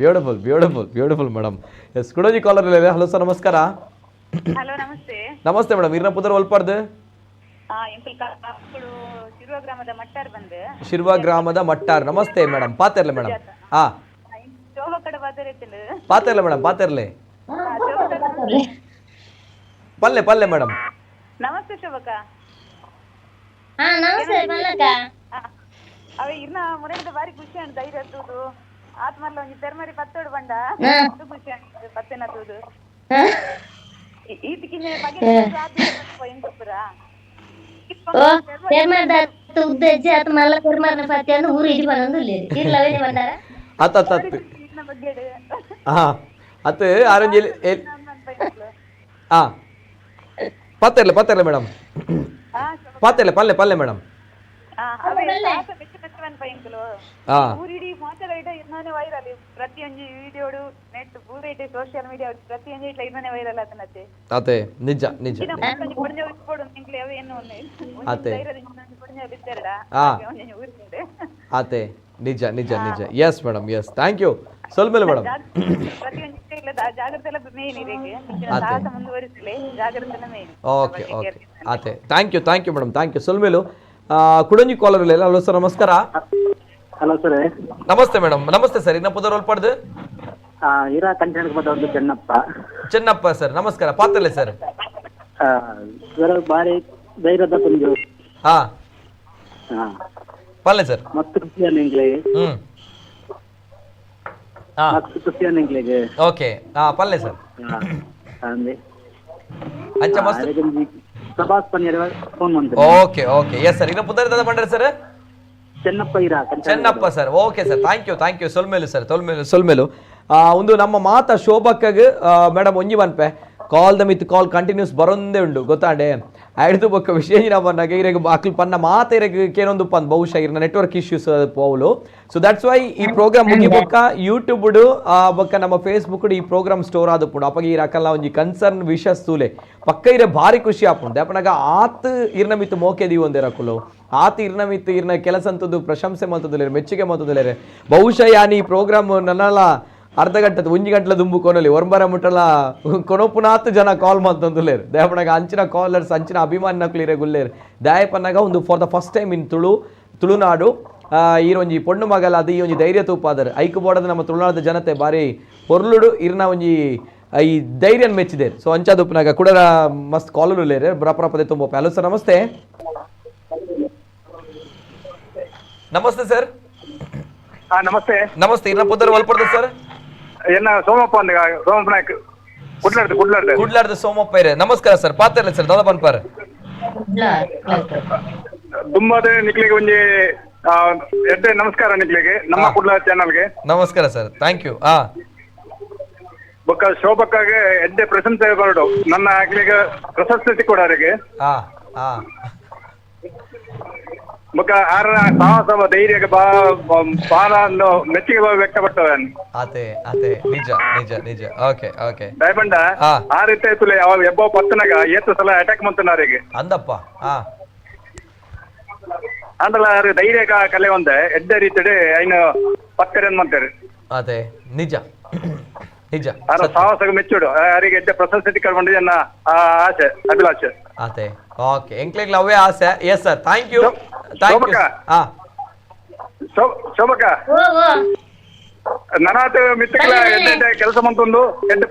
Beautiful beautiful beautiful madam. Yes, ಕುಡೋಜಿ collar ಇಲ್ಲ. ಹಲೋ ಸರ್ ನಮಸ್ಕಾರ. ಹಲೋ ನಮಸ್ತೆ. ನಮಸ್ತೆ ಮೇಡಮ್, ಇರ್ನ ಪುದರ್ ಒಲ್ಪಾರ್ದು? ಶಿರ್ವ ಗ್ರಾಮದ ಮಟ್ಟಾರ್ ಬಂದು. ಶಿರ್ವ ಗ್ರಾಮದ ಮಟ್ಟಾರ್. ನಮಸ್ತೆ ಮೇಡಮ್, ಪಾತೆರ್ಲೆ ಮೇಡಮ್. ಹಾ ಪಾತೆರ್ಲೆ ಮೇಡಮ್, ಪಾತೆರ್ಲೆ ಪಲ್ಲೆ ಪಲ್ಲೆ ಮೇಡಮ್. ನಮಸ್ತೆ ಶೋಭಕ್ಕ. ನಮಸ್ತೆ ಮಲ್ಲಕ್ಕ. ಅವ ಇರ್ನ ಮುರಳಿದ ಬಾರಿ ಖುಷಿ ಅಂತ ಧೈರ್ಯ ತೂದು. ಆತ್ಮಲ್ಲ ಒಂಜಿ ಪೆರ್ಮರಿ ಪತ್ತೋಡು ಬಂಡ ಖುಷಿ ಆಗ್ತದೆ ಪತ್ತೆನ ತೂದು ಈತಿಕಿನೆ ಬಗೆ ಎಂಕಪುರ ಓ ಪೆರ್ಮರ್ದ ಉದ್ದ ಹೆಜ್ಜೆ ಆತ ಮಲ್ಲ ಪೆರ್ಮರ್ನ ಪತ್ತೆ ಅಂದ್ರೆ ಊರು ಇಡಿ ಬಂದು ಇರ್ಲವೇನೆ ಬಂದಾರ ಅತ್ತ ಅತ್ತ ಅತ್ತು ಹಾ ಅತ್ತು ಆರಂಜಿ ಹಾ ಪತ್ತೆರ್ಲೆ ಪತ್ತೆರ್ಲೆ ಮೇಡಮ್ ಪತ್ತೆರ್ಲೆ ಪಲ್ಲೆ ಪಲ್ಲೆ ಮೇಡಮ್. ಅದೇ ನಿಜ ನಿಜ ಅದೇ ಅದೇ ನಿಜ ನಿಜ ನಿಜ. Yes madam, yes, thank you. ಸೊಲ್ಮೇಲೆ madam. Okay okay ಆತೆ thank you thank you madam, thank you. ಸೊಲ್ಮೇಲು. ಕುಡಂಜಿ collar ಇಲ್ಲ. ಹಲೋ ಸರ್, ನಮಸ್ಕಾರ. Hello sir, namaste madam. Namaste sir, ಇನ್ನ ಪುದರ್ ಒಲ್ಪಡ್ದು ಇರಾ ಕಂಚನಕ ಚೆನ್ನಪ್ಪ. ಚೆನ್ನಪ್ಪ ಸರ್ ನಮಸ್ಕಾರ. ಪಾತ್ರಲೆ ಸರ್. ಸರ್ ಬಾರಿ ಧೈರ್ಯದ ಪಂಜು. ಹಾ ಪಲ್ಲೆ ಸರ್. ಮತ್ತು ಖುಷಿಯ ನಿಂಗ್ಲಿಗೆ. ಮತ್ತು ಖುಷಿಯ ನಿಂಗ್ಲಿಗೆ. ಓಕೆ ಹಾ ಪಲ್ಲೆ ಸರ್. ಅಂಚ ಮಸ್ತ್ ಸಬಾಸ್ ಪನ್ನೀರ್ ಫೋನ್ ಮಾಡ್ತೀನಿ. Okay okay yes sir. ಇನ್ನ ಪುದರ್ ದಾದ ಬಂಡ್ರೆ ಸರ್? ಚೆನ್ನಪ್ಪ ಇರಾ Chennappa sir. Okay sir, thank you thank you. ಸೊಲ್ಮೇಲು sir, ತೊಲ್ಮೇಲು ಸೊಲ್ಮೇಲು. ಒಂದು ನಮ್ಮ ಮಾತ ಶೋಭಕ್ಕಗ್ ಮೇಡಮ್ ಒಂಜಿ ಪನ್ಪೆ ಕಾಲ್ the Mith call continuous ಬರೊಂದೇ ಉಂಡು ಗೊತ್ತಾಂಡೆ ಐಡ್ದು ಬೊಕ್ಕ ವಿಶೇಷ ಪನ್ನಾಗ ಇರೆಗ್ ಅಕ್ಲು ಪನ್ನ ಮಾತ ಇರೆಗ್ ಕೇನೊಂದು ಪಂದ್ ಬಹುಶಃ ಇರ್ನ ನೆಟ್ವರ್ಕ್ ಇಶ್ಯೂಸ್ ಪೋವುಲು. So that's why ಈ ಪ್ರೋಗ್ರಾಮ್ ಮುಗಿ ಬೊಕ್ಕ ಯೂಟ್ಯೂಬ್ ಬೊಕ್ಕ ನಮ್ಮ ಫೇಸ್ಬುಕ್ ಈ ಪ್ರೋಗ್ರಾಮ್ ಸ್ಟೋರ್ ಆದಪುಂಡು. ಅಪಗ ಈ ರಕಲ್ಲ ಒಂಜಿ ಕನ್ಸರ್ನ್ ವಿಷಸ್ ತೂಲೆ ಪಕ್ಕ ಇರೆ ಭಾರಿ ಖುಷಿ ಆಪುಂಡು. ಅಪನಾಗ ಆತ್ ಇರ್ನ ಮಿತ್ತು ಮೋಕೆ ದೀವೊಂದೇ ರಕುಲು ಆತ ಇರ್ನ ಮಿತ್ತು ಇರ್ನ ಕೆಲಸ ಅಂತದ್ದು ಪ್ರಶಂಸೆ ಮಲ್ತದುಲೇರು ಮೆಚ್ಚುಗೆ ಮಲ್ತದುಲೇರೆ. ಬಹುಶಃ ಯಾನ್ ಈ ಪ್ರೋಗ್ರಾಮ್ ನನ್ನಲ್ಲ ಅರ್ಧ ಗಂಟೆ ಒಂಜಿ ಗಂಟೆ ದುಂಬು ಕೊನಲಿ ಒರ್ಂಬರ ಮುಟ್ಟಲ ಕೊನೊಪುನಾತ್ ಜನ ಕಾಲ್ ಮಲ್ತೊಂದುಲ್ಲೇರು. ದಯಪನಾಗ ಅಂಚಿನ ಕಾಲರ್ಸ್ ಅಂಚಿನ ಅಭಿಮಾನಿನಕ್ಲು ಇರೆ ಗುಲ್ಲೇರು. ದಯಪನಾಗ ಒಂದು for the first time in Tulunadu ಈ ಒಂಜಿ ಪೊಣ್ಣು ಮಗಲ ಅದು ಈ ಒಂಜಿ ಧೈರ್ಯ ತೂಪಾದರು ಐಕು ಬೋಡದ ನಮ್ಮ ತುಳುನಾಡದ ಜನತೆ ಬಾರಿ ಪೊರ್ಲುಡು ಇರ್ನ ಒಂಜಿ ಈ ಧೈರ್ಯನ್ ಮೆಚ್ಚಿದೆ. ಸೊ ಅಂಚಾದುಪ್ಪನಾಗ ಕೂಡ ಮಸ್ತ್ ಕಾಲರು ಲೇರೆ ಬ್ರಪರಪದೆ ತುಂಬ. ಹಲೋ ಸರ್, ನಮಸ್ತೆ. ನಮಸ್ತೆ ಸರ್. ನಮಸ್ತೆ ನಮಸ್ತೆ. ಇರ್ನ ಪುದರ್ ಒಲ್ಪಡ್ದು ಸರ್? ಎನ್ನ ಸೋಮಪ್ಪ ಅಂದ ಸೋಮಪ್ಪ ನಾಯ್ಕ ಕುಡ್ಲಾರ್ದು ಕುಡ್ಲಾರ್ದು ಕುಡ್ಲಾರ್ದು ಸೋಮಪ್ಪ ಇರೆ. ನಮಸ್ಕಾರ ಸರ್. ಪಾತ್ರಲ್ಲ ಸರ್ ದಾದಾ ಪನ್ಪಾರ್ ದುಂಬಾದ ನಿಕ್ಲಿಗೆ ಒಂಜಿ ಎಡ್ಡೆ ನಮಸ್ಕಾರ ನಿಕ್ಲಿಗೆ ನಮ್ಮ ಕುಡ್ಲ ಚಾನಲ್ಗೆ ನಮಸ್ಕಾರ sir, thank you. ಬೊಕ್ಕ ಶೋಭಕ್ಕಾಗೆ ಎಡ್ಡೆ ಪ್ರಶಂಸೆ ಬರಡು ನನ್ನ ಆಗ್ಲಿಗೆ ಪ್ರಶಸ್ತಿ ಸಿಕ್ಕೊಡಾರಿಗೆ. ಬೊಕ್ಕ ಆರ ಸಾಹಸ ಧೈರ್ಯ ಬಾಲ ಮೆಚ್ಚುಗೆ ವ್ಯಕ್ತಪಟ್ಟವೆ. ಆತೆ ಆತೆ ನಿಜ ನಿಜ ನಿಜ. ಓಕೆ ಓಕೆ ದಯಬಂಡ ಆ ರೀತಿ ಆಯ್ತು ಅವ ಎಬ್ಬ ಪತ್ತನಾಗ ಏತು ಸಲ ಅಟ್ಯಾಕ್ ಮಂತನಾರಿಗೆ ಅಂದಪ್ಪ. ಅಂದಲ ಧೈರ್ಯ ಕಲೆ ಒಂದೆ ಎಡ್ಡೆ ರೀತಿ ಐನು ಪಕ್ಕರೆ ಮಂತಾರೆ. ಅದೇ ನಿಜ ನಿಜ. ಆರ ಸಾಹಸ ಮೆಚ್ಚುಡು ಯಾರಿಗೆ ಎಡ್ಡೆ ಪ್ರಶಸ್ತಿ ಕಳ್ಕೊಂಡು ನನ್ನ ಆಸೆ ಅಭಿಲಾಷೆ. ಆತೆ ಓಕೆ ಎಂಕ್ಲೆಗ್ಲ ಅವೇ ಆಸೆ. Yes sir, thank you thank you. ಶೋಭಕ್ಕ ನನಾತ ಮಿತ್ರಗಳ ಎಡ್ಡೆ ಕೆಲಸ ಮಂತೊಂದು ಎಡ್ಡೆ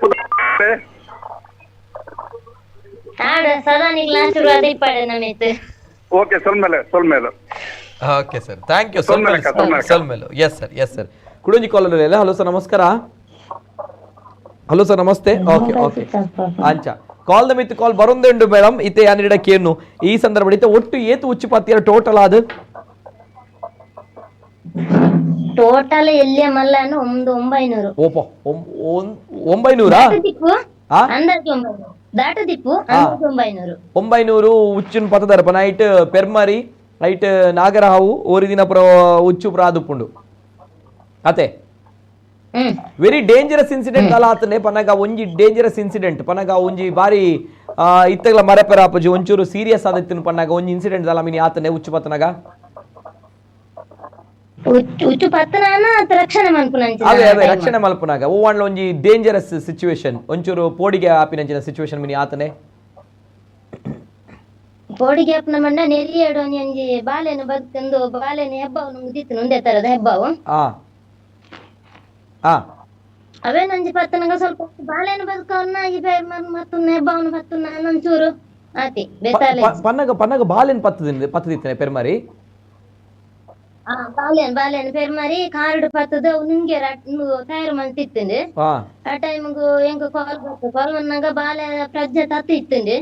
ಓಕೆ ಸೊಲ್ಮೇಲೆ ಸೊಲ್ಮೇಲೆ. Okay sir, thank you. ಸೊಲ್ಮೇಲೆ ಸೊಲ್ಮೇಲೆ. Yes sir, yes sir. ಕುಡಂಜಿ collar ಇಲ್ಲ. ಹಲೋ ಸರ್ ನಮಸ್ಕಾರ. ಹಲೋ ಸರ್ ನಮಸ್ತೆ. ಓಕೆ ಓಕೆ ಅಂಚ ಕಾಲ್ the Mith ಕಾಲ್ ಬರೊಂದೇ ಉಂಡು ಮೇಡಮ್. ಇತ್ತೆ ಯಾನಿಡಕ್ಕೇನು ಈ ಸಂದರ್ಭ ಇತ್ತೆ ಒಟ್ಟು ಏತು ಉಚ್ಚುಪಾತಿಯರ ಟೋಟಲ್ ಅದು ಟೋಟಲ್ ಎಲ್ಲಿಯ ಮಲ್ಲನು ಒಂದು 900. ಓಪೋ 900 ಅಂದಾಜು 900 ದಾಟದಿಪ್ಪು ಅಂದಾಜು 900. 900 ಉಚ್ಚುನ್ ಪತದರಪ ನೈಟ್ ಪೆರ್ಮರಿ ನೈಟ್ ನಾಗರಹಾವು ಓರಿದಿನ ಪುರ ಉಚ್ಚು ಪುರ ಆದುಪ್ಪುಂಡು. ಅತೆ very dangerous incident ಅಲ್ಲ ಆತನೆ ಪನಗ ಒಂಜಿ ಡೇಂಜರಸ್ ಇನ್ಸಿಡೆಂಟ್ ಪನಗ ಒಂಜಿ ಬಾರಿ ಇತ್ತಗಲ ಮರೆಪೆರ ಆಪುಜಿ ಒಂಚೂರು ಸೀರಿಯಸ್ ಆದಿತ್ತಿನ ಪನ್ನಾಗ ಒಂಜಿ ಇನ್ಸಿಡೆಂಟ್ ಅಲ್ಲ ಮಿನಿ ಆತನೆ ಉಚ್ಚು ಪತ್ತನಾಗ ಉಚ್ಚು ಪತ್ತನಾನ ರಕ್ಷಣೆ ಮಲ್ಪುನ ಅದೇ ಅದೇ ರಕ್ಷಣೆ ಮಲ್ಪುನಾಗ ಓ ಒಂಡ್ಲ ಒಂಜಿ ಡೇಂಜರಸ್ ಸಿಚುವೇಶನ್ ಒಂಚೂರು ಪೋಡಿಗೆ ಆಪಿನಂಚಿನ ಸಿಚುವೇಶನ್ ಮಿನಿ ಆತನೆ ಪೋಡಿಗೆ ಆಪುನ ಮಂಡ ನೆರಿಯಡು ಒಂಜಿ ಒಂಜಿ ಬಾಲೆನ ಬಗ್ತಂದು ಬಾಲೆನ ಹೆಬ್ಬಾವು ನುಂಗುದಿತ್ತು ಒಂದೇ ತರದ ಹೆಬ್ಬಾವು. ಅವೇನೊಂಜಿ ಪತ್ತನಗ ಸ್ವಲ್ಪ ಬಾಳೆನ ಬದುಕವನ್ನ ಇಬೆ ಮತ್ತೊಂದು ಹೆಬ್ಬಾವನ ಪತ್ತುನ ಒಂಚೂರು ಆತಿ ಬೇತಾಲೆ ಪನ್ನಗ ಪನ್ನಗ ಬಾಲೆನ್ ಪತ್ತದಿನ ಪತ್ತದಿತ್ತನೆ ಪೆರ್ಮರಿ. ಬಾಲೆನ್ ಬಾಲೆನ್ ಪೆರ್ಮರಿ ಕಾರುಡು ಪತ್ತದ ನುಂಗೆ ತಯಾರು ಮಂತಿತ್ತುಂಡು. ಆ ಟೈಮ್ಗು ಎಂಕ್ ಕಾಲ್ ಬತ್ತು, ಕಾಲ್ ಬಂದಾಗ ಬಾಲೆ ಪ್ರಜ್ಞೆ ತತ್ತು ಇತ್ತುಂಡು.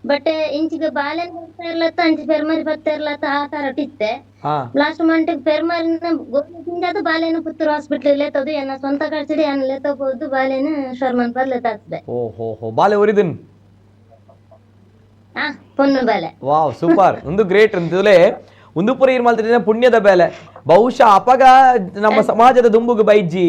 ಬಟ್ ಇಂಚಿಗೆ ಬಾಲೆನ್ ಬರ್ತಾ ಇರ್ಲತ್ತ ಅಂಚೆ ಪೆರ್ಮರಿ ಬರ್ತಾ ಇರ್ಲತ್ತ ಆ ತರ ಇತ್ತೆ. ಲಾಸ್ಟ್ ಮಂಟ್ ಪೆರ್ಮರಿನ ಗೋಲಿ ತಿಂದದು ಬಾಲೆನ ಪುತ್ತೂರು ಹಾಸ್ಪಿಟಲ್ ಲೇತದು, ಎನ್ನ ಸ್ವಂತ ಖರ್ಚಿಡಿ ಎನ್ನ ಲೇತಬಹುದು ಬಾಲೆನ ಶರ್ಮನ್ ಬರ್ಲೇತಾಗ್ತದೆ. ಓ ಹೋ ಹೋ, ಬಾಲೆ ಒರಿದಿನ್ ಪೊನ್ನು ಬಾಲೆ. ವಾವ್, ಸೂಪರ್, ಒಂದು ಗ್ರೇಟ್ ಅಂತಲೇ ಒಂದು ಪುರ ಏನ್ ಮಾಡ್ತಿದ್ರೆ ಪುಣ್ಯದ ಬೇಲೆ. ಬಹುಶಃ ಅಪಗ ನಮ್ಮ ಸಮಾಜದ ದುಂಬುಗು ಬೈಜ್ಜಿ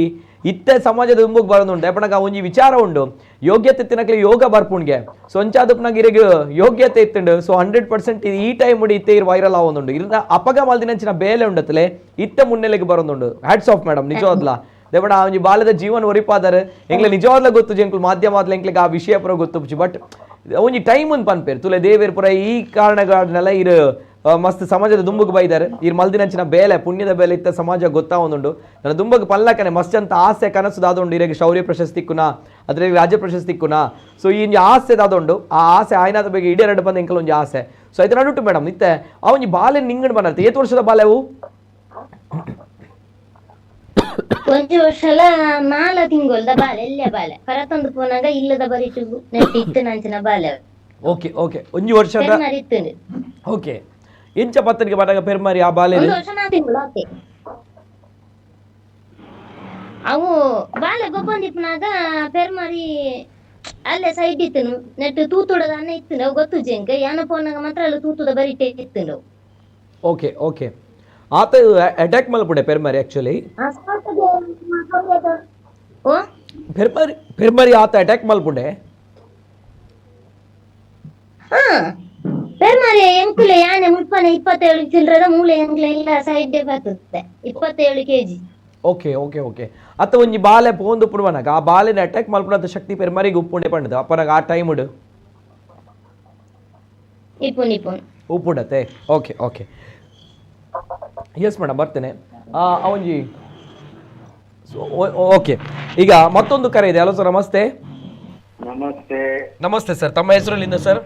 ಇತ್ತೆ ಸಮಾಜದ ದುಂಬುಗು ಬರೋದುಂಟು. ಅಪ್ಪಣಗ ಒಂಜಿ ವಿಚಾರ ಉಂಡು, ಯೋಗ್ಯತೆ ತಿನ್ನಕ್ಲೆ ಯೋಗ ಬರ್ಪುಣ್ಗೆ ಸೊ ಅಂಚಾದಪ್ಪನಾಗ ಇರೆಗ್ ಯೋಗ್ಯತೆ ಇತ್ತುಂಡು. ಸೊ 100% ಈ ಟೈಮ್ ಉಡಿ ಇತ್ತೆ ಇರ್ ವೈರಲ್ ಆವೊಂದುಂಡು. ಇರ್ನ ಅಪಗ ಮಲ್ದಿನಂಚಿನ ಬೇಲೆ ಉಂಡತ್ಲೆ ಇತ್ತೆ ಮುನ್ನೆಲೆಗೆ ಬರೋದುಂಡು. ಹ್ಯಾಟ್ಸ್ ಆಫ್ ಮೇಡಮ್, ನಿಜವಾದ್ಲ ದೇವಣ ಆ ಒಂಜಿ ಬಾಲದ ಜೀವನ ಒರಿಪಾದರೆ ಎಂಗ್ಲೆ ನಿಜವಾದ್ಲ ಗೊತ್ತು ಜೆಂಕ್ಲು ಮಾಧ್ಯಮ ಆದ್ಲ ಎಂಕ್ಲೆಗ್ ಆ ವಿಷಯ ಪುರ ಗೊತ್ತು. ಬಟ್ ಒಂಜಿ ಟೈಮ್ ಒಂದು ಪನ್ಪೇರು ತುಲೆ ದೇವೇರ್ ಪುರ ಈ ಕಾರಣಗಳನ್ನೆಲ್ಲ ಇರು ಮಸ್ತ್ ಸಮಾಜದ ದುಂಬುಗ್ ಬೈದಾರೆ. ಇರ್ ಮಲ್ದಿನಂಚಿನ ಬೇಲೆ ಪುಣ್ಯದ ಬೇಲೆ ಇತ್ತ ಸಮಾಜ ಗೊತ್ತಾವೊಂದುಂಡು. ನನ್ನ ದುಂಬಗ್ ಪಲ್ಲಕನೆ ಮಸ್ತ್ ಅಂತ ಆಸೆ ಕನಸು ದಾದುಂಡು. ಇರೆಗ್ ಶೌರ್ಯ ಪ್ರಶಸ್ತಿ ಕುನ ಅದ್ರಲ್ಲಿ ರಾಜ್ಯ ಪ್ರಶಸ್ತಿ ಕುನ. ಸೊ ಈ ಒಂಜಿ ಆಸೆ ದಾದುಂಡು, ಆ ಆಸೆ ಆಯ್ನಾದ ಬಗ್ಗೆ ಈಡೇರಡು ಬಂದ ಎಂಕಲ್ ಒಂಜಿ ಆಸೆ. ಸೊ ಐತ ನಡುಟು ಮೇಡಮ್ ಇತ್ತೆ ಆ ಒಂಜಿ ಬಾಲೆ ನಿಂಗಡ್ ಬಂದತ್ತೆ. ಏತ್ ವರ್ಷದ ಬಾಲೆವು? ಒಂಜಿ ವರ್ಷಲ 4 ತಿಂಗೊಲ್ದ ಬಾಲೆ, ಎಲ್ಲೆ ಬಾಲೆ ಪರತೊಂದು ಪೋನಾಗ ಇಲ್ಲದ ಬರಿಟು ನೆಟ್ಟಿ ಇತ್ತು ನಂಚಿನ ಬಾಲೆ. ಓಕೆ ಓಕೆ, ಒಂಜಿ ವರ್ಷದ ಇತ್ತು. ಓಕೆ, ಎಂಚ ಪತ್ತನಿಗೆ ಬರಾಗ ಪೆರ್ಮಾರಿ ಆ ಬಾಲೆ ಒಂದು ವರ್ಷ 4 ತಿಂಗಳು. ಓಕೆ, ಅವು ಬಾಲೆ ಗೊಬ್ಬಂದಿಪ್ಪನಾಗ ಪೆರ್ಮಾರಿ ಅಲ್ಲೇ ಸೈಡ್ ಇತ್ತನು ನೆಟ್ಟು ತೂತುಡದ ಅನ್ನ ಇತ್ತು ಅವು ಗೊತ್ತು ಜೆಂಕ್ ಯಾನ ಪೋನಾಗ ಮಾತ್ರ ಅಲ್ಲಿ ತೂತುದ ಬರಿಟೆ ಇತ್ತು. ಓಕೆ ಓಕೆ, ಆತ ಅಟ್ಯಾಕ್ ಮಲ್ಪುಡೆ ಪೆರ್ಮಾರಿ ಆಕ್ಚುಲಿ. ಪೆರ್ಮಾರಿ ಪೆರ್ಮಾರಿ ಆತ ಅಟ್ಯಾಕ್ ಮಲ್ಪುಡೆ. ಪೆರ್ಮಾರಿ ಎಂಕುಲೆ ಯಾನೆ ಮುಟ್ಪನೆ 27 ಚಿಲ್ಲರದ ಮೂಲೆ ಎಂಕ್ಲೆ ಇಲ್ಲ ಸೈಡ್ ಬರ್ತದೆ 27 ಕೆಜಿ. ಓಕೆ ಓಕೆ ಓಕೆ, ಅತ್ತ ಒಂಜಿ ಬಾಲೆ ಪೋಂದು ಪುಡುವನಾಗ ಆ ಬಾಲೆನ ಅಟ್ಯಾಕ್ ಮಲ್ಪುನಂತ ಶಕ್ತಿ ಪೆರ್ಮಾರಿಗೆ ಉಪ್ಪುಂಡೆ ಪಂಡದ ಅಪ್ಪನಾಗ ಆ ಟೈಮ್ ಉಡು ಇಪ್ಪುನ್ ಇಪ್ಪುನ್ ಉಪ್ಪುಡತೆ. ಓಕೆ ಓಕೆ, ಎಸ್ ಮೇಡಮ್ ಬರ್ತೇನೆ. ಒಂಜಿ ಓಕೆ, ಈಗ ಮತ್ತೊಂದು ಕರೆ ಇದೆ. ಹಲೋ ಸರ್, ನಮಸ್ತೆ. ನಮಸ್ತೆ. ನಮಸ್ತೆ ಸರ್, ತಮ್ಮ ಹೆಸರಲ್ಲಿಂದ ಸರ್?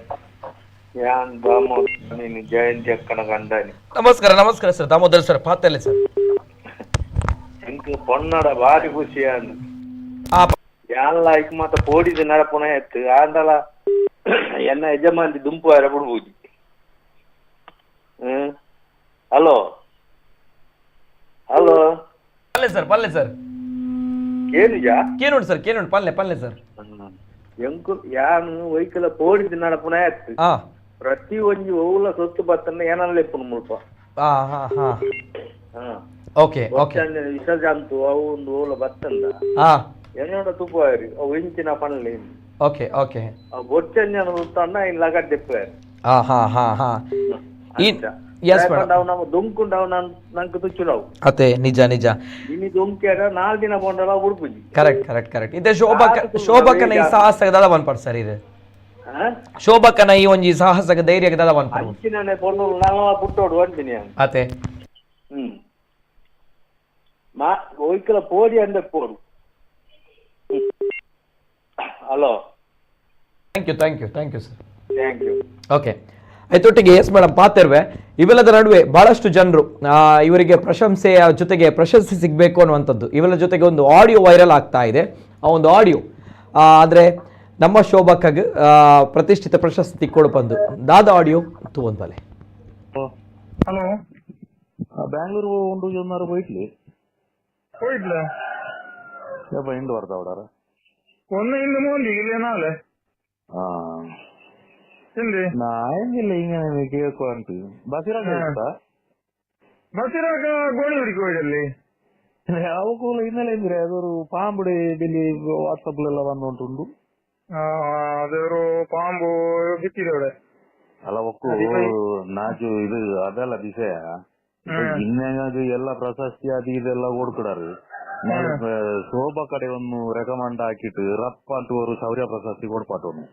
ಜಯಂತಿ ಅಕ್ಕನ ಗಂಡನಿ. ನಮಸ್ಕಾರ ನಮಸ್ಕಾರ ಸರ್, ದಾಮೋದರ್ ಸರ್ ಪಾತಲ್ಲೇ ಸರ್. ಎಂಕ್ ಪೊನ್ನಡ ಬಾರಿ ಖುಷಿ ಅಂದು ಯಾನ್ಲ ಐಕ್ ಮಾತ ಪೋಡಿದ ನಡಪುನ ಎತ್ತು ಆಂಡಲ ಎನ್ನ ಯಜಮಾನ್ದಿ ದುಂಪು ಆರ ಬಿಡ್ಬೋದು. ಹಲೋ ಹಲೋ, ಪಲ್ಲೆ ಸರ್, ಪಲ್ಲೆ ಸರ್, ಕೇನುಜಾ? ಕೇನುಂಡು ಸರ್, ಕೇನುಂಡು, ಪಲ್ಲೆ ಪಲ್ಲೆ ಸರ್. ಎಂಕು ಯಾನು ವೈಕಲ ಪೋಡಿದ ನಡಪುನ ಎತ್ತು ಪ್ರತಿ ಒಂಜಿ ಓಲ ಸೊತ್ತು ಬತ್ತನ್ನ ಏನಲ್ಲ ಎಪ್ಪುನು ಮುಲ್ಪ. ಓಕೆ ಓಕೆ, ವಿಸರ್ಜಂತು ಅವು ಒಂದು ಓಲ ಬತ್ತಂದ എന്നೋಡ ತುಪ್ಪಾರಿ ಅವು ಇಂಚಿನ ಪನ್ಲೆ. ಓಕೆ ಓಕೆ, ಅವು ಬೊಚ್ಚಂಜನ ತುತ್ತಣ್ಣ ಇನ್ ಲಗಡ್ಡೆಪ್ಪಾರಿ. ಹಾ ಹಾ ಹಾ ಹಾ, ಎಸ್ ಮೇಡಮ್. ಅವು ನಮ್ಮ ದೊಂಕುಂಡವು ನಂಗೆ ತುಚ್ಚುನವು. ಅದೇ ನಿಜ ನಿಜ, ಇನಿ ದೊಂಕ್ಯಾರ 4 ದಿನ ಪೋಂಡಲ ಉಡುಪುಜಿ. Correct correct correct. ಇದೆ ಶೋಭಕ ಶೋಭಕನ ಈ ಸಾಹಸದ ಒನ್ ಪರ್ ಸರ್, ಇದು ಶೋಭಕನ ಈ ಒಂಜಿ ಸಾಹಸಕ ಧೈರ್ಯದ ಒನ್ ಪರ್ ಅಂಚಿನನೆ ಪೊಣ್ಣು ನಾನು ಪುಟ್ಟೋಡು ಅಂತೀನಿ. ಅದೇ ಮಾ ಒಯ್ಕಲ ಪೋಡಿ ಅಂದ ಪೋಡು. Hello, thank you thank you thank you sir, thank you. Okay, ಆಯ್ತೊಟ್ಟಿಗೆ yes madam ಪಾತಿರ್ವೆ. ಇವೆಲ್ಲದರ ನಡುವೆ ಬಹಳಷ್ಟು ಜನರು ಇವರಿಗೆ ಪ್ರಶಂಸೆಯ ಜೊತೆಗೆ ಪ್ರಶಸ್ತಿ ಸಿಗಬೇಕು ಅನ್ನುವಂಥದ್ದು. ಇವೆಲ್ಲ ಜೊತೆಗೆ ಒಂದು ಆಡಿಯೋ ವೈರಲ್ ಆಗ್ತಾ ಇದೆ. ಆ ಒಂದು ಆಡಿಯೋ ಅಂದರೆ ನಮ್ಮ ಶೋಭಕ್ಕಗ್ ಪ್ರತಿಷ್ಠಿತ ಪ್ರಶಸ್ತಿ ಕೊಡುಪಂದು ದಾದ ಆಡಿಯೋ ತೂವೊಂದು ಬಲೆ. ಹಲೋ, ಬ್ಯಾಂಗ್ಳೂರು ಉಂಡು ಜೊನ್ನಾರು ಹೋಯ್ಟ್ಲಿ ಹೋಯ್ಟ್ಲ ಯಪ್ಪ ಇಂದು ಬರ್ತಾ ಅವಡಾರ ഒന്ന് ഇന്ന് മോന്തി ഇല്ലേ നാളെ ನಾಯಂಗಿಲ್ಲ ಹಿಂಗೆ ಕೇಳ್ಕೊ ಅಂತ ಬಸಿರಾಗ ಬಸಿರಾಗ ಗೋಣಿ ಹುಡುಕಿ ಹೋಯ್ದಲ್ಲಿ ಯಾವ ಕೂಲ ಹಿನ್ನೆಲೆ ಅಂದ್ರೆ ಅದೊರು ಪಾಂಬುಡಿ ಬಿಲ್ಲಿ ವಾಟ್ಸಪ್ ಎಲ್ಲ ಬಂದು ಉಂಟು. ಅದರು ಪಾಂಬು ಬಿತ್ತಿದೆ. ಅಲ್ಲ ಒಕ್ಕು ನಾಜು ಇದು ಅದೆಲ್ಲ ವಿಷಯ ಇನ್ನೇನಾದ್ರು ಎಲ್ಲ ಪ್ರಶಸ್ತಿ ಅದು ಇದೆಲ್ಲ ಕೊಡ್ಕೊಡಾರು. ಶೋಭಾ ಕಡೆ ಒಂದು ರೆಕಮೆಂಡ್ ಹಾಕಿಟ್ಟು ರಪ್ಪ ಅಂತ ಅವರು ಶೌರ್ಯ ಪ್ರಶಸ್ತಿ ಕೊಡ್ಪಾಟವನು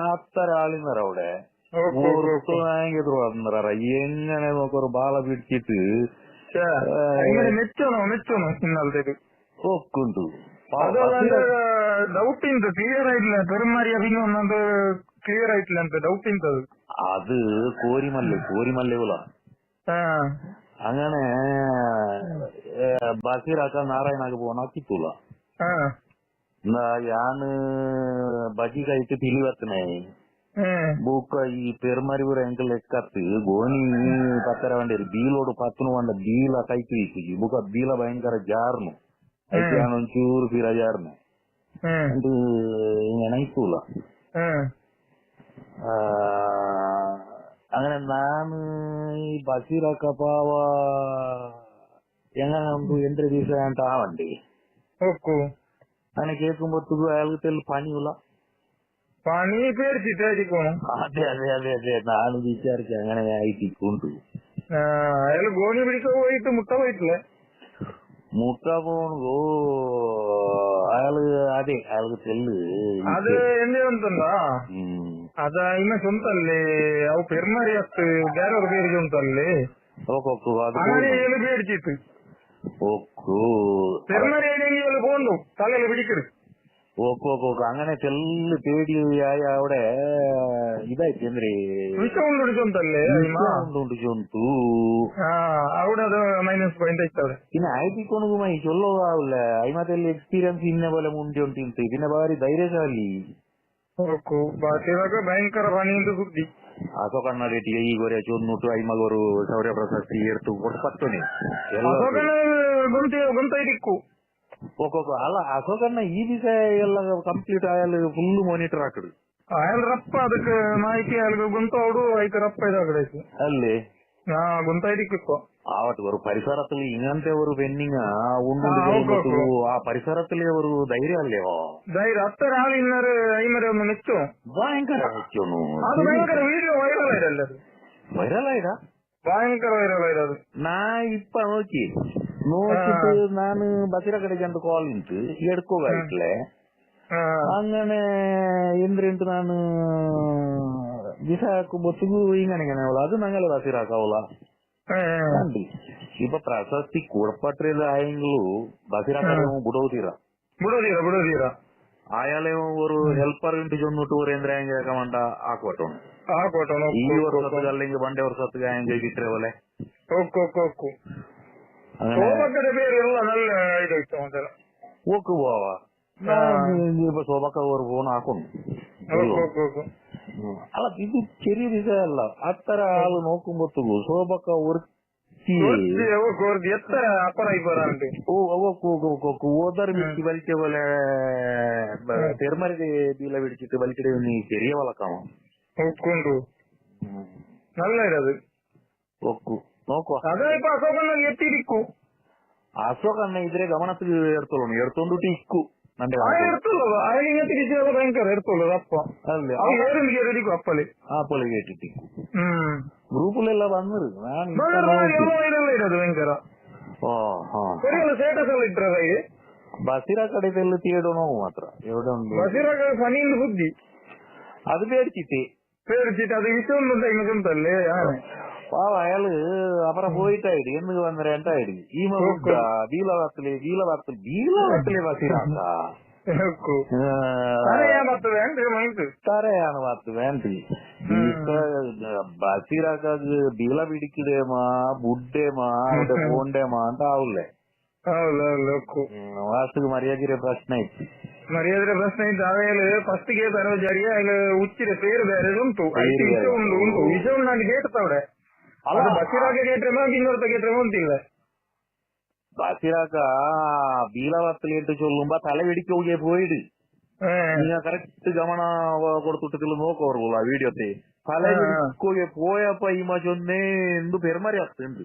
ಹತ್ತಾರೆ ಆಳಿನಾರ ಅವಡೆ ಮೂರು ಅಂದ್ರ എങ്ങനെ നോക്കൊരു ബാല പിടിച്ചിട്ട് ഒക്കുണ്ട്. ಡೌಟ್ ಇಂತ ಕ್ಲಿಯರ್ ಆಯ್ತಿಲ್ಲ ಪೆರುಮಾರಿಯ ಒಂದೊಂದು ಕ್ಲಿಯರ್ ಆಯ್ತಿಲ್ಲ ಅಂತ ಡೌಟ್ ಇಂತ. ಅದು ಕೋರಿಮಲ್ಲೆ ಕೋರಿಮಲ್ಲೆ ಉಲ അങ്ങനെ ബസീറാക്ക നാരായണക്ക് പോണ കിട്ടൂല. ಯಾನ್ ಬಜಿ ಕೈಟ್ ತಿಳಿ ಬರ್ತನೆ ಬೂಕ ಈ ಪೆರ್ಮರಿ ಪೂರ ಎಂಕ ಲೆಕ್ಕತ್ತು ಗೋಣಿ ಪತ್ತರ ವಂಡೇರಿ ಬೀಲೋಡು ಪತ್ತನು వంಡ ಬೀಲ ಕೈತು ಇಕ್ಕುಜಿ ಬುಕ ಬೀಲ ಭಯಂಕರ ಜಾರ್ನು ಐತೆ ಯಾನ್ ಒಂಚೂರು ಪಿರ ಜಾರ್ನು ಅಂದು ಇಕ್ಕೂಲ. അങ്ങനെ ನಾನು ಈ ಬಸೀರಕ್ಕ ಪಾವ എങ്ങനെ ಎಂದ್ರೆ ದಿವಸ ಅಂತ ಆವಂಡಿ അങ്ങനെ കേൾക്കുമ്പോഴത്തേക്കും അയാൾക്ക് തെല്ലു പണിയുള്ള പണി പേടിച്ചിട്ടായിരിക്കും. അതെ അതെ അതെ അതെ ನಾನು വിചാരിച്ചു അങ്ങനെ ആയിട്ടിക്കൊണ്ട്. അയാൾ ഗോണി പിടിക്കാൻ പോയിട്ട് മുട്ട പോയിട്ടില്ലേ? മുട്ട പോണോ അയാള് അതെ അയാൾക്ക് തെല്ല് അത് ಎಂದೇ ಅದ ಇನ್ನ ಸ್ವಂತಲ್ಲಿ ಅವು ಪೆರ್ಮರಿ ಅತ್ತು ಬೇರೆಯವ್ರ പേರಿಗೆ ಉಂಟಲ್ಲಿ അങ്ങനെ പേടിച്ചിട്ട് പെർമരി പോണ്ടു തലയിൽ പിടിക്കരുത്. ഓക്കെ ഓക്കെ ഓക്കെ അങ്ങനെ തെല്ല് പേടിയായി അവിടെ ഇതായിട്ട് ಅಂದ್ರೆ ವಿಷ ಉಂಡು ಉಂಟು അവിടെ അത് മൈനസ് പോയിന്റ് ಆಯ್ತವ್ರೆ. പിന്നെ ആയിട്ടിക്കൊണുമായി ചൊല്ലോതാവില്ല അയിമത്തെಲ್ಲ എക്സ്പീരിയൻസ് ഇന്ന പോലെ ಮುಂದೆ ಉಂಟು. പിന്നെ ഭാരി ಧೈರ್ಯಶಾಲಿ. ಭಯಂಕರ ಪಣಿ ಅಂತ ಸುದ್ದಿ. ಅಶೋಕಣ್ಣ ಈ ಗೊರೆ ಚೊನ್ನುಟು ಐಮಗರು ಶೌರ್ಯ ಪ್ರಶಸ್ತಿ ಎರ್ತು ಕೊಟ್ಟು ಗೊಂತೈದಿಕ್ಕು. ಓಕೆ ಅಲ್ಲ ಅಶೋಕಣ್ಣ ಈ ದಿವಸ ಎಲ್ಲ ಕಂಪ್ಲೀಟ್ ಆಯಲ್ ಫುಲ್ ಮಾನಿಟರ್ ಹಾಕಡು. ಅಯಲ್ ರಪ್ಪ ಅದಕ್ಕೆ ಮಾಹಿತಿ ಅಲ್ಗ ಗೊಂತ ಅವಡು ಐತೆ ರಪ್ಪ ಇದಾಗಡೆ ಅಲ್ಲಿ ಗೊಂತೈದಿಕ್ಕು. ಆವತ್ತು ഒരു ಪರಿಸರത്തിൽ ഇങ്ങനത്തെ ഒരു പെണ്ണിങ് ಉಂಡು ಆ ಪರಿಸರದಲ್ಲಿ ഒരു ಧೈರ್ಯ ಅಲ್ಲೇವೋ ಧೈರ್ಯ ಅತ್ತರ ಆಳು ಇನ್ನರು ಐಮರೆ ಒಂದು ಮೆಚ್ಚು ಭಯಂಕರ ಮೆಚ್ಚು. ಅದು ಭಯಂಕರ ವಿಡಿಯೋ ವೈರಲ್ ಆಯ್ತಲ್ಲ, ವೈರಲ್ ಆಯ್ತಾ? ಭಯಂಕರ ವೈರಲ್ ಆಯ್ತು. ನಾ ಇಪ್ಪ ನೋಕಿ ನೋಕಿಟ್ಟು ನಾನು ಬಸಿರ ಕಡೆ ಜನ ಕಾಲ್ ಇಂಟು ಎಡ್ಕೋಗಾಯ್ತಲೆ. അങ്ങനെ എന്തിട്ട് ನಾನು ದಿಸ ಹಾಕುമ്പോತ್ತಿಗೂ ഇങ്ങനെ അത് ನಂಗಲೆ ಬಸಿರಾಕಾವಲ್ಲ. ഇപ്പൊ പ്രശസ്തി കൂടപ്പറ്റേതായെങ്കിലും ബസിരാക്കാരെ ಬಿಡೋದಿರ ಬಿಡೋದಿರ ಬಿಡೋದಿರ ಆಯಾಲೆ ഒരു ಹೆಲ್ಪರ್ ಇಂಟು ಚೊನ್ನುಟು ಅಂದ್ರೆ ಹೆಂಗೆ ಕಮಂಡ ಹಾಕೋಟೋಣ ಈ ವರ್ಷದ അല്ലെങ്കിൽ ಬಂಡೆ ವರ್ಷದ ಹೆಂಗೆ ಇಟ್ಟರೆ ಒಲೆ. ಓಕೆ ಬಾವ ಶೋಭಕ್ಕ ಅವರು ಫೋನ್ ಹಾಕೊಂಡು ಅಲ್ಲ ಇದು ചെറിയ ವಿಷಯ ಅಲ್ಲ. ಅತ್ತರ ಆಳು ನೋಕುಂಬೊತ್ತುಗು ಶೋಭಕ್ಕ ಓದರ್ ಬಿಚ್ಚಿ ಬಲಿಕೆ പോലെ പെരുമരി ബീല പിടിച്ചിട്ട് വലിച്ചിട്ട് നീ ചെറിയ വളക്കാമോ നല്ല ഇത് ഒക്കു നോക്കുക. അശോകണ്ണ അശോകണ്ണ ഇതിരെ ഗമനത്തിൽ എടുത്തോളൂ എടുത്തോണ്ടിട്ട് ഇക്കു ഗ്രൂപ്പിലെല്ലാം വന്നത് ബസിറ കടയിൽ തീടണോ മാത്ര എവിടെ ബുദ്ധി അത് പേടിച്ചിട്ട് പേടിച്ചിട്ട് അത് വിഷമല്ലേ. പാവ അയാള് അപ്പുറം പോയിട്ടായി എന്ന് വന്ന രണ്ടായി ഈ ബീലവാത്തിലെ ബീലവാത്തിൽ ബീലവാത്തിലെ ബസിറാക്ക തരയാണ് വാത്ത് വേണ്ട ബസിറാക്ക ബീല പിടിക്കടേമാ ബുഡേമാ അവിടെ പോണ്ടേമാ ಅಂತ ആവില്ലേ. ವಾಸ್ತುಗೆ ಮರ್ಯಾದಿರ ಪ್ರಶ್ನೆ ಇತ್ತು. ಮರ್ಯಾದಿರ ಪ್ರಶ್ನೆ ಇತ್ತು. ಆಮೇಲೆ ಫಸ್ಟ್ ಗೆ ತರೋಜಾರಿ അതില് ಉಚ್ಚಿರ പേര് ಬೇರೆ ಉಂಟು ವಿಷ ಉಂಟು ಉಂಟು ವಿಷ ಉಂಟು ಕೇಳ್ತಾವ್ರೆ. ಅದು ಬಸಿರಾಕ ಕೇಟ್ರೆ ಇನ್ನೊರ್ತ ಕೇಟ್ರೆ ಅಂತಿಲ್ಲ. ബസിറാക്ക ബീലവത്തിലിട്ട് ചൊല്ലുമ്പോ തല വെടിക്കുക പോയിട് നീ കറക്റ്റ് ഗമന കൊടുത്തിട്ട് നോക്കോറുള്ള വീഡിയോത്തെ തല വെടിക്കുക പോയപ്പോ ഈ ചൊന്നേ എന്ത് പെരുമാറി ಆಗ್ತುಂಡು.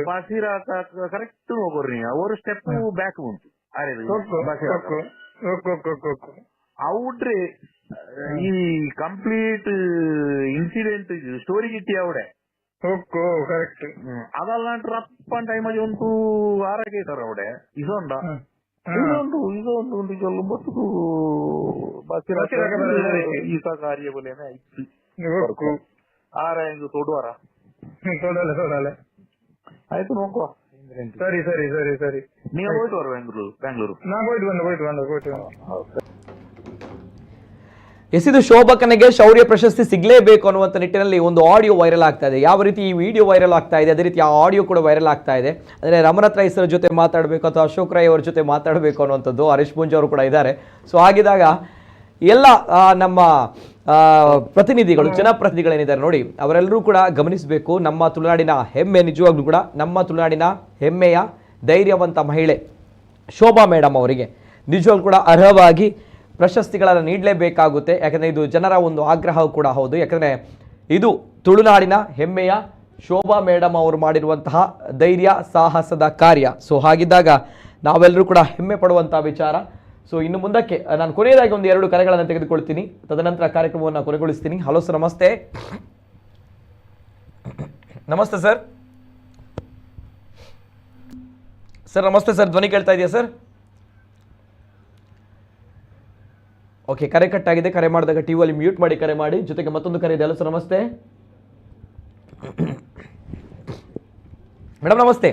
ಬಸಿರಾಕ ಕರೆಕ್ಟ್ ನೋಕೋರಿ ഒരു ಸ್ಟೆಪ್ ಬ್ಯಾಕ್ ಉಂಟು. ಔಟ್ರೆ ಈ ಕಂಪ್ಲೀಟ್ ಇನ್ಸಿಡೆಂಟ್ ಸ್ಟೋರಿ ಗಿಟ್ಟಿ ಅವಡೆ ಅದಲ್ಲ ರಪ್ಪ ಟೈಮ್ ಉಂಟು ಆರಕ್ಕೆ ಅವಡೆ ಇದೊಂಡ ಇದೊಂದು ಇದೊಂದು ಉಂಟು ಚೊಲ್ಲುಂಬತ್ತು ಬಸಿರಾಕ ಈಸ ಕಾರ್ಯ ಬೋಲೇನೆ ಆಯ್ತು. ಆರ ಹೆಂಗು ತೊಡುವಾರ ತೊಡಲೆ ತೊಡಲೆ ಆಯ್ತು ನೋಕುವ. ಸರಿ ಸರಿ ಸರಿ ಸರಿ ನೀವು ಹೋಯ್ತು ಬರುವ ಬೆಂಗಳೂರು ಬೆಂಗಳೂರು ನಾ ಹೋಯ್ತು ಬಂದೆ ಹೋಯ್ತು ಬಂದೆ ಹೋಯ್ತು ಬಂದೆ. ಎಸ್, ಇದು ಶೋಭಕ್ಕನಿಗೆ ಶೌರ್ಯ ಪ್ರಶಸ್ತಿ ಸಿಗಲೇಬೇಕು ಅನ್ನುವಂಥ ನಿಟ್ಟಿನಲ್ಲಿ ಒಂದು ಆಡಿಯೋ ವೈರಲ್ ಆಗ್ತಾ ಇದೆ. ಯಾವ ರೀತಿ ಈ ವಿಡಿಯೋ ವೈರಲ್ ಆಗ್ತಾ ಇದೆ ಅದೇ ರೀತಿ ಆ ಆಡಿಯೋ ಕೂಡ ವೈರಲ್ ಆಗ್ತಾ ಇದೆ. ಅಂದರೆ ರಮನಾಥ್ ರೈ ಸರ್ ಜೊತೆ ಮಾತಾಡಬೇಕು ಅಥವಾ ಅಶೋಕ್ ರೈ ಅವರ ಜೊತೆ ಮಾತಾಡಬೇಕು ಅನ್ನುವಂಥದ್ದು. ಹರೀಶ್ ಪೂಂಜಾ ಅವರು ಕೂಡ ಇದ್ದಾರೆ. ಸೊ ಹಾಗಿದ್ದಾಗ ಎಲ್ಲ ನಮ್ಮ ಪ್ರತಿನಿಧಿಗಳು, ಜನಪ್ರತಿನಿಧಿಗಳೇನಿದ್ದಾರೆ ನೋಡಿ, ಅವರೆಲ್ಲರೂ ಕೂಡ ಗಮನಿಸಬೇಕು. ನಮ್ಮ ತುಳುನಾಡಿನ ಹೆಮ್ಮೆ, ನಿಜವಾಗ್ಲೂ ಕೂಡ ನಮ್ಮ ತುಳುನಾಡಿನ ಹೆಮ್ಮೆಯ ಧೈರ್ಯವಂತ ಮಹಿಳೆ ಶೋಭಾ ಮೇಡಮ್ ಅವರಿಗೆ ನಿಜವಾಗ್ಲೂ ಕೂಡ ಅರ್ಹವಾಗಿ ಪ್ರಶಸ್ತಿಗಳನ್ನು ನೀಡಲೇಬೇಕಾಗುತ್ತೆ. ಯಾಕಂದರೆ ಇದು ಜನರ ಒಂದು ಆಗ್ರಹ ಕೂಡ ಹೌದು. ಯಾಕಂದರೆ ಇದು ತುಳುನಾಡಿನ ಹೆಮ್ಮೆಯ ಶೋಭಾ ಮೇಡಮ್ ಅವರು ಮಾಡಿರುವಂತಹ ಧೈರ್ಯ ಸಾಹಸದ ಕಾರ್ಯ. ಸೊ ಹಾಗಿದ್ದಾಗ ನಾವೆಲ್ಲರೂ ಕೂಡ ಹೆಮ್ಮೆ ಪಡುವಂಥ ವಿಚಾರ. ಸೊ ಇನ್ನು ಮುಂದಕ್ಕೆ ನಾನು ಕೊನೆಯದಾಗಿ ಒಂದು 2 ಕರೆಗಳನ್ನು ತೆಗೆದುಕೊಳ್ತೀನಿ, ತದನಂತರ ಕಾರ್ಯಕ್ರಮವನ್ನು ಕೊನೆಗೊಳಿಸ್ತೀನಿ. ಹಲೋ ಸರ್, ನಮಸ್ತೆ. ನಮಸ್ತೆ ಸರ್. ಸರ್ ನಮಸ್ತೆ ಸರ್, ಧ್ವನಿ ಕೇಳ್ತಾ ಇದೆಯಾ ಸರ್? ಓಕೆ, ಕರೆ ಕಟ್ ಆಗಿದೆ. ಕರೆ ಮಾಡಿದಾಗ ಟಿವಿಯಲ್ಲಿ ಮ್ಯೂಟ್ ಮಾಡಿ ಕರೆ ಮಾಡಿ. ಜೊತೆಗೆ ಮತ್ತೊಂದು ಕರೆ ಇದೆ. Hello sir, namaste madam. Namaste.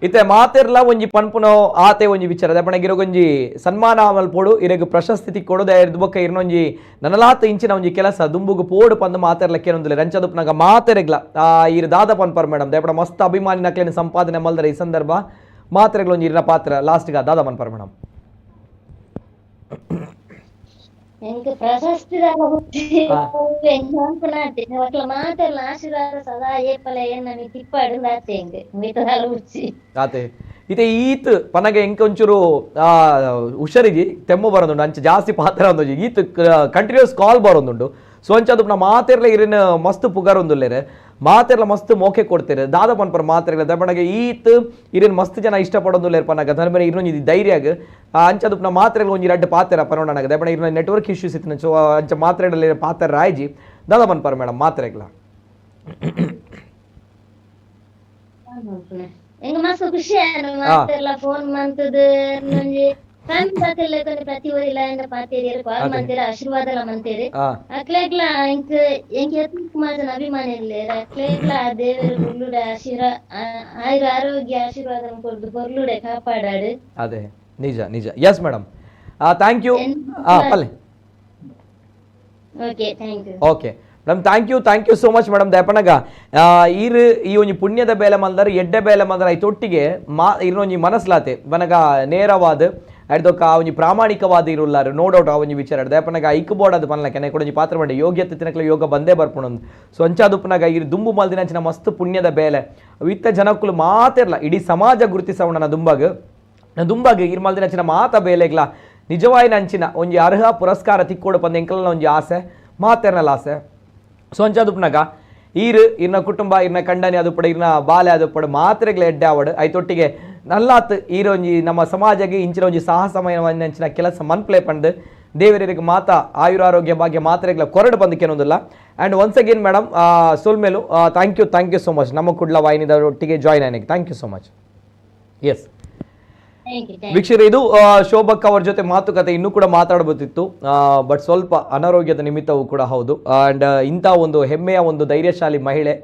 ಇತ್ತೆ ಮಾತೆರ್ಲ ಒಂಜಿ ಪನ್ಪುನೋ ಆತೆ ಒಂಜಿ ವಿಚಾರ ದಪ್ಪಣಗಿರೋಗೊಂಜಿ ಸನ್ಮಾನ ಮಲ್ಪೋಡು, ಇರೆಗ್ ಪ್ರಶಸ್ತಿ ತಿಕ್ಕೊಡು, ಬೊಕ್ಕ ಇರ್ನೊಂಜಿ ನನಲಾತ ಇಂಚಿನ ಒಂಜಿ ಕೆಲಸ ದುಂಬುಗು ಪೋಡು ಪಂದು ಮಾತೆರ್ಲ ಕೇನೊಂದುಲೆ ರಂಚದುಪ್ನಾಗ ಮಾತೆರೆಗ್ಲ ಇರು ದಾದ ಪನ್ಪರ್ ಮೇಡಮ್. ದಯಪಡ ಮಸ್ತ್ ಅಭಿಮಾನಿ ನಕ್ಲೇನ ಸಂಪಾದನೆ ಮಲ್ದರೆ ಈ ಸಂದರ್ಭ ಮಾತೆರೆಗ್ಲ ಒಂಜಿ ಇರ್ನ ಪಾತ್ರ ಲಾಸ್ಟ್ಗ ದಾದ ಪನ್ಪರ್ ಮೇಡಮ್. ಎಂಕ್ ಪ್ರಶಸ್ತಿ ಮಾತೆರ್ಲ ಆಶೀರ್ವಾದ ಸದಾ ಏಪಲ ಏನ್ ನಮಗೆ ತಿಪ್ಪಾಡು ಆತೆ ಎಂಕ್ ಮಿತದಾಲ ಉಚ್ಚಿ ಆತೆ ಇತ್ತೆ ಈತ್ ಪನಗ ಎಂಕ್ ಒಂಚೂರು ಹುಷಾರಿಜಿ ತೆಮ್ಮು ಬರೋದುಂಡು, ಅಂಚೆ ಜಾಸ್ತಿ ಪಾತ್ರ ಒಂದೊಂಜಿ ಈತ್ ಕಂಟಿನ್ಯೂಸ್ ಕಾಲ್ ಬರೋದುಂಡು. ಸೊ ಅಂಚ ಅದು ಮಾತೆರ್ಲ ಇರಿನ ಮಸ್ತ್ ಪುಗಾರೊಂದುಲ್ಲೇರೆ, ಮಾತೆರ್ಲ ಮಸ್ತ್ ಮೋಕೆ ಕೊಡ್ತೇರೆ ದಾದ ಪನ್ಪರ್ ಮಾತೆರ್ಲ ದಪಣಗೆ ಈತ್ ಇರಿನ ಮಸ್ತ್ ಜನ ಇಷ್ಟಪಡೋದುಲ್ಲೇರ್ ಪನಗ ಧರ್ಮನೆ ಇರೊಂಜಿ ಧೈರ್ಯಾಗ ಅಂಚ ಮಾತ್ರೆಗಳು ಒಂಜಿ ರಡ್ಡು ಪಾತ್ರ ಪನೋಣನಾಗ ದಪಣ ಇರಿನ ನೆಟ್ವರ್ಕ್ ಇಶ್ಯೂಸ್ ಇತ್ತಿನ. ಸೊ ಅಂಚ ಮಾತ್ರೆಗಳಲ್ಲಿ ಪಾತ್ರ ರಾಯ್ಜಿ ದಾದ ಪನ್ಪರ್ ಮೇಡಮ್ ಮಾತ್ರೆಗ್ಲ. ಎಂಗ ಮಸ್ತ್ ಖುಷಿ ಆನು ಮಾತೆರ್ಲ ಫೋನ್ ಮಂತದ ಒಂಜಿ ಪ್ರತಿ ಊರಿಲ್ಲ ಪಾತೇರಿ ಕಾಲ್ ಮಂತೀರ ಆಶೀರ್ವಾದ ಎಲ್ಲ ಮಂತೇರಿ ಅಕ್ಲೇಗ್ಲ ಎಂಕ್ ಎಂಕ್ ಯತ್ನ ಕುಮಾರ್ ಜನ ಅಭಿಮಾನಿ ಇರ್ಲೇರ್ ಅಕ್ಲೇಗ್ಲ ದೇವರು ಗುಳ್ಳುಡೆ ಆಶೀರ್ವಾದ ಆಯುರ ಆರೋಗ್ಯ ಆಶೀರ್ವಾದ ಕೊಡ್ದು ಕೊರ್ಲುಡೆ ಕಾಪಾಡಾಡು. ಅದೇ ನಿಜ ನಿಜ. Yes madam, thank you. ಪಲ್ಲೆ okay, thank you. Okay madam, thank you, thank you so much madam. ದಯಪಣಗ ಈರು ಈ ಒಂಜಿ ಪುಣ್ಯದ ಬೇಲೆ ಮಂದರ್ ಎಡ್ಡೆ ಬೇಲೆ ಮಂದರ್ ಐತೊಟ್ಟಿಗೆ ಮಾ ಇರೊಂಜಿ ಮನಸ್ಲಾತೆ ಬನಗ ನೇರವಾದ ಅಡ್ದೊಕ್ಕ ಆ ಒಂಜಿ ಪ್ರಾಮಾಣಿಕವಾದ ಇರುಲ್ಲಾರು ನೋ ಡೌಟ್ ಆ ಒಂಜಿ ವಿಚಾರ. ದಯಪನಗ ಐಕ್ ಬೋರ್ಡ್ ಅದು ಪನ್ಲಕ್ಕೆ ಕೆನೆ ಒಂಜಿ ಪಾತ್ರ ಮಾಡಿ ಯೋಗ್ಯತೆ ತಿನಕ್ಲ ಯೋಗ ಬಂದೇ ಬರ್ಪುಣೊಂದು. ಸೊ ಅಂಚಾದುಪ್ಪನಾಗ ಇರು ದುಂಬು ಮಲ್ದಿನಂಚಿನ ಮಸ್ತ್ ಪುಣ್ಯದ ಬೇಲೆ ಇತ್ತ ಜನಕ್ಕಲು ಮಾತಿರ್ಲ ಇಡೀ ಸಮಾಜ ಗುರುತಿಸವಣ ದುಂಬಾಗ ದುಂಬಾಗ ಇರ್ ಮಲ್ದಿನಂಚಿನ ಮಾತ ಬೇಲೆಗ್ಲ ನಿಜವಾಯಿನ ಅಂಚಿನ ಒಂಜಿ ಅರ್ಹ ಪುರಸ್ಕಾರ ತಿಕ್ಕೋಡು ಪಂದ ಎಂಕಲ್ನ ಒಂಜಿ ಆಸೆ ಮಾತೆರ್ನಲ್ಲ ಆಸೆ. ಸೊ ಅಂಚಾದುಪ್ಪನಾಗ ಈರು ಇರ್ನ ಕುಟುಂಬ ಇರ್ನ ಕಂಡನೆ ಅದು ಪಡ ಇರ್ನ ಬಾಲೆ ಅದು ಪಡ ಮಾತ್ರೆಗಳ ಎಡ್ಡೆ ಆವಡು ಐತೊಟ್ಟಿಗೆ ನಲ್ಲಾತ್ ಈರೊಂಜಿ ನಮ್ಮ ಸಮಾಜಕ್ಕೆ ಇಂಚಿನ ಒಂಜಿ ಸಾಹಸಮಯ ಕೆಲಸ ಮನ್ಪ್ಲೇ ಪಂಡು ದೇವರಿಗೆ ಮಾತಾ ಆಯುರಾರೋಗ್ಯ ಭಾಗ್ಯ ಮಾತ್ರೆಗಳ ಕೊರಡು ಬಂದಕ್ಕೇನೊಂದಿಲ್ಲ. ಆ್ಯಂಡ್ ಒನ್ಸ್ ಅಗೇನ್ ಮೇಡಮ್ ಸೋಲ್ಮೇಲು thank you, thank you so much ನಮ್ಮ ಕುಡ್ಲ ವಾಹಿನಿದವರೊಟ್ಟಿಗೆ ಜಾಯ್ನ್ ಆಗಿ. Thank you so much. Yes ವೀಕ್ಷಕರೇ, ಇದು ಶೋಭಕ್ಕ ಅವರ ಜೊತೆ ಮಾತುಕತೆ ಇನ್ನೂ ಕೂಡ ಮಾತಾಡಬಹುದಿತ್ತು, ಬಟ್ ಸ್ವಲ್ಪ ಅನಾರೋಗ್ಯದ ನಿಮಿತ್ತವೂ ಕೂಡ ಹೌದು. ಆ್ಯಂಡ್ ಇಂಥ ಒಂದು ಹೆಮ್ಮೆಯ ಒಂದು ಧೈರ್ಯಶಾಲಿ ಮಹಿಳೆ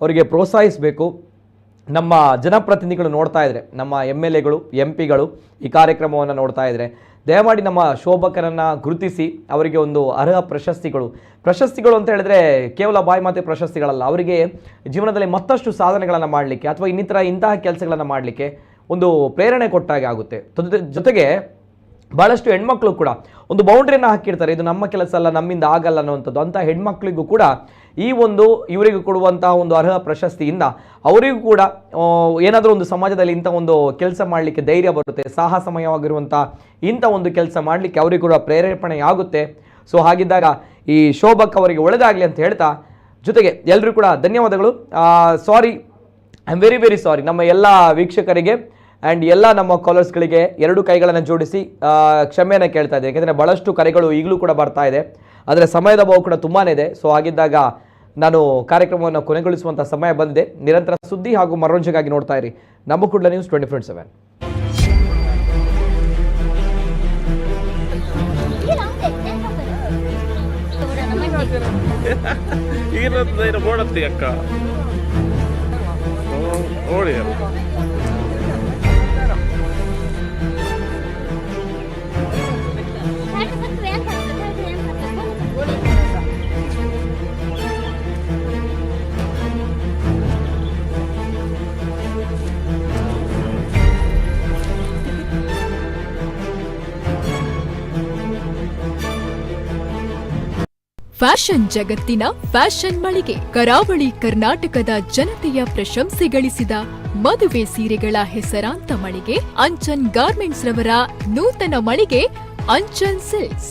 ಅವರಿಗೆ ಪ್ರೋತ್ಸಾಹಿಸಬೇಕು. ನಮ್ಮ ಜನಪ್ರತಿನಿಧಿಗಳು ನೋಡ್ತಾ ಇದ್ದರೆ, ನಮ್ಮ ಎಮ್ ಎಲ್ ಎಗಳು, ಎಂ ಪಿಗಳು ಈ ಕಾರ್ಯಕ್ರಮವನ್ನು ನೋಡ್ತಾ ಇದ್ದರೆ, ದಯಮಾಡಿ ನಮ್ಮ ಶೋಭಕರನ್ನು ಗುರುತಿಸಿ ಅವರಿಗೆ ಒಂದು ಅರ್ಹ ಪ್ರಶಸ್ತಿಗಳು, ಪ್ರಶಸ್ತಿಗಳು ಅಂತ ಹೇಳಿದ್ರೆ ಕೇವಲ ಬಾಯಿ ಮಾತೆ ಪ್ರಶಸ್ತಿಗಳಲ್ಲ, ಅವರಿಗೆ ಜೀವನದಲ್ಲಿ ಮತ್ತಷ್ಟು ಸಾಧನೆಗಳನ್ನು ಮಾಡಲಿಕ್ಕೆ ಅಥವಾ ಇನ್ನಿತರ ಇಂತಹ ಕೆಲಸಗಳನ್ನು ಮಾಡಲಿಕ್ಕೆ ಒಂದು ಪ್ರೇರಣೆ ಕೊಟ್ಟಾಗೆ ಆಗುತ್ತೆ. ಜೊತೆಗೆ ಭಾಳಷ್ಟು ಹೆಣ್ಮಕ್ಳು ಕೂಡ ಒಂದು ಬೌಂಡ್ರಿಯನ್ನು ಹಾಕಿರ್ತಾರೆ, ಇದು ನಮ್ಮ ಕೆಲಸ ಅಲ್ಲ, ನಮ್ಮಿಂದ ಆಗಲ್ಲ ಅನ್ನುವಂಥದ್ದು. ಅಂಥ ಹೆಣ್ಮಕ್ಳಿಗೂ ಕೂಡ ಈ ಒಂದು ಇವರಿಗೂ ಕೊಡುವಂಥ ಒಂದು ಅರ್ಹ ಪ್ರಶಸ್ತಿಯಿಂದ ಅವರಿಗೂ ಕೂಡ ಏನಾದರೂ ಒಂದು ಸಮಾಜದಲ್ಲಿ ಇಂಥ ಒಂದು ಕೆಲಸ ಮಾಡಲಿಕ್ಕೆ ಧೈರ್ಯ ಬರುತ್ತೆ, ಸಾಹಸಮಯವಾಗಿರುವಂಥ ಇಂಥ ಒಂದು ಕೆಲಸ ಮಾಡಲಿಕ್ಕೆ ಅವರಿಗೂ ಕೂಡ ಪ್ರೇರೇಪಣೆಯಾಗುತ್ತೆ. ಸೊ ಹಾಗಿದ್ದಾಗ ಈ ಶೋಭಕ್ ಅವರಿಗೆ ಒಳ್ಳೆಯದಾಗಲಿ ಅಂತ ಹೇಳ್ತಾ ಜೊತೆಗೆ ಎಲ್ಲರೂ ಕೂಡ ಧನ್ಯವಾದಗಳು. Sorry, I am very very sorry ನಮ್ಮ ಎಲ್ಲ ವೀಕ್ಷಕರಿಗೆ ಆ್ಯಂಡ್ ಎಲ್ಲ ನಮ್ಮ ಕಾಲರ್ಸ್ಗಳಿಗೆ ಎರಡು ಕೈಗಳನ್ನು ಜೋಡಿಸಿ ಕ್ಷಮೆಯನ್ನು ಕೇಳ್ತಾ ಇದ್ದೀನಿ. ಯಾಕೆಂದರೆ ಭಾಳಷ್ಟು ಕರೆಗಳು ಈಗಲೂ ಕೂಡ ಬರ್ತಾ ಇದೆ, ಆದರೆ ಸಮಯದ ಅಭಾವ ಕೂಡ ತುಂಬಾ ಇದೆ. ಸೊ ಹಾಗಿದ್ದಾಗ ನಾನು ಕಾರ್ಯಕ್ರಮವನ್ನು ಕೊನೆಗೊಳಿಸುವಂಥ ಸಮಯ ಬಂದಿದೆ. ನಿರಂತರ ಸುದ್ದಿ ಹಾಗೂ ಮನೋರಂಜನೆಗಾಗಿ ನೋಡ್ತಾ ಇರಿ ನಮ್ಮ ಕುಡ್ಲ ನ್ಯೂಸ್ 24/7. ಅಕ್ಕ ಓಡಿ. ಫ್ಯಾಷನ್ ಜಗತ್ತಿನ ಫ್ಯಾಷನ್ ಮಳಿಗೆ. ಕರಾವಳಿ ಕರ್ನಾಟಕದ ಜನತೆಯ ಪ್ರಶಂಸೆ ಗಳಿಸಿದ ಮದುವೆ ಸೀರೆಗಳ ಹೆಸರಾಂತ ಮಳಿಗೆ ಅಂಚನ್ ಗಾರ್ಮೆಂಟ್ಸ್ ರವರ ನೂತನ ಮಳಿಗೆ ಅಂಚನ್ ಸಿಲ್ಕ್ಸ್.